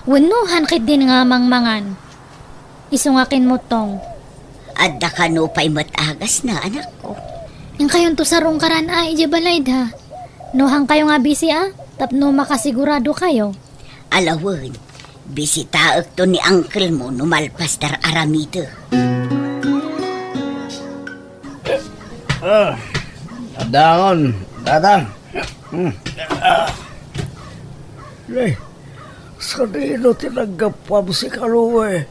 Wenno, haan ketdin nga mangmangan. Isu nga kinmuttong. Adda kano pay met agasna, anakko. Inkayonto sarungkaran a idiay balayda. No haankayo nga bisi a, tapno makasiguradokayo. Ala wen, bisitaekto ni uncle mo no malpas ti ar-aramidek. Ah, addangon, tata. Hmm. Ah. Nay, sadino ti naggapuam, sika, Louie?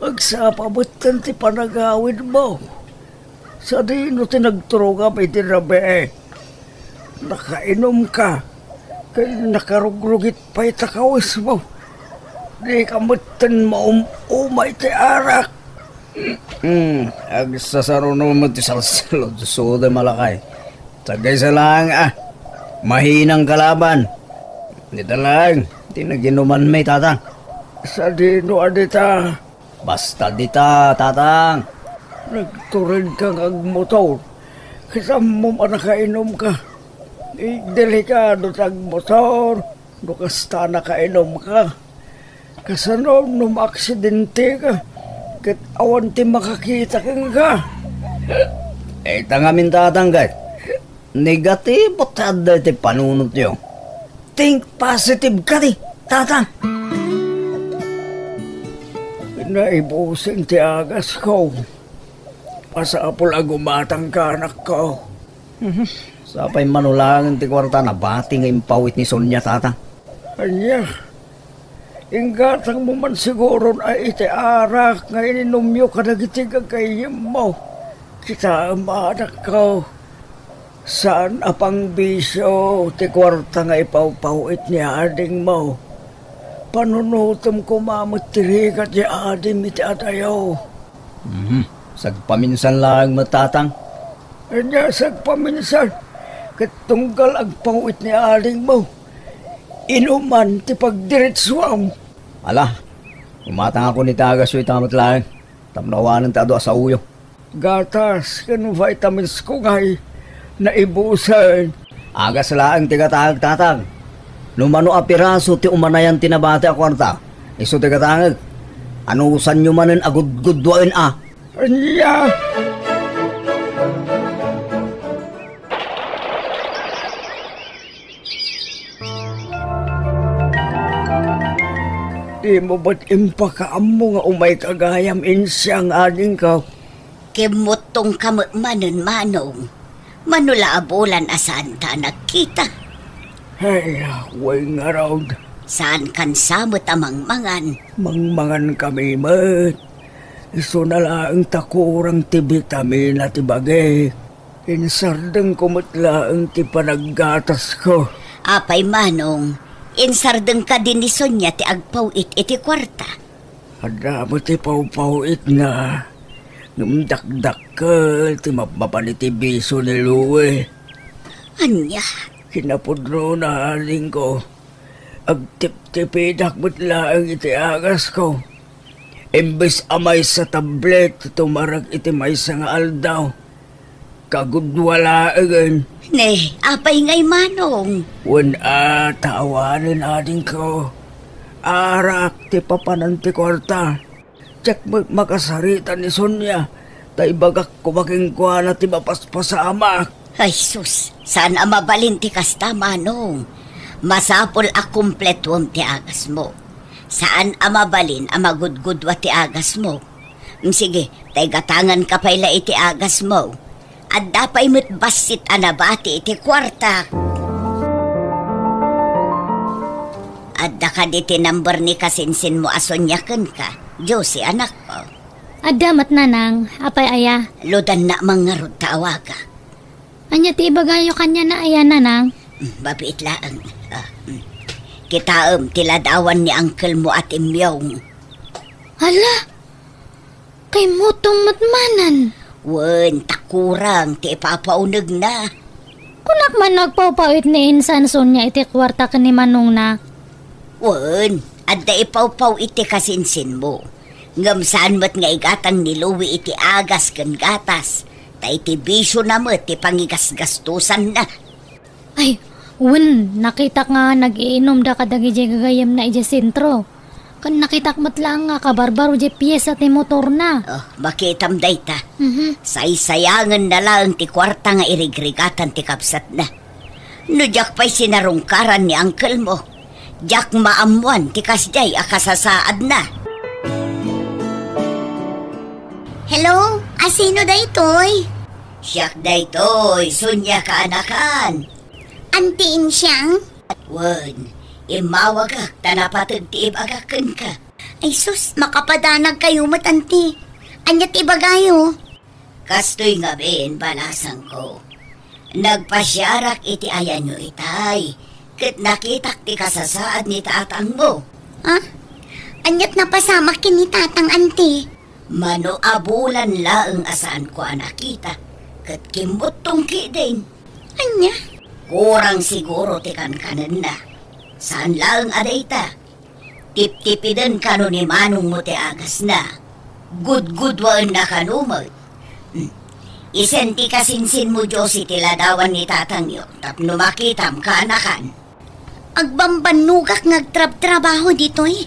Agsapa metten ti panagawidmo. Sadino ti nagturongam iti rabii? Nakainumka, ken nakarugrugit pay ta kawismo. Dika metten maum-uma iti arak. Hmm, agsasaruno met ti salsalud, suda malakay. Sagaysa laeng a, mahinang kalaban. Dita laeng ti naginumanmi, tata. Sadino a dita? Basta dita, tatang. Nagturedka nga agmotor. Ket ammom a nakainumka. Delikado ti agmotor no kasta nakainumka. Kasano no maaksidenteka ket awan ti makakita kenka? Ita ngamin, tatang, ket negatibo ti adda iti panunotyo. Think positive kadi, tata. Naibusen ti agasko. Masapul a gumatangka, anakko. Mhm. Sapay mano laeng ti kuarta, nabati nga impawit ni Sonia, tata. Ania? Inggatangmo man siguron a iti arak nga ininumyo kadagiti gagayyemmo. Kitaem, anakko. Saan a pangbisio ti kuarta nga ipawpawit ni adingmo. Panunotem koma met ti rigat ti adim iti adayo. Mhm. Sagpaminsan laeng met, tatang. Ania sagpaminsan? Ket tunggal agpawit ni adingmo, inuman ti pagdiretsuam. Ala, gumatangakon iti agasyo ita met laeng, tapno awanen ti adu a saoyo. Gatas ken vitamins ko ngay naibusen. Agas laeng ti gatangek, tatang. No mano a piraso ti umanayan ti nabati a kuarta, isu ti gatangek. Anusanyo manen a gudgudduaen a. Ania? Dimo met impakaammo nga umayka gayam, insiang adingko? Kimmuttongka met manen, manong. Mano la a bulan a saanta a nagkita. Ay, wen ngarud. Saankan sa met a mangmangan? Mangmangan kami met. Isuna laeng ta kurang ti bitamina ti bagik. Insardengko met laeng ti panaggatasko. Apay, Manong, insardeng kadi ni Sonia ti agpaw-it iti kuarta? Adda met ti pawpaw-itna, ngem dakdakkel ti mapmapan iti bisio ni Louie. Ania? Kinapudnona, adingko, agtiptipidak met laeng iti agasko. Imbes a maysa tablet ti tumarek iti maysa nga aldaw, kagudua laengen. Ne, apay ngay, Manong? Wen a, ta awanen, adingko. Arak ti papanan ti kuarta. Diak met makasarita ni Sonia, ta ibagak koma kenkuana ti mapaspasamak. Ay sus, saan a mabalin ti kasta, Manong. Masapul a kumpletuem ti agasmo. Saan a mabalin a magudgudua ti agasmo. Mm, sige, ta igatanganka pay la iti agasmo. Adda pay met bassit a nabati iti kuarta. Adda kadi ti number ni kasinsinmo a Sonia kenka, Josie, anakko? Adda met, Nanang. Apay aya? Ludanna man ngarud ta awagak. Ania ti ibagayo kaniana aya, Nanang? Mm, mabiit laeng. Ah, mm. Kitaem ti ladawan ni angkelmo a timmyong. Hala! Kaimmutom met manen. Wen, ta kurang ti ipapaunegna. Kunak man no agpawpaw-it ni insan Sonia iti kuarta ken ni Manongna. Wen, adda ipawpaw-it ti kasinsinmo. Ngem saan met nga igatang ni Louie iti agas ken gatas, ta iti bisiona met ti pangigasgastosanna. Ay, wen, nakitak nga nag-iinumda kadagiti gagayyemna idiay sentro. Ken nakitak met laeng nga kabarbaro diay piesa ti motorna. Oh, makitam dayta. Mhm. Saysayangenna laeng ti kuarta nga irigrigatan ti kabsatna. No diak pay sinarungkaran ni angkelmo, diak maammoan ti kasdiay a kasasaadna. Hello? Asino daytoy? Siak daytoy, Sonia kaanakan. Anti Insiang? Wen, immawagak ta napateg ti ibagak kenka. Ay sus, makapadanag kayo met, anti. Ania ti ibagayo? Kastoy ngamin, balasangko. Nagpasiarak iti ayanyo itay, ket nakitak ti kasasaad ni tatangmo. Ha? Aniat napasamak ken ni tatang, anti? Mano a bulan laeng a saanko a nakita, ket kimmuttong ketdin. Ania? Kurang siguro ti kankanenna. Saan laeng a dayta. Tiptipiden kano ni manongmo ti agasna. Gudgudwaenna kano met. Hmm. Isenti kasinsinmo, Josie, ti ladawan ni tatangyo tapno makitam kaanakan. Agbambannogak nga agtrabtrabaho ditoy.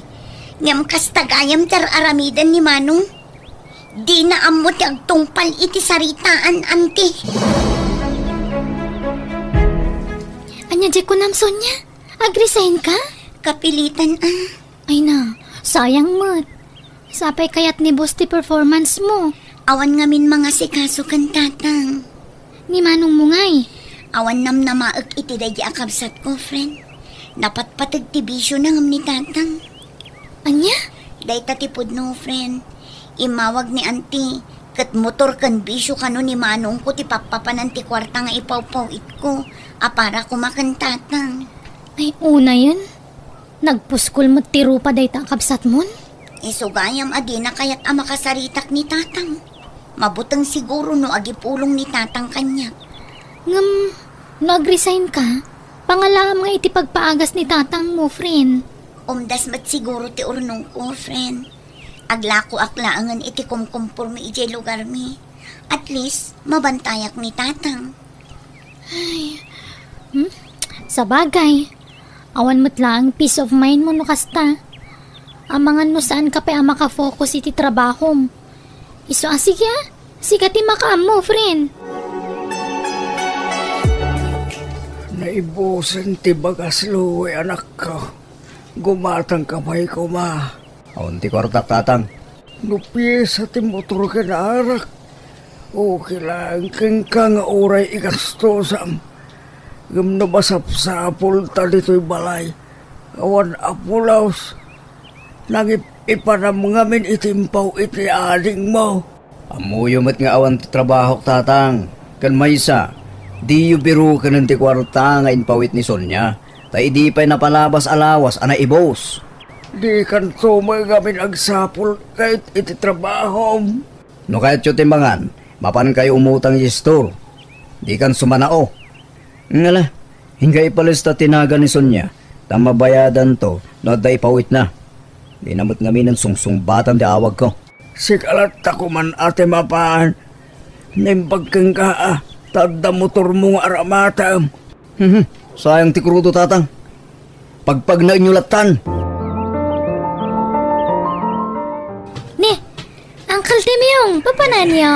Ngem kasta gayam ti ar-aramiden ni Manong. Dina ammo ti agtungpal iti saritaan, anti. Ania diay kunam, Sonia? Agresign ka? Kapilitan, ah. Ay na, sayang met. Sapay kayat ni boss ti performance mo. Awan ngamin mangasikaso ken tatang. Ni manongmo ngay? Awan namnamaek iti daydi a kabsatko, friend. Napatpateg ti bisiona ngem ni tatang. Ania? Dayta ti pudno, friend. Immawag ni anti, ket motor ken bisio kano ni manongko ti pappapanan ti kuarta nga ipawpaw-itko a para koma ken tatang. Ay, unayen. Nagpuskol met ti rupa dayta a kabsatmon? Isu gayam a dina kayat a makasaritak ni tatang. Mabuteng siguro no agipulong ni tatang kaniak. Ngem, no agresign ka, pangalaam nga iti pagpaagas ni tatangmo, friend. Umdas met siguro ti urnongko, friend. Aglakoak laengen iti kumkumpormi idiay lugarmi. At least, mabantayak ni tatang. Ay, hmm? Sabagay, awan met laeng peace of mind mo no kasta. Amangan no saanka pay a makafocus iti trabahom. Isu a, sige a, sika ti makaammo, friend. Naibusen ti bagas, Louie, anakko. Gumatangka pay koma. Awan ti kuartak, tatang. No piesa ti motor ken arak, Okay lang kenka nga uray igastosam. Ngem no masapsapulta ditoy balay, awan a pulos, nangip-ipanam ngamin iti impaw-it ni adingmo. Ammoyo met nga awan ti trabahok, Tatang. Ken maysa, diyo biroken ti kuarta nga impaw-it ni Sonia, ta idi pay napalabas a lawas a naibus. Dikanto met ngamin agsapul ket iti trabahom. No kayatyo ti mangan, mapankayo umutang iti istor. Dikan sumanao. Ngala, inka ipalista ti nagan ni Sonia, ta mabayadanto no adda ipaw-itna. Dina met ngamin sungsungbatan ti awagko. Sika latta koman a ti mapan. Naimbag kenka, a, ta adda motormo nga aramatem. Mhm. Sayang ti krudo, Tatang. Pagpagnaenyo lattan. Ni, Uncle Timyong, papananyo?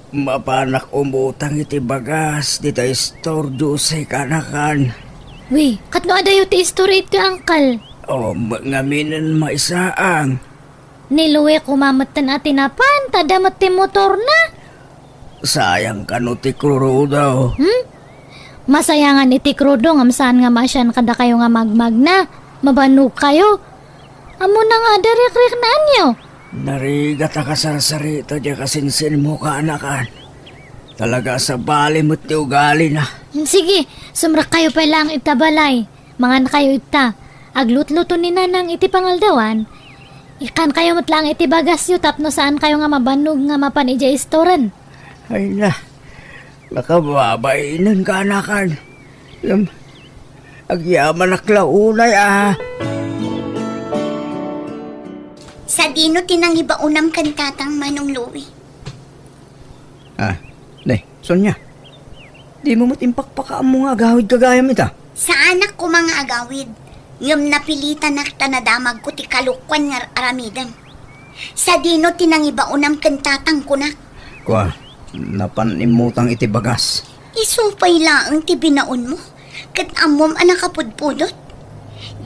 Mapanak umutang iti bagas dita istor, Jose, kanakan. Wi, ket no adayo ti istor iti, Uncle? O, ngamin maisaang. Ni Louie koma metten a ti napan, ta adda met ti motorna. Sayang kano ti krudo. Hmm? Masayangan iti krudo ngem saan nga maasian kadakayo nga magmagna. Mabannogkayo. Ammona nga adda rikriknaanyo. Narigat a kasarsarita diay kasinsinmo, kanakan. Talaga a sabali met ti ugalina. Sige, sumrekkayo pay laeng ita balay. Mangankayo ita. Aglutluto ni Nanang iti pangaldawan. Ikkankayo met laeng iti bagasyo tapno saankayo nga mabannog nga mapan idiay istoren. Ay na, nakababainen, kanakan. Ngem, agyamanak la unay a. Sadino ti nangibaonam ken Tatang, Manong Louie? Ah, ne, Sonia. Dimo met impakpakaammo nga agawid gagayam ita? Saanak koma nga agawid, ngem napilitanak ta nadamagko ti kalokuan nga aramidem. Sadino ti nangibaonam ken Tatang, kunak? Kua, napan immutang iti bagas. Isu pay laeng ti binaonmo, ket ammom a nakapudpudot.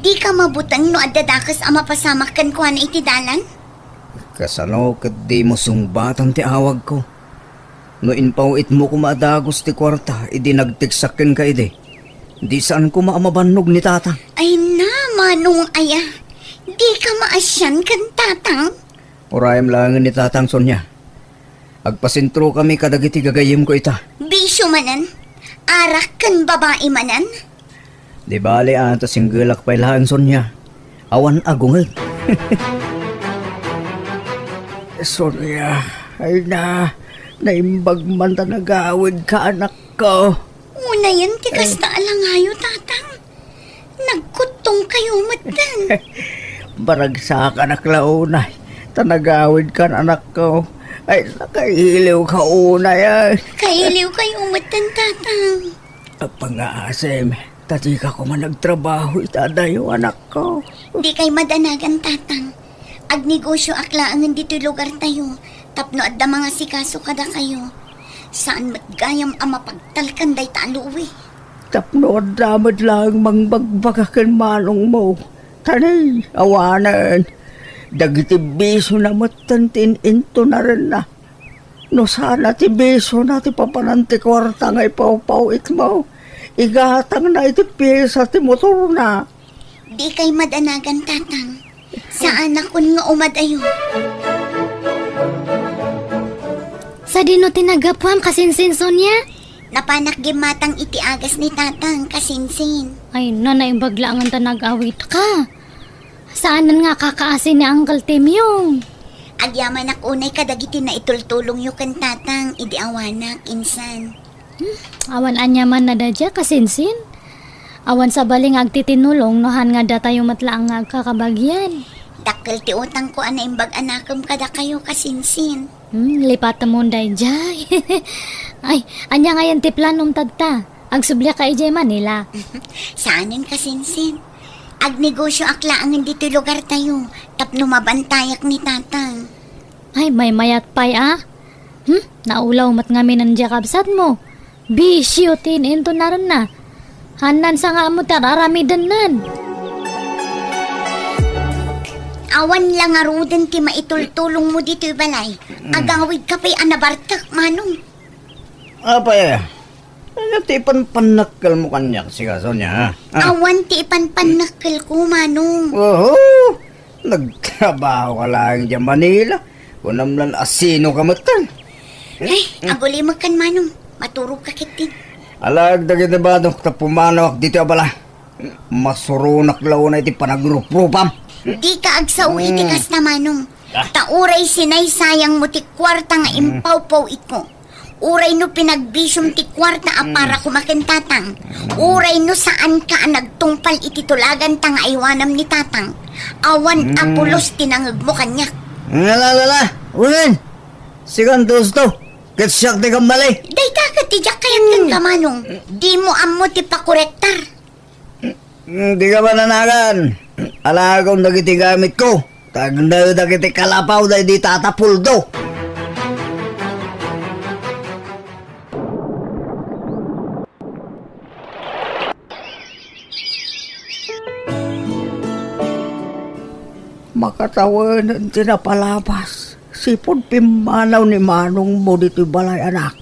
Dika mabuteng no adda dakes a mapasamak kenkuana iti dalan? Kasano ket dimo sungbatan ti awagko? No impaw-itmo koma a dagus ti kuarta idi nagteksak kenka idi, di saan koma a mabannog ni Tatang. Ay na, Manong aya, dika maasian ken Tatang? Urayem laengen ni Tatang, Sonia. Agpasentrokami kadagiti gagayyemko ita. Bisio manen? Arak ken babai manen? Di bale a ta singgelak pay laeng, Sonia. Awan agungeg. Sonia, ay na, naimbag man ta nagawidka, anakko. Unayen ti kasta a langayo, Tatang. Nagkuttongkayo metten. Baragsakanak la unay ta nagawidkan, anakko. Ay, nakailiwka unay, ay. Kailiwkayo metten, Tatang. Pangaasim, ta dika koma nagtrabaho ita adayo, anakko. Dikay madanagan, Tatang. Agnegosioak laengen ditoy lugartayo tapno adda mangasikaso kadakayo. Saan met gayam a mapagtalkan dayta a Louie. Tapno adda met laeng mangbagbaga ken manongmo. Tani, awanen. Dagiti bisiona metten ti in-intunarenna. No sana ti bisiona ti papanan ti kuarta nga ipawpaw-itmo, igatangna iti piesa ti motorna. Dikay madanagan, Tatang. Saanakon nga umadayo. Sadino ti naggapuam, kasinsin, Sonia? Napanak gimmatang iti agas ni Tatang, kasinsin. Ay, na, naimbag laengen ta nagawidka. Saanen nga kakaasi ni Uncle Timyong. Agyamanak unay kadagiti naitultulongyo ken Tatang idi awanak, insan. Hmm, awan aniaman a dadia, kasinsin. Awan sabali nga agtitinulong no han nga datayo met laeng nga agkakabagian. Dakkel ti utangko a naimbag a nakem kadakayo, kasinsin. Hmm, lipatemon daydiay. Ay, ania ngayen ti planom tatta? Agsubliaka idiay Manila? Saanen, kasinsin. Agnegosioak laengen ditoy lugartayo tapno mabantayak ni Tatang. Ay, maymayat pay a. Hmm, naulaw met ngamin diay kabsatmo. Bisio ti in-intunarenna. Hannan sa nga ammo ti ar-aramidennan. Awan la ngaruden ti maitultulongmo ditoy balay. Mm. Agawidka pay a nabartek, Manong. Apay, ania ti ipanpannakkelmo kaniak, sika, Sonia, ha? Ah. Awan ti ipanpannakkelko, Manong. Oho! Nagtrabaho ka laeng idiay Manila. Kunam lan asino ka metten. Ay, agulimekkan, Manong. Maturogka ketdin. Alaek dagiti banok ta pumanaak ditoy a balay. Masuronak la unay ti panagruprupam. Dika agsao iti kasta, Manong. Ah. Ta uray sinaysayangmo ti kuarta nga impawpawitko. Uray no pinagbisiom ti kuarta a para koma ken tatang. Uray no saanka a nagtungpal iti tulaganta nga aywanam ni tatang. Awan a pulos ti nangegmo kaniak. Ala, ala, ala. Wen! Sikan tusto. Ket siak ti kammali. Dayta ket ti diak kayat kenka, Manong. Dimo ammo ti pakorektar. Mm, dika mananagan. Alaekon dagiti gamitko. Tagnaw dagiti kalapaw daydi Tata Puldo. Makatawen ti napalabas. Sipud pimmanaw ni manongmo ditoy balay, anak.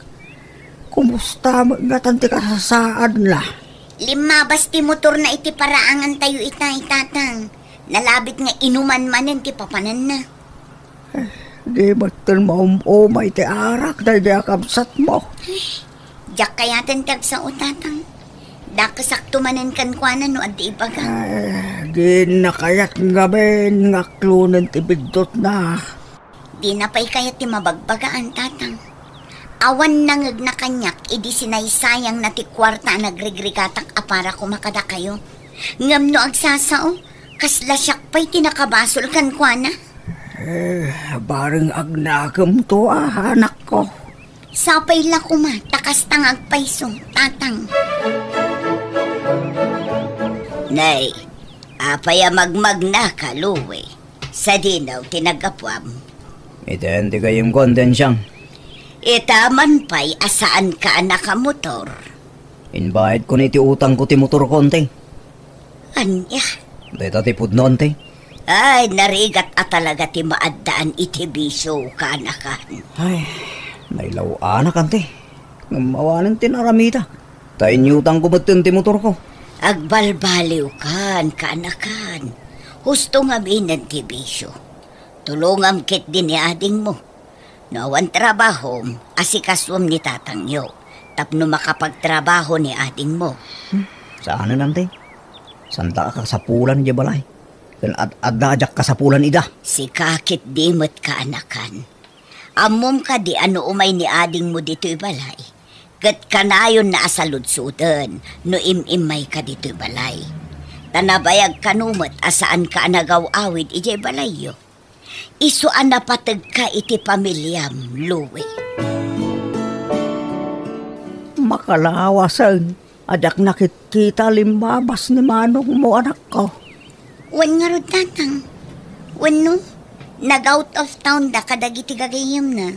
Kumusta met ngatan ti kasasaadna? Limmabas ti motorna iti paraangantayo ita, Tatang. Nalabit nga inuman manen ti papananna. Eh, di metten maum-umay ti arak daydi a kabsatmo. Diak kayaten ti agsao, Tatang. Dakesakto manen kenkuana no adda ibaga. Eh, dinna kayat ngamin nga aklonen ti biddutna. Dina pay kayat ti mabagbagaan, Tatang. Awan nangegna kaniak idi sinaysayangna ti kuarta a nagrigrigatak a para koma kadakayo. Ngem no agsasao, kasla siak pay ti nakabasol kenkuana. Eh, bareng agnakemto a, anakko. Sapay la koma, ta kasta nga agpayso, Tatang. Nay, apay a magmagnaka, Louie? Sadino ti naggapuam? Itaen ti gayyemko, Antensiang. Ita man pay a saanka a nakamotor. Imbayadko ni ti utangko ti motorko, Ante. Ania? Dayta ti pudno, Ante. Ay, narigat a talaga ti maaddaan iti bisio, kaanakan. Ay, nailaw-anak, Ante. Ngem awanen ti naramida. Ta inyutangko metten ti motorko. Agbalbaliwkan, kaanakan. Husto ngaminen ti bisio. Tulongam ketdi ni adingmo. No awan trabahom, asikasuem ni tatangyo tapno makapagtrabaho ni adingmo. Hmm, saanen, Ante. Santa a kasapulan idiay balay. Ken ad-adda a diak kasapulan ida. Sika ketdi met, kaanakan. Ammom kadi a no umay ni adingmo ditoy balay, ket kanayonna a saludsoden no im-immayka ditoy balay. Ta nabayag kano met a saanka a nagaw-awid idiay balayyo. Isu a napategka iti pamiliam, Louie. Makalawasen a diak nakitkita limmabas ni manongmo, anakko. Wen ngarud, Tatang. Wenno, nag-out of town da kadagiti gagayyemna.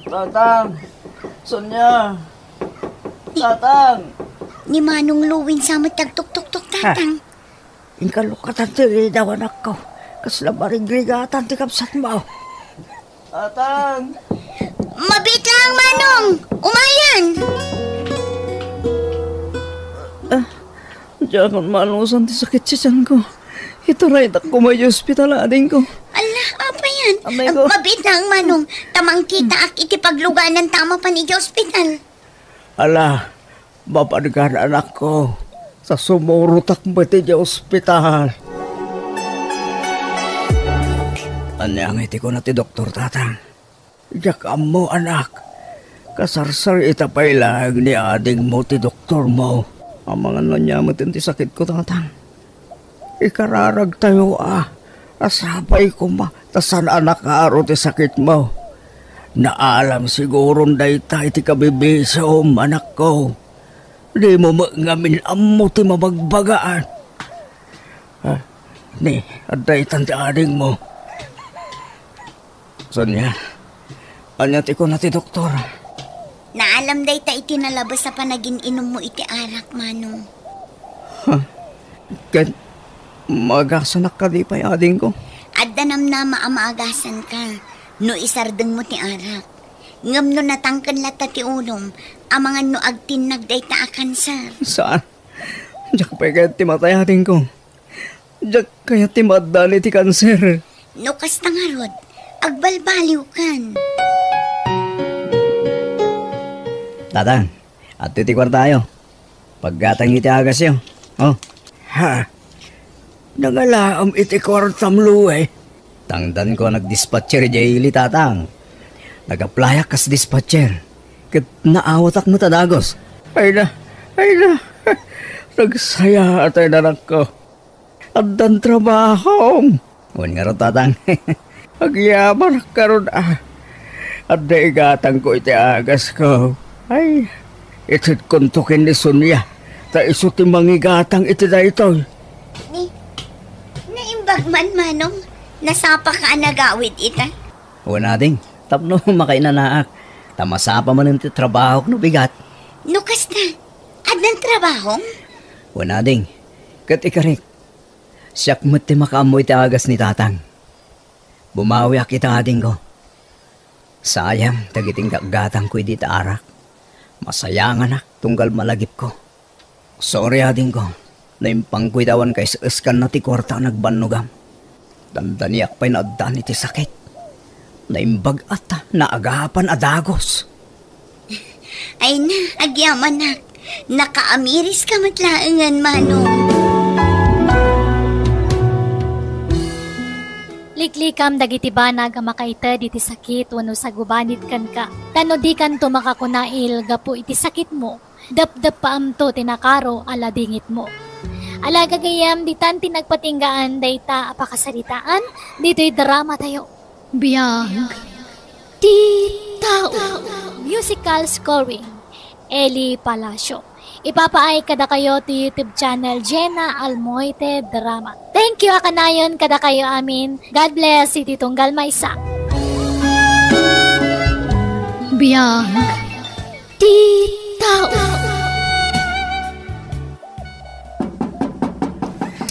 Tatang! Sonia! Tatang! Ni Manong Louie sa met ti agtuktuktok, Tatang. Inkalukatan ti ridaw, anakko. Kasla marigrigatan ti kabsatmo. Tatang! Mabiit laeng, Manong! Umayan! Ah, diakon maanusan ti sakit ti tianko. Ituraydak koma idiay ospital, adingko. Ala, apay yan? Amayko. Mabiit laeng, Manong. Ta mangkitaak iti paglugananta a mapan idiay ospital. Ala, mapanka, anakko, ta sumurotak met idiay ospital. Ania ngay ti kuna ti doktor, Tatang? Diak ammo, anak. Kasarsarita pay laeng ni adingmo ti doktormo. Amangan no ania met ti sakitko, Tatang. Ikararagtayo a, a sapay koma ta saan a nakaro ti sakitmo. Naalam siguron dayta iti kabibisiom, anakko. Dimo met ngamin ammo ti mabagbagaan. Ah, ni, adda itan ti adingmo. Sonia, ania ti kuna ti doktor? Naalam dayta iti nalabes a panagin-inummo iti arak, Manong. Ha? Ket magasanak kadi pay, adingko? Namnama a maagasanka no isardengmo ti arak. Ngem no natangken latta ti ulom, amangan no agtinnag dayta a kanser. Saan? Diak pay kayat ti matay, adingko. Diak kayat ti maaddaan iti kanser. No kasta ngarud, agbalbaliwkan. Tatang, adtoy ti kuartayo. Paggatang iti agasyo. Oh. Ha? Nangalaam iti kuartam, Lue? Tangdanko a nagdispatcher idiay ili, Tatang. Nag-applyak kas dispatcher. Ket naawatak met a dagus. Ay na, ay na. Nagsayaat, anakko. Addan trabahom. Wen ngarud, Tatang. Agyamanak ngarud a. Adda igatangko iti agasko. Ay, itedkonto ken ni Sonia. Ta isu ti mangigatang iti daytoy. Ni, naimbag man, Manong. Nasapaka a nagawid ita. Wen, ading, tapno makainanaak. Ta masapa manen ti trabahok no bigat. No kasta, addan trabahom? Wen, ading, ket ikarik, siak met ti makaammo iti agas ni Tatang. Bumawiak ita, adingko. Sayang dagiti gatgatangko idi ta arak. Masayanganak tunggal malagipko. Sorry, adingko. Naimpangko iti awan kaes-eskanna ti kuarta a nagbannogam. Dandaniak pay naaddaan iti sakit. Naimbag a ta naagapan a dagus. Ay na, agyamanak. Nakaamiriska met laengen, Manong. Liklikam dagiti banag a makaited iti sakit wenno sagubanit kenka. Ta no dikanto makakunail gapu iti sakitmo, depdeppaamto ti nakaro a ladingitmo. Ala gagayyem, ditan ti nagpatinggaan dayta a pakasaritaan ditoy dramatayo. Biag ti tao. Musical scoring, Eli Palacio. Ipapaay kadakayo ti YouTube channel Jenna Almoite Drama. Thank you a kanayon kadakayo amin. God bless iti tunggal maysa. Biag ti tao.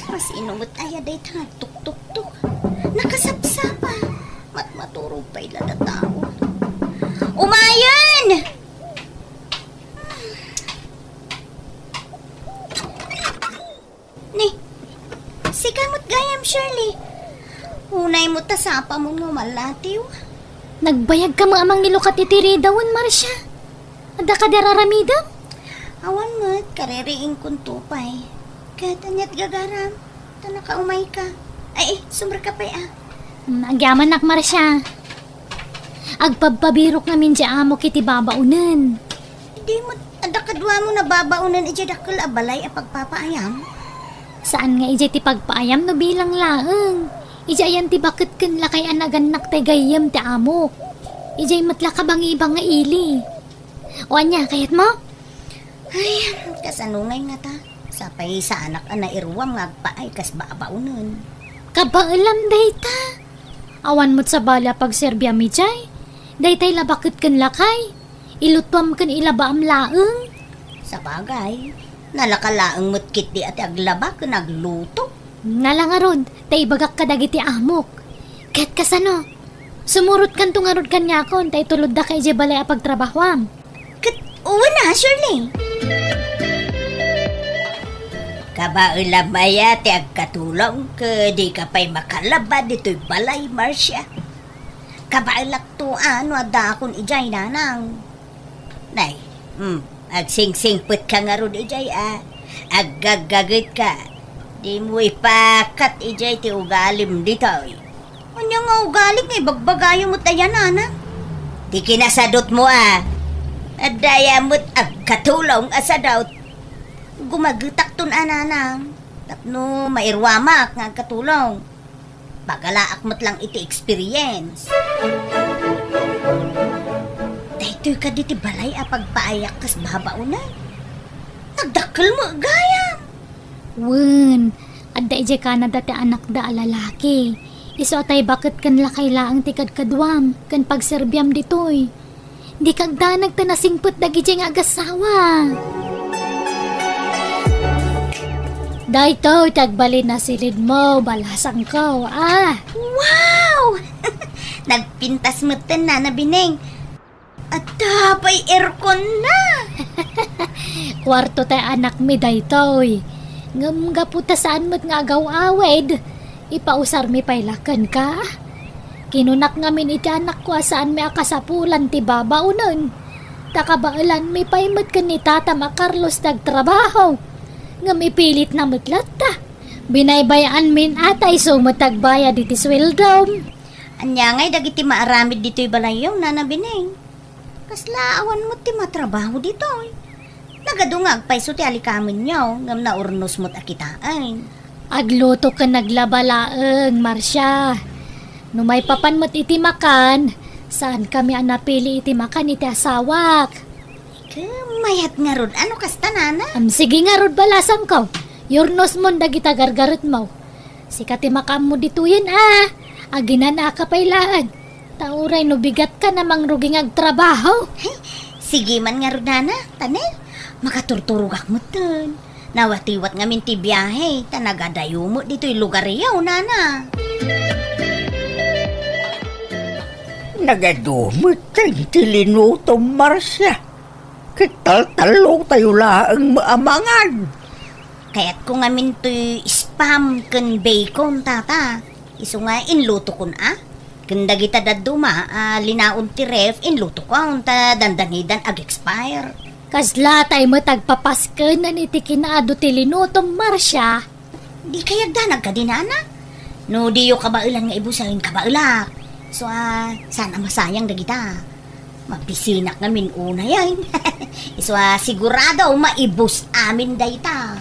Kasino met aya dayta nga tuktuktok? Nakasapsapa. Matmaturog pay la ta tao. Umayen! Ni, sika met gayam, Shirley. Unay mo ta sapamon nga umallatiw. Nagbayagka met a mangilukat iti ridawen, Marcia. Adda kadi ar-aramidem? Awan met, kaririingkonto pay. Ket aniat gagaram? Ta nakaumayka. Ay, eh, sumrek ka pay, ah. Hmm, agyamanak, Marcia. Agpabpabirok ngamin diay amok iti babaonen. Di met, adda kaduamon a babaonen idiay dakkel a balay a pagpapaayam? Saan nga idiay ti pagpaayam no bilang laeng. Idiay ayan ti baket ken lakay a nagannak tay gayyem ti amok. Idiay met la kabangibang nga ili. O ania, kayatmo? Ay, kasano ngay ngata? Sapay saanak a nairuam nga agpaay kas babaonen. Kabaelam dayta. Awan met sabali a pagserbiam idiay. Daytay la baket ken lakay. Ilutuam ken ilabaam laeng. Sabagay, nalaka laeng met ketdi a ti aglaba ken agluto. Nala ngarud, ta ibagak kadagiti amok. Ket kasano? Sumurotkanto ngarud kaniakon, ta ituluddaka idiay balay a pagtrabahoam. Ket wen a, Shirley. Kabaelam aya ti agkatulong ket dika pay makalaba ditoy balay, Marcia. Kabaelakto a no addaakon idiay, nanang. Nay, hmm, agsingsingpetka ngarud idiay a. Aggaggagetka. Dimo ipakat idiay ti ugalim ditoy. Ania nga ugali nga ibagbagayo met aya, nanang? Ti kinasadutmo a. Adda aya met agkatulong a sadut. Gumagetakton a, nanang. Tapno mairuamak nga agkatulong. Pagalaak met lang iti experience. Daytoy kadi ti balay a pagpaayak kas babaonen. Nagdakkel met gayam. Wen, adda idiay Canada ti anakda a lalaki. Isu a tay baket ken lakay laeng ti kadkaduam ken pagserbiam ditoy. Dika agdanag ta nasingpet dagidiay nga agassawa. Daytoy ti agbalin a silidmo, balasangko, a. Wow! Nagpintas metten, Nana Bineng. Adda pay airconna. Kuarto ti anakmi daytoy. Ngem gapu ta saan met nga agaw-awid, ipausarmi pay la kenka. Kinunak ngamin iti anakko a saanmi a kasapulan ti babaonen. Ta kabaelanmi pay met ken ni Tatam a Carlos ti agtrabaho. Ngem ipilitna met latta. Binaybay-anmin a ta isu met agbayad iti sueldom. Ania ngay dagiti maaramid ditoy balayyo, Nana Bineng? Kasla awan met ti matrabaho ditoy. Nagadu nga agpayso ti alikamenyo, ngem naurnos met a kitaen. Agluto ken naglaba laeng, Marcia. No maipapan met iti makan, saankami a napili iti makan iti asawak. Ket mayat ngarud, ano kasta, Nana? Am, sige ngarud, balasangko. Yurnosmon dagita gargaretmo. Sika ti makaammo ditoyen, a. Aginanaka pay laeng. Ta uray no bigatka a mangrugi nga agtrabaho. Ay, sige man ngarud, Nana. Ta ne, makaturturogak metten. Nawatiwat ngamin ti biahe, ta nagadayo met ditoy lugaryo, Nana. Nagadu metten ti linutom, Marcia. Ket taltallotayo laeng met a mangan. Kayatko ngamin toy spam ken bacon, Tata. Isu nga inlutokon a. Ken dagita dadduma a linaon ti ref, inlutokon ta dandanidan ag-expire. Kasla tay met agpapasken iti kinaadu ti linutom, Marcia. Di kayatda nagkadinana? No diyo kabaelan nga ibusen, kabaelak. So, a, saan a masayang dagita. Mabisinak ngamin unay, ay. Isu a, sigurado, maibus amin dayta.